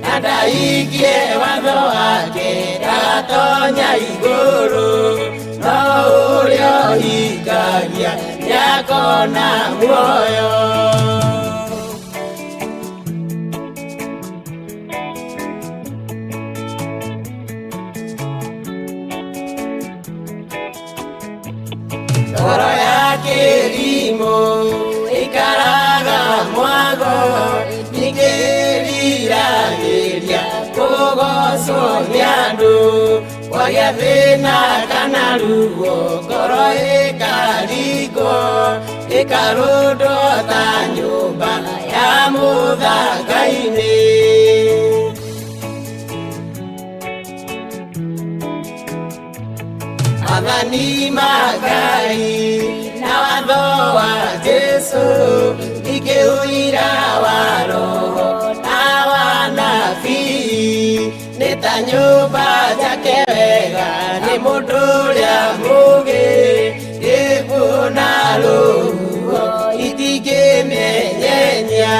E: na ndahingie watho wake ndagatonya igũrũ no ũrĩa ũhingagia nĩakona muoyo. Ngoro ya kĩrimũ ĩikaraga mwago ningĩ ĩriragĩria kũgocwo nĩ andũ kwagĩa thĩna kana ruo ngoro ĩkaringwo ĩkarũndwo ta nyũmba ya mũthanga-inĩ. Maathani ma Ngai na watho wa Jesũ ningĩ ũira wa Roho na wa nabii nĩ ta nyũmba njake wega nĩ mũndũ ũrĩa mũũgĩ gĩkuũ na rũhuho itingĩmĩenyenya.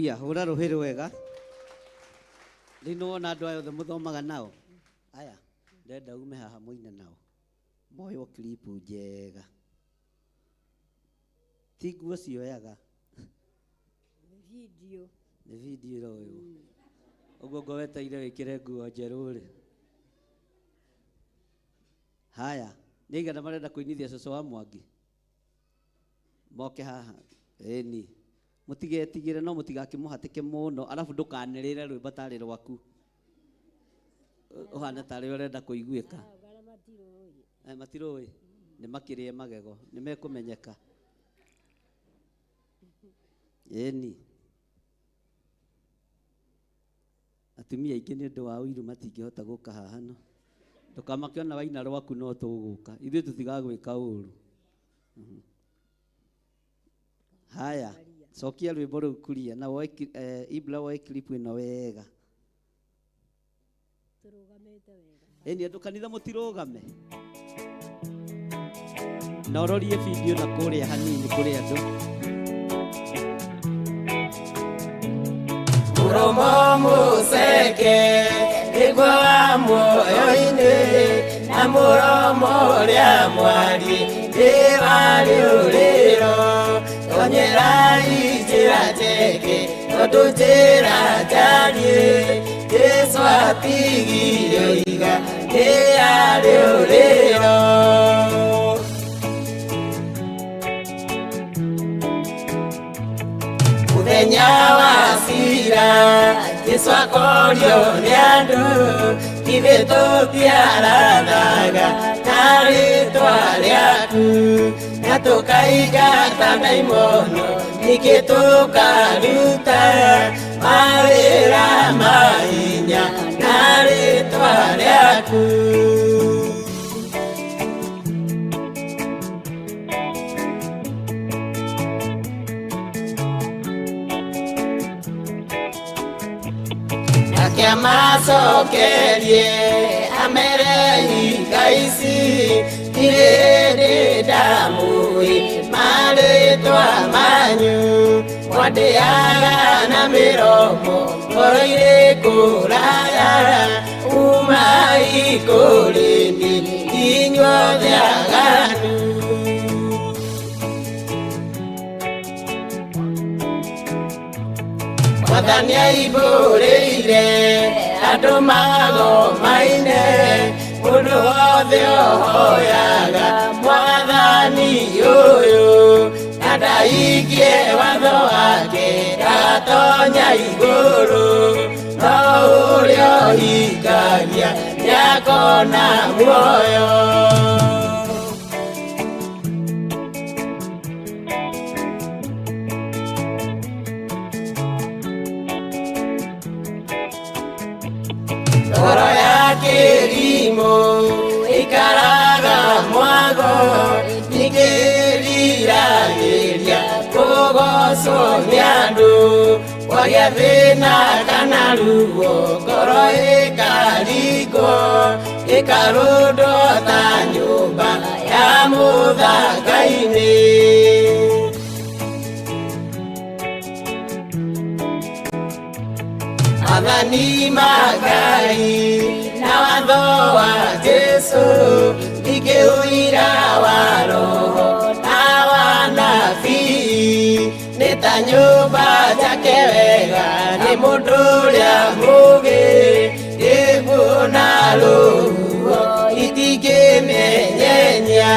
A: Haleluya. Hũra rũhĩ rwega. Rĩu nĩwona andũ aya othe mũthomaga nao. Aya, ndĩrenda ume haha mũine nao. Moywo clip njega. Ti nguo cioyaga.
D: Nĩ video.
A: Nĩ video ĩroywo. Ũguo ngo wetereire wĩkĩre nguo njerũ rĩ. Haya, nĩ aigana marenda kũinithia cũcũ wa Mwangi? Moke haha. Ĩni. Mũtigetigĩre no mũtigakĩmũhatĩke mũno, arabu ndũkanĩrĩre rwĩmbo tarĩ rwaku. Ũhane tarĩ ũrenda kũiguĩka.
D: Arĩa matirũĩ.
A: Matirũĩ. Nĩ makĩrĩe magego, nĩ mekũmenyeka. Ĩni. Atumia aingĩ nĩ ũndũ wa ũiru matingĩhota gũka haha no. Ndũkamake ona waina rwaku no tũgũka. Ithuĩ tũtigagwĩka ũru. Haya, cokia rwĩmbo rũu kuria na woe Ibra woe clip ĩno wega.
D: Tũrũgamĩte wega.
A: Ĩni andũ kanitha mũtirũgame. Na ũrorie video na kũrĩa hanini kũrĩ andũ.
E: Mũromo mũceke nĩguo wa muoyo-inĩ, na mũromo ũrĩa mwariĩ nĩ wa rĩũrĩro. Tonyerai njĩra njeke, tondũ njĩra njariĩ Jesũ atigire oiga nĩ ya rĩũrĩro. Mũthenya wa cira Jesũ akorio nĩ andũ, ithuĩ tũtiarathaga na rĩtwa rĩaku, na tũkaingata ndaimono, ningĩ tũkaruta mawĩra ma hinya na rĩtwa rĩaku. Nake amacokerie amere hinga ici, ndirĩ hĩndĩ ndamũĩ marĩtwa manyu. Mwandĩaga na mĩromo, ngoro irĩ kũraya, umai kũrĩ niĩ inyuothe aganu. Mwathani aimbũrĩire andũ magomaine, mũndũ wothe ũhoyaga Mwathani ũyũ, na ndahingie watho wake ndagatonya igũrũ, no ũrĩa ũhingagia nĩakona muoyo. Ngoro ya kĩrimũ ĩikaraga mwago, ningĩ ĩriragĩria kũgocwo nĩ andũ. Kwagĩa thĩna kana ruo, ngoro ĩkaringwo, ĩkarũndwo ta nyũmba ya mũthanga-inĩ. Maathani ma Ngai na watho wa Jesũ, ningĩ ũira wa Roho na wa nabii, nĩ ta nyũmba njake wega nĩ mũndũ ũrĩa mũũgĩ, rĩguũ na rũhuho itingĩmĩenyenya.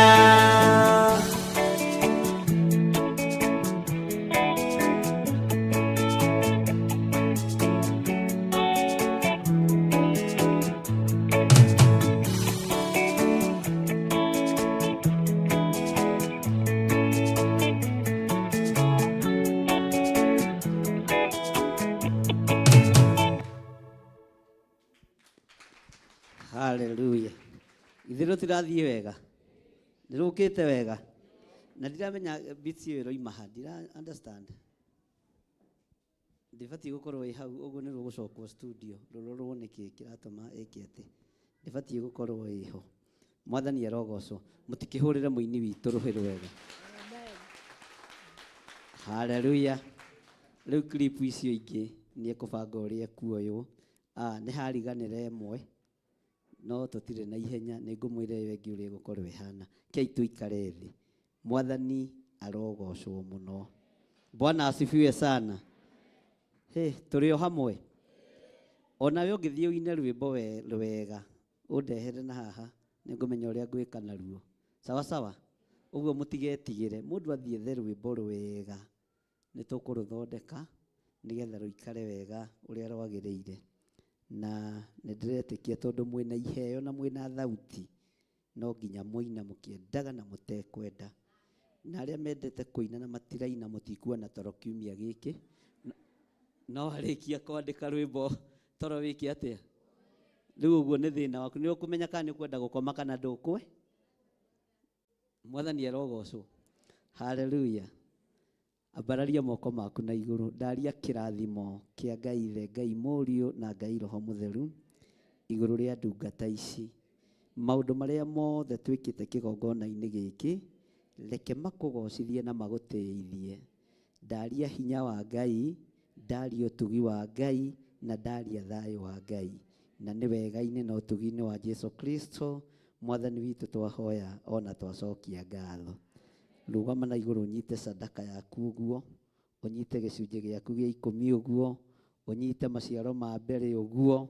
A: Hallelujah. Ithuĩ tũtirathiĩ wega. Nĩrũkĩte wega. Na ndiramenya beats ĩyo ĩroima ha, ndira understand. Ndĩbatiĩ gũkorwo ĩ hau, ũguo nĩ rũgũcokwo studio, rũrorwo nĩkĩ kĩratũma ĩke atĩ. Ndĩbatiĩ gũkorwo ĩho. Mwathani arogocwo. Mũtikĩhũrĩre mũini witũ rũhĩ rwega. Hallelujah. Rĩu clip icio ingĩ nĩ ekũbanga ũrĩa ekuoywo. Nĩ hariganĩra ĩmwe, no tũtirĩ na ihenya, nĩ ngũmwĩra ĩyo ĩngĩ ũrĩa ĩgũkorwo ĩhana. Kei tũikare thĩ. Mwathani arogocwo mũno. Bwana asifiwe sana. Hĩ, tũrĩ o hamwe. Onawe ũngĩthiĩ ũine rwĩmbo rwega, ũndehere na haha, nĩ ngũmenya ũrĩa ngwĩka naruo. Sawa sawa? Ũguo mũtigetigĩre, mũndũ athiĩ ethe rwĩmbo rwega, nĩ tũkũrũthondeka nĩgetha rũikare wega ũrĩa rwagĩrĩire. Na nĩ ndĩretĩkia tondũ mwĩna iheo na mwĩna thauti, no nginya mũine mũkĩendaga na mũtekwenda. Na arĩa mendete kũina na matiraina mũtikuona toro kiumia gĩkĩ. No arĩkia kwandĩka rwĩmbo toro wĩke atĩa? Rĩu ũguo nĩ thĩna waku, nĩ ũkũmenya kana nĩ ũkwenda gũkoma kana ndũkwe. Mwathani arogocwo. Haleluya. Ambararia moko maku na igũrũ, ndaria kĩrathimo kĩa Ngai Ithe, Ngai Mũriũ na Ngai Roho Mũtheru igũrũ rĩa ndungata ici. Maũndũ marĩa mothe twĩkĩte kĩgongona-inĩ gĩkĩ, reke makũgocithie na magũtĩithie. Ndaria hinya wa Ngai, ndaria ũtugi wa Ngai, na ndaria thayũ wa Ngai. Na nĩ wega-inĩ na ũtugi-inĩ wa Jesu Kristo, Mwathani witũ twahoya ona twacokia ngatho. Rũgama na igũrũ ũnyite sadaka yaku ũguo, ũnyite gĩcunjĩ gĩaku gĩa ikũmi ũguo, ũnyite maciaro ma mbere ũguo,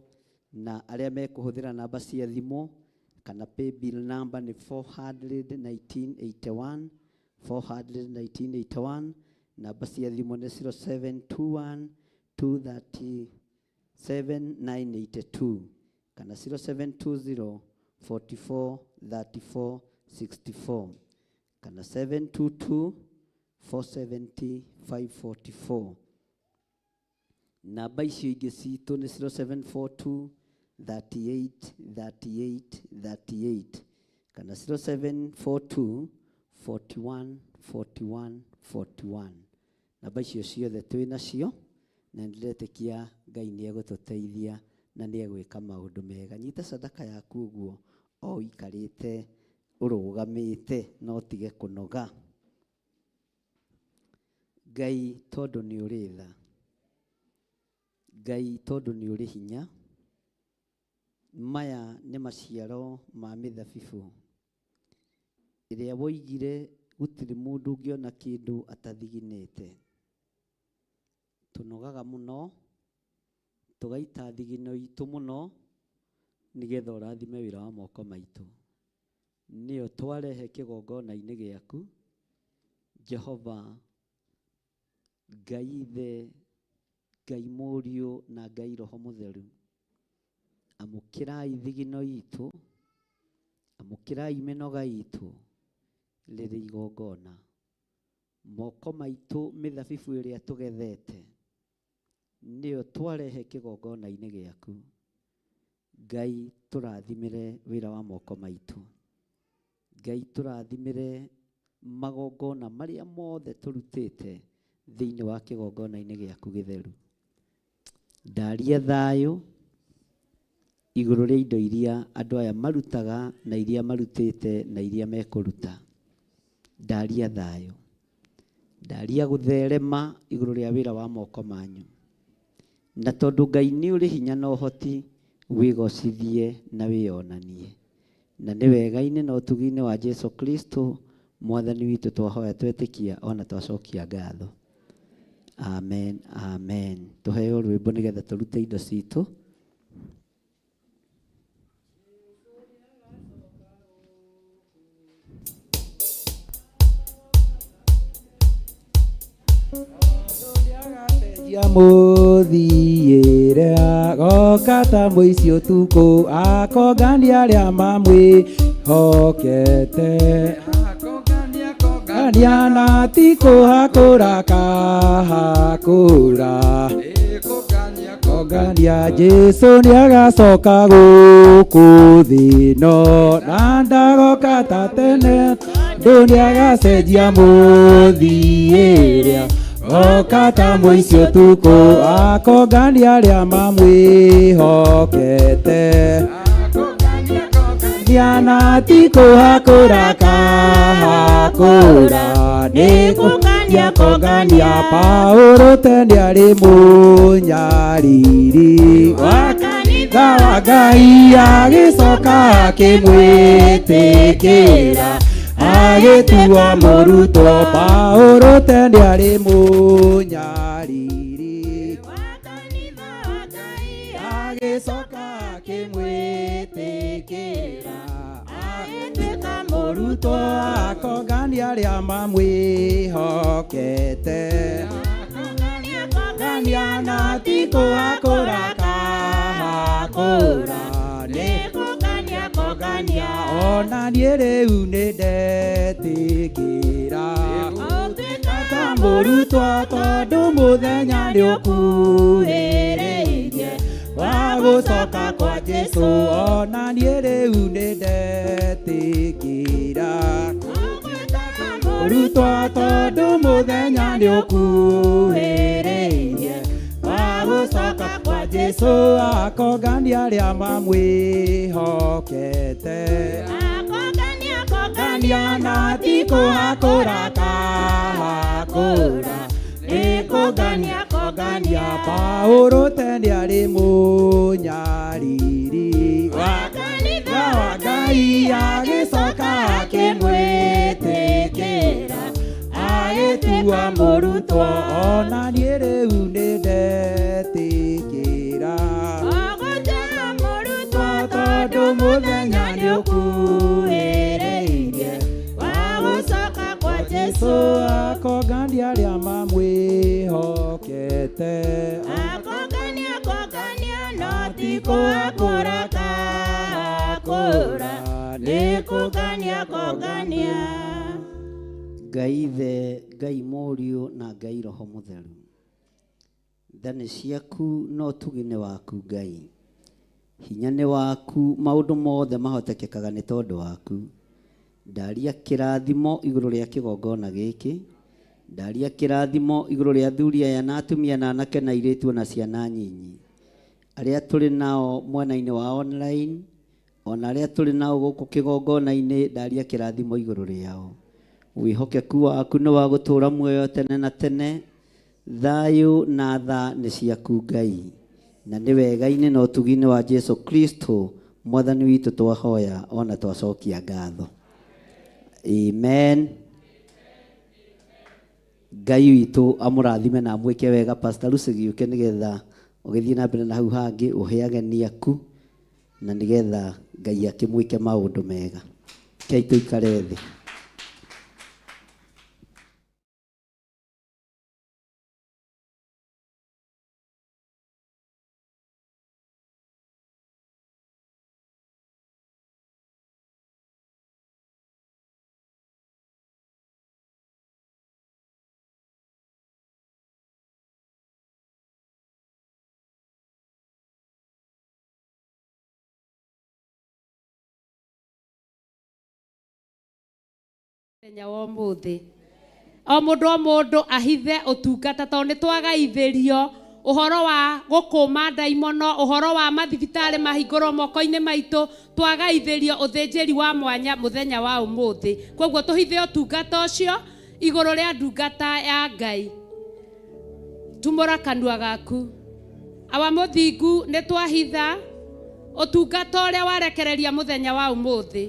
A: na arĩa mekũhũthĩra namba cia thimũ kana paybill number nĩ 41981, 41981, namba cia thimũ nĩ 0721 237 982 kana 0720 44 34 64 kana 722 470 544. Namba icio ingĩ citũ nĩ 0742 38 38 38 kana 0742 41 41 41. Namba icio ciothe twĩ nacio na nĩndĩretĩkia Ngai nĩ egũtũteithia na nĩ egwĩka maũndũ mega. Nyita sadaka yaku ũguo o ũikarĩte ũrũgamĩte no tige kũnoga. Ngai tondũ nĩ ũrĩ tha, Ngai tondũ nĩ ũrĩ hinya, maya nĩ maciaro ma mĩthabibũ ĩrĩa woigire gũtirĩ mũndũ ũngĩona kĩndũ atathiginĩte. Tũnogaga mũno, tũgaita thigino itũ mũno, nĩgetha ũrathime wĩra wa moko maitũ. Nĩyo twarehe kĩgongona-inĩ gĩaku, Jehova, Ngai Ithe, Ngai Mũriũ na Ngai Roho Mũtheru. Amũkĩrai thigino itũ, amũkĩrai mĩnoga itũ, rĩrĩ igongona. Moko maitũ mĩthabibũ ĩrĩa tũgethete, nĩyo twarehe kĩgongona-inĩ gĩaku. Ngai tũrathimĩre wĩra wa moko maitũ. Ngai tũrathimĩre magongona marĩa mothe tũrutĩte thĩinĩ wa kĩgongona-inĩ gĩaku gĩtheru. Ndaria thayũ igũrũ rĩa indo iria andũ aya marutaga na iria marutĩte na iria mekũruta. Ndaria thayũ. Ndaria gũtherema igũrũ rĩa wĩra wa moko manyu. Na tondũ Ngai nĩ ũrĩ hinya na ũhoti, wĩgocithie na wĩonanie. Na nĩ wega-inĩ na ũtugi-inĩ wa Jesu Kristo, Mwathani witũ twahoya twetĩkia ona twacokia ngatho. Amen, amen. Tũheo rwĩmbo nĩgetha tũrute indo citũ.
B: Mũthiĩre agoka ta mũici ũtukũ, akongania arĩa mamwĩhokete. Kongania na ti kũhakũra kahakũra. Kongania Jesu nĩagacoka gũkũ thĩ ĩno, na ndagoka ta tene, ndũ nĩagacenjia mũthiĩre. Oka ta mũici ũtukũ, akongania arĩa mamwĩhokete.
E: Kũngania na ti kũhakũra kahakũra nĩ kũngania kũngania Paũlũ tene arĩ mũnyariri wa kanitha wa Ngai agĩcoka akĩmwĩtĩkĩra agĩtuo mũrutwo Paũlũ tene arĩ mũnyariri wa kanitha wa Ngai agĩcoka akĩmwĩtĩkĩra agĩtuĩka mũrutwo akongania arĩa mamwĩhokete akongania na ti kũhakũra kahakũra nĩ kũngania kũngania ona niĩ rĩu nĩ ndetĩkĩra ta mũrutwo tondũ mũthenya nĩ ũkuhĩrĩirie wa gũcoka kwa Jesũ ona niĩ rĩu nĩ ndetĩkĩra mũrutwo tondũ mũthenya nĩ ũkuhĩrĩirie wa gũcoka kwa Jesũ akongania arĩa mamwĩhokete
C: Akongania
E: kũngania na ti kũhakũra kahakũra nĩ kũngania kũngania Paũlũ tene arĩ mũnyariri wa kanitha wa Ngai agĩcoka akĩmwĩtĩkĩra agĩtua mũrutwo ona niĩ rĩu nĩ ndetĩkĩra
C: Ũgũtua mũrutwo
E: tondũ mũthenya nĩ ũkuhĩrĩirie
C: wa gũcoka kwa
E: Jesũ
C: Jesũ
E: akongania arĩa mamwĩhokete
C: Akongania kũngania no ti kũhakũra kahakũra nĩ kũngania kũngania
A: Ngai Ithe, Ngai Mũriũ na Ngai Roho Mũtheru. Tha nĩ ciaku na ũtugi nĩ waku Ngai. Hinya nĩ waku, maũndũ mothe mahotekekaga nĩ tondũ waku. Ndaria kĩrathimo igũrũ rĩa kĩgongona gĩkĩ. Ndaria kĩrathimo igũrũ rĩa athuri aya na atumia na anake na airĩtu na ciana nyinyi. Arĩa tũrĩ nao mwena-inĩ wa online, ona arĩa tũrĩ nao gũkũ kĩgongona-inĩ, ndaria kĩrathimo igũrũ rĩao. Wĩhokeku waku nĩ wa gũtũũra muoyo tene na tene. Thayũ na tha nĩ ciaku Ngai. Na nĩ wega-inĩ na ũtugi-inĩ wa Jesu Kristo mwathani witũ twahoya ona twacokia ngatho. Amen. Ngai witũ amũrathime na amwĩke wega. Pastor Lucy gĩũke nĩgetha ũgĩthiĩ na mbere na hau hangĩ ũhe ageni aku na nĩgetha Ngai akĩmwĩke maũndũ mega. Rekei tũikare thĩ.
F: Mũthenya wa ũmũthĩ o mũndũ o mũndũ ahithe ũtungata tondũ nĩ twagaithĩrio ũhoro wa gũkũma ndaimono, ũhoro wa mathibitarĩ mahingũrwo moko-inĩ maitũ, twagaithĩrio ũthĩnjĩri wa mwanya mũthenya wa ũmũthĩ. Koguo tũhithe ũtungata ũcio igũrũ rĩa ndungata ya Ngai. Tumũra kanua gaku. Awa mũthingu nĩ twahitha ũtungata ũrĩa warekereria mũthenya wa ũmũthĩ.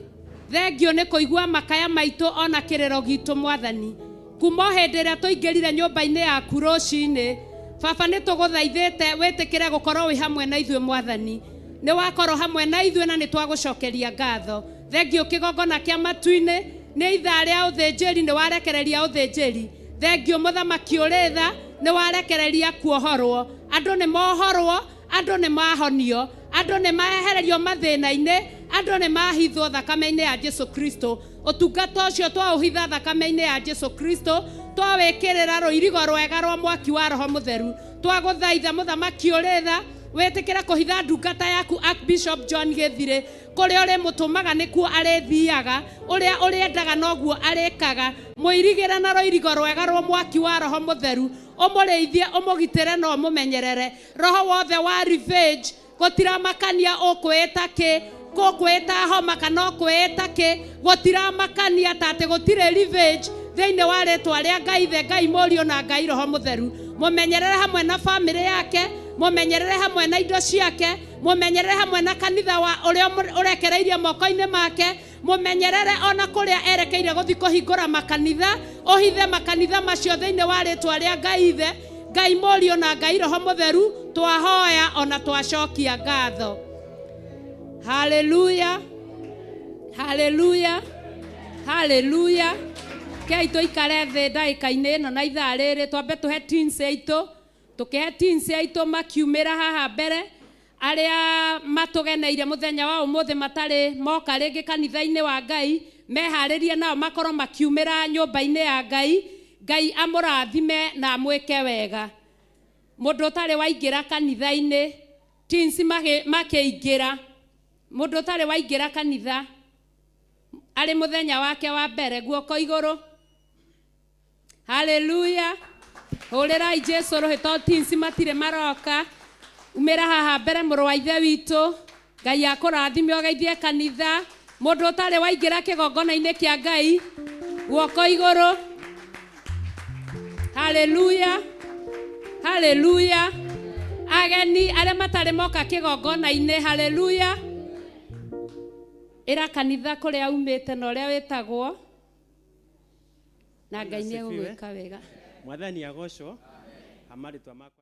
F: Thengio nĩ kũigua makaya maitũ ona kĩrĩro gitũ mwathani. Kuma o hĩndĩ ĩrĩa tũingĩrire nyũmba-inĩ yaku rũcinĩ, baba nĩ tũgũthaithĩte wĩtĩkĩre gũkorwo wĩ hamwe na ithuĩ mwathani. Nĩ wakorwo hamwe na ithuĩ na nĩ twagũcokeria ngatho. Thengio kĩgongona kĩa matu-inĩ nĩ ithaa rĩa ũthĩnjĩri, nĩ warekereria ũthĩnjĩri. Thengio mũthamaki ũrĩ tha, nĩ warekereria kuohorwo. Andũ nĩ mohorwo, andũ nĩ mahonio, andũ nĩ mahererio mathĩna-inĩ, andũ nĩ mahithwo thakame-inĩ ya Jesu Kristo. Ũtungata ũcio twaũhitha thakame-inĩ ya Jesu Kristo, twawĩkĩrĩra rũirigo rwega rwa mwaki wa Roho Mũtheru. Twagũthaitha mũthamaki ũrĩ tha, wĩtĩkĩre kũhitha ndungata yaku Archbishop John Gĩthirĩ, kũrĩa ũrĩmũtũmaga nĩkuo arĩthiaga, ũrĩa ũrĩendaga noguo arĩkaga. Mũirigĩre na rũirigo rwega rwa mwaki wa Roho Mũtheru, ũmũrĩithie, ũmũgitĩre na ũmũmenyerere. Roho wothe wa revenge gũtiramakania ũkwĩta kĩ, Kũkwĩta homa kana ũkwĩta kĩ, gũtiramakania ta atĩ gũtirĩ revenge thĩinĩ wa rĩtwa rĩa Ngai Ithe, Ngai Mũriũ na Ngai Roho Mũtheru. Mũmenyerere hamwe na bamĩrĩ yake, mũmenyerere hamwe na indo ciake, mũmenyerere hamwe na kanitha wa ũrĩa ũrekereirie moko-inĩ make, mũmenyerere ona kũrĩa erekeire gũthiĩ kũhingũra makanitha, ũhithe makanitha macio thĩinĩ wa rĩtwa rĩa Ngai Ithe, Ngai Mũriũ na Ngai Roho Mũtheru. Twahoya ona twacokia ngatho. Haleluya, haleluya, haleluya. Kei tũikare thĩ ndagĩka-inĩ ĩno na ithaa rĩrĩ, twambe tũhe teens aitũ, tũkĩhe teens aitũ makiumĩra haha mbere, arĩa matũgeneire mũthenya wa ũmũthĩ matarĩ moka rĩngĩ kanitha-inĩ wa Ngai, meharĩrie nao makorwo makiumĩra nyũmba-inĩ ya Ngai. Ngai amũrathime na amwĩke wega. Mũndũ ũtarĩ waingĩra kanitha-inĩ, teens makĩingĩra, mũndũ ũtarĩ waingĩra kanitha arĩ mũthenya wake wa mbere, guoko igũrũ. Haleluya. Hũrĩrai Jesu rũhĩ tondũ teens matirĩ maroka. Umĩra haha mbere mũrũ wa ithe witũ. Ngai akũrathime ũgeithie kanitha. Mũndũ ũtarĩ waingĩra kĩgongona-inĩ kĩa Ngai, guoko igũrũ. Haleluya, haleluya. Ageni arĩa matarĩ moka kĩgongona-inĩ, haleluya. Ĩra kanitha kũrĩa umĩte na ũrĩa wĩtagwo, na Ngai nĩ egũgwĩka wega.
G: Mwathani agocwo. Amarĩtwa makwa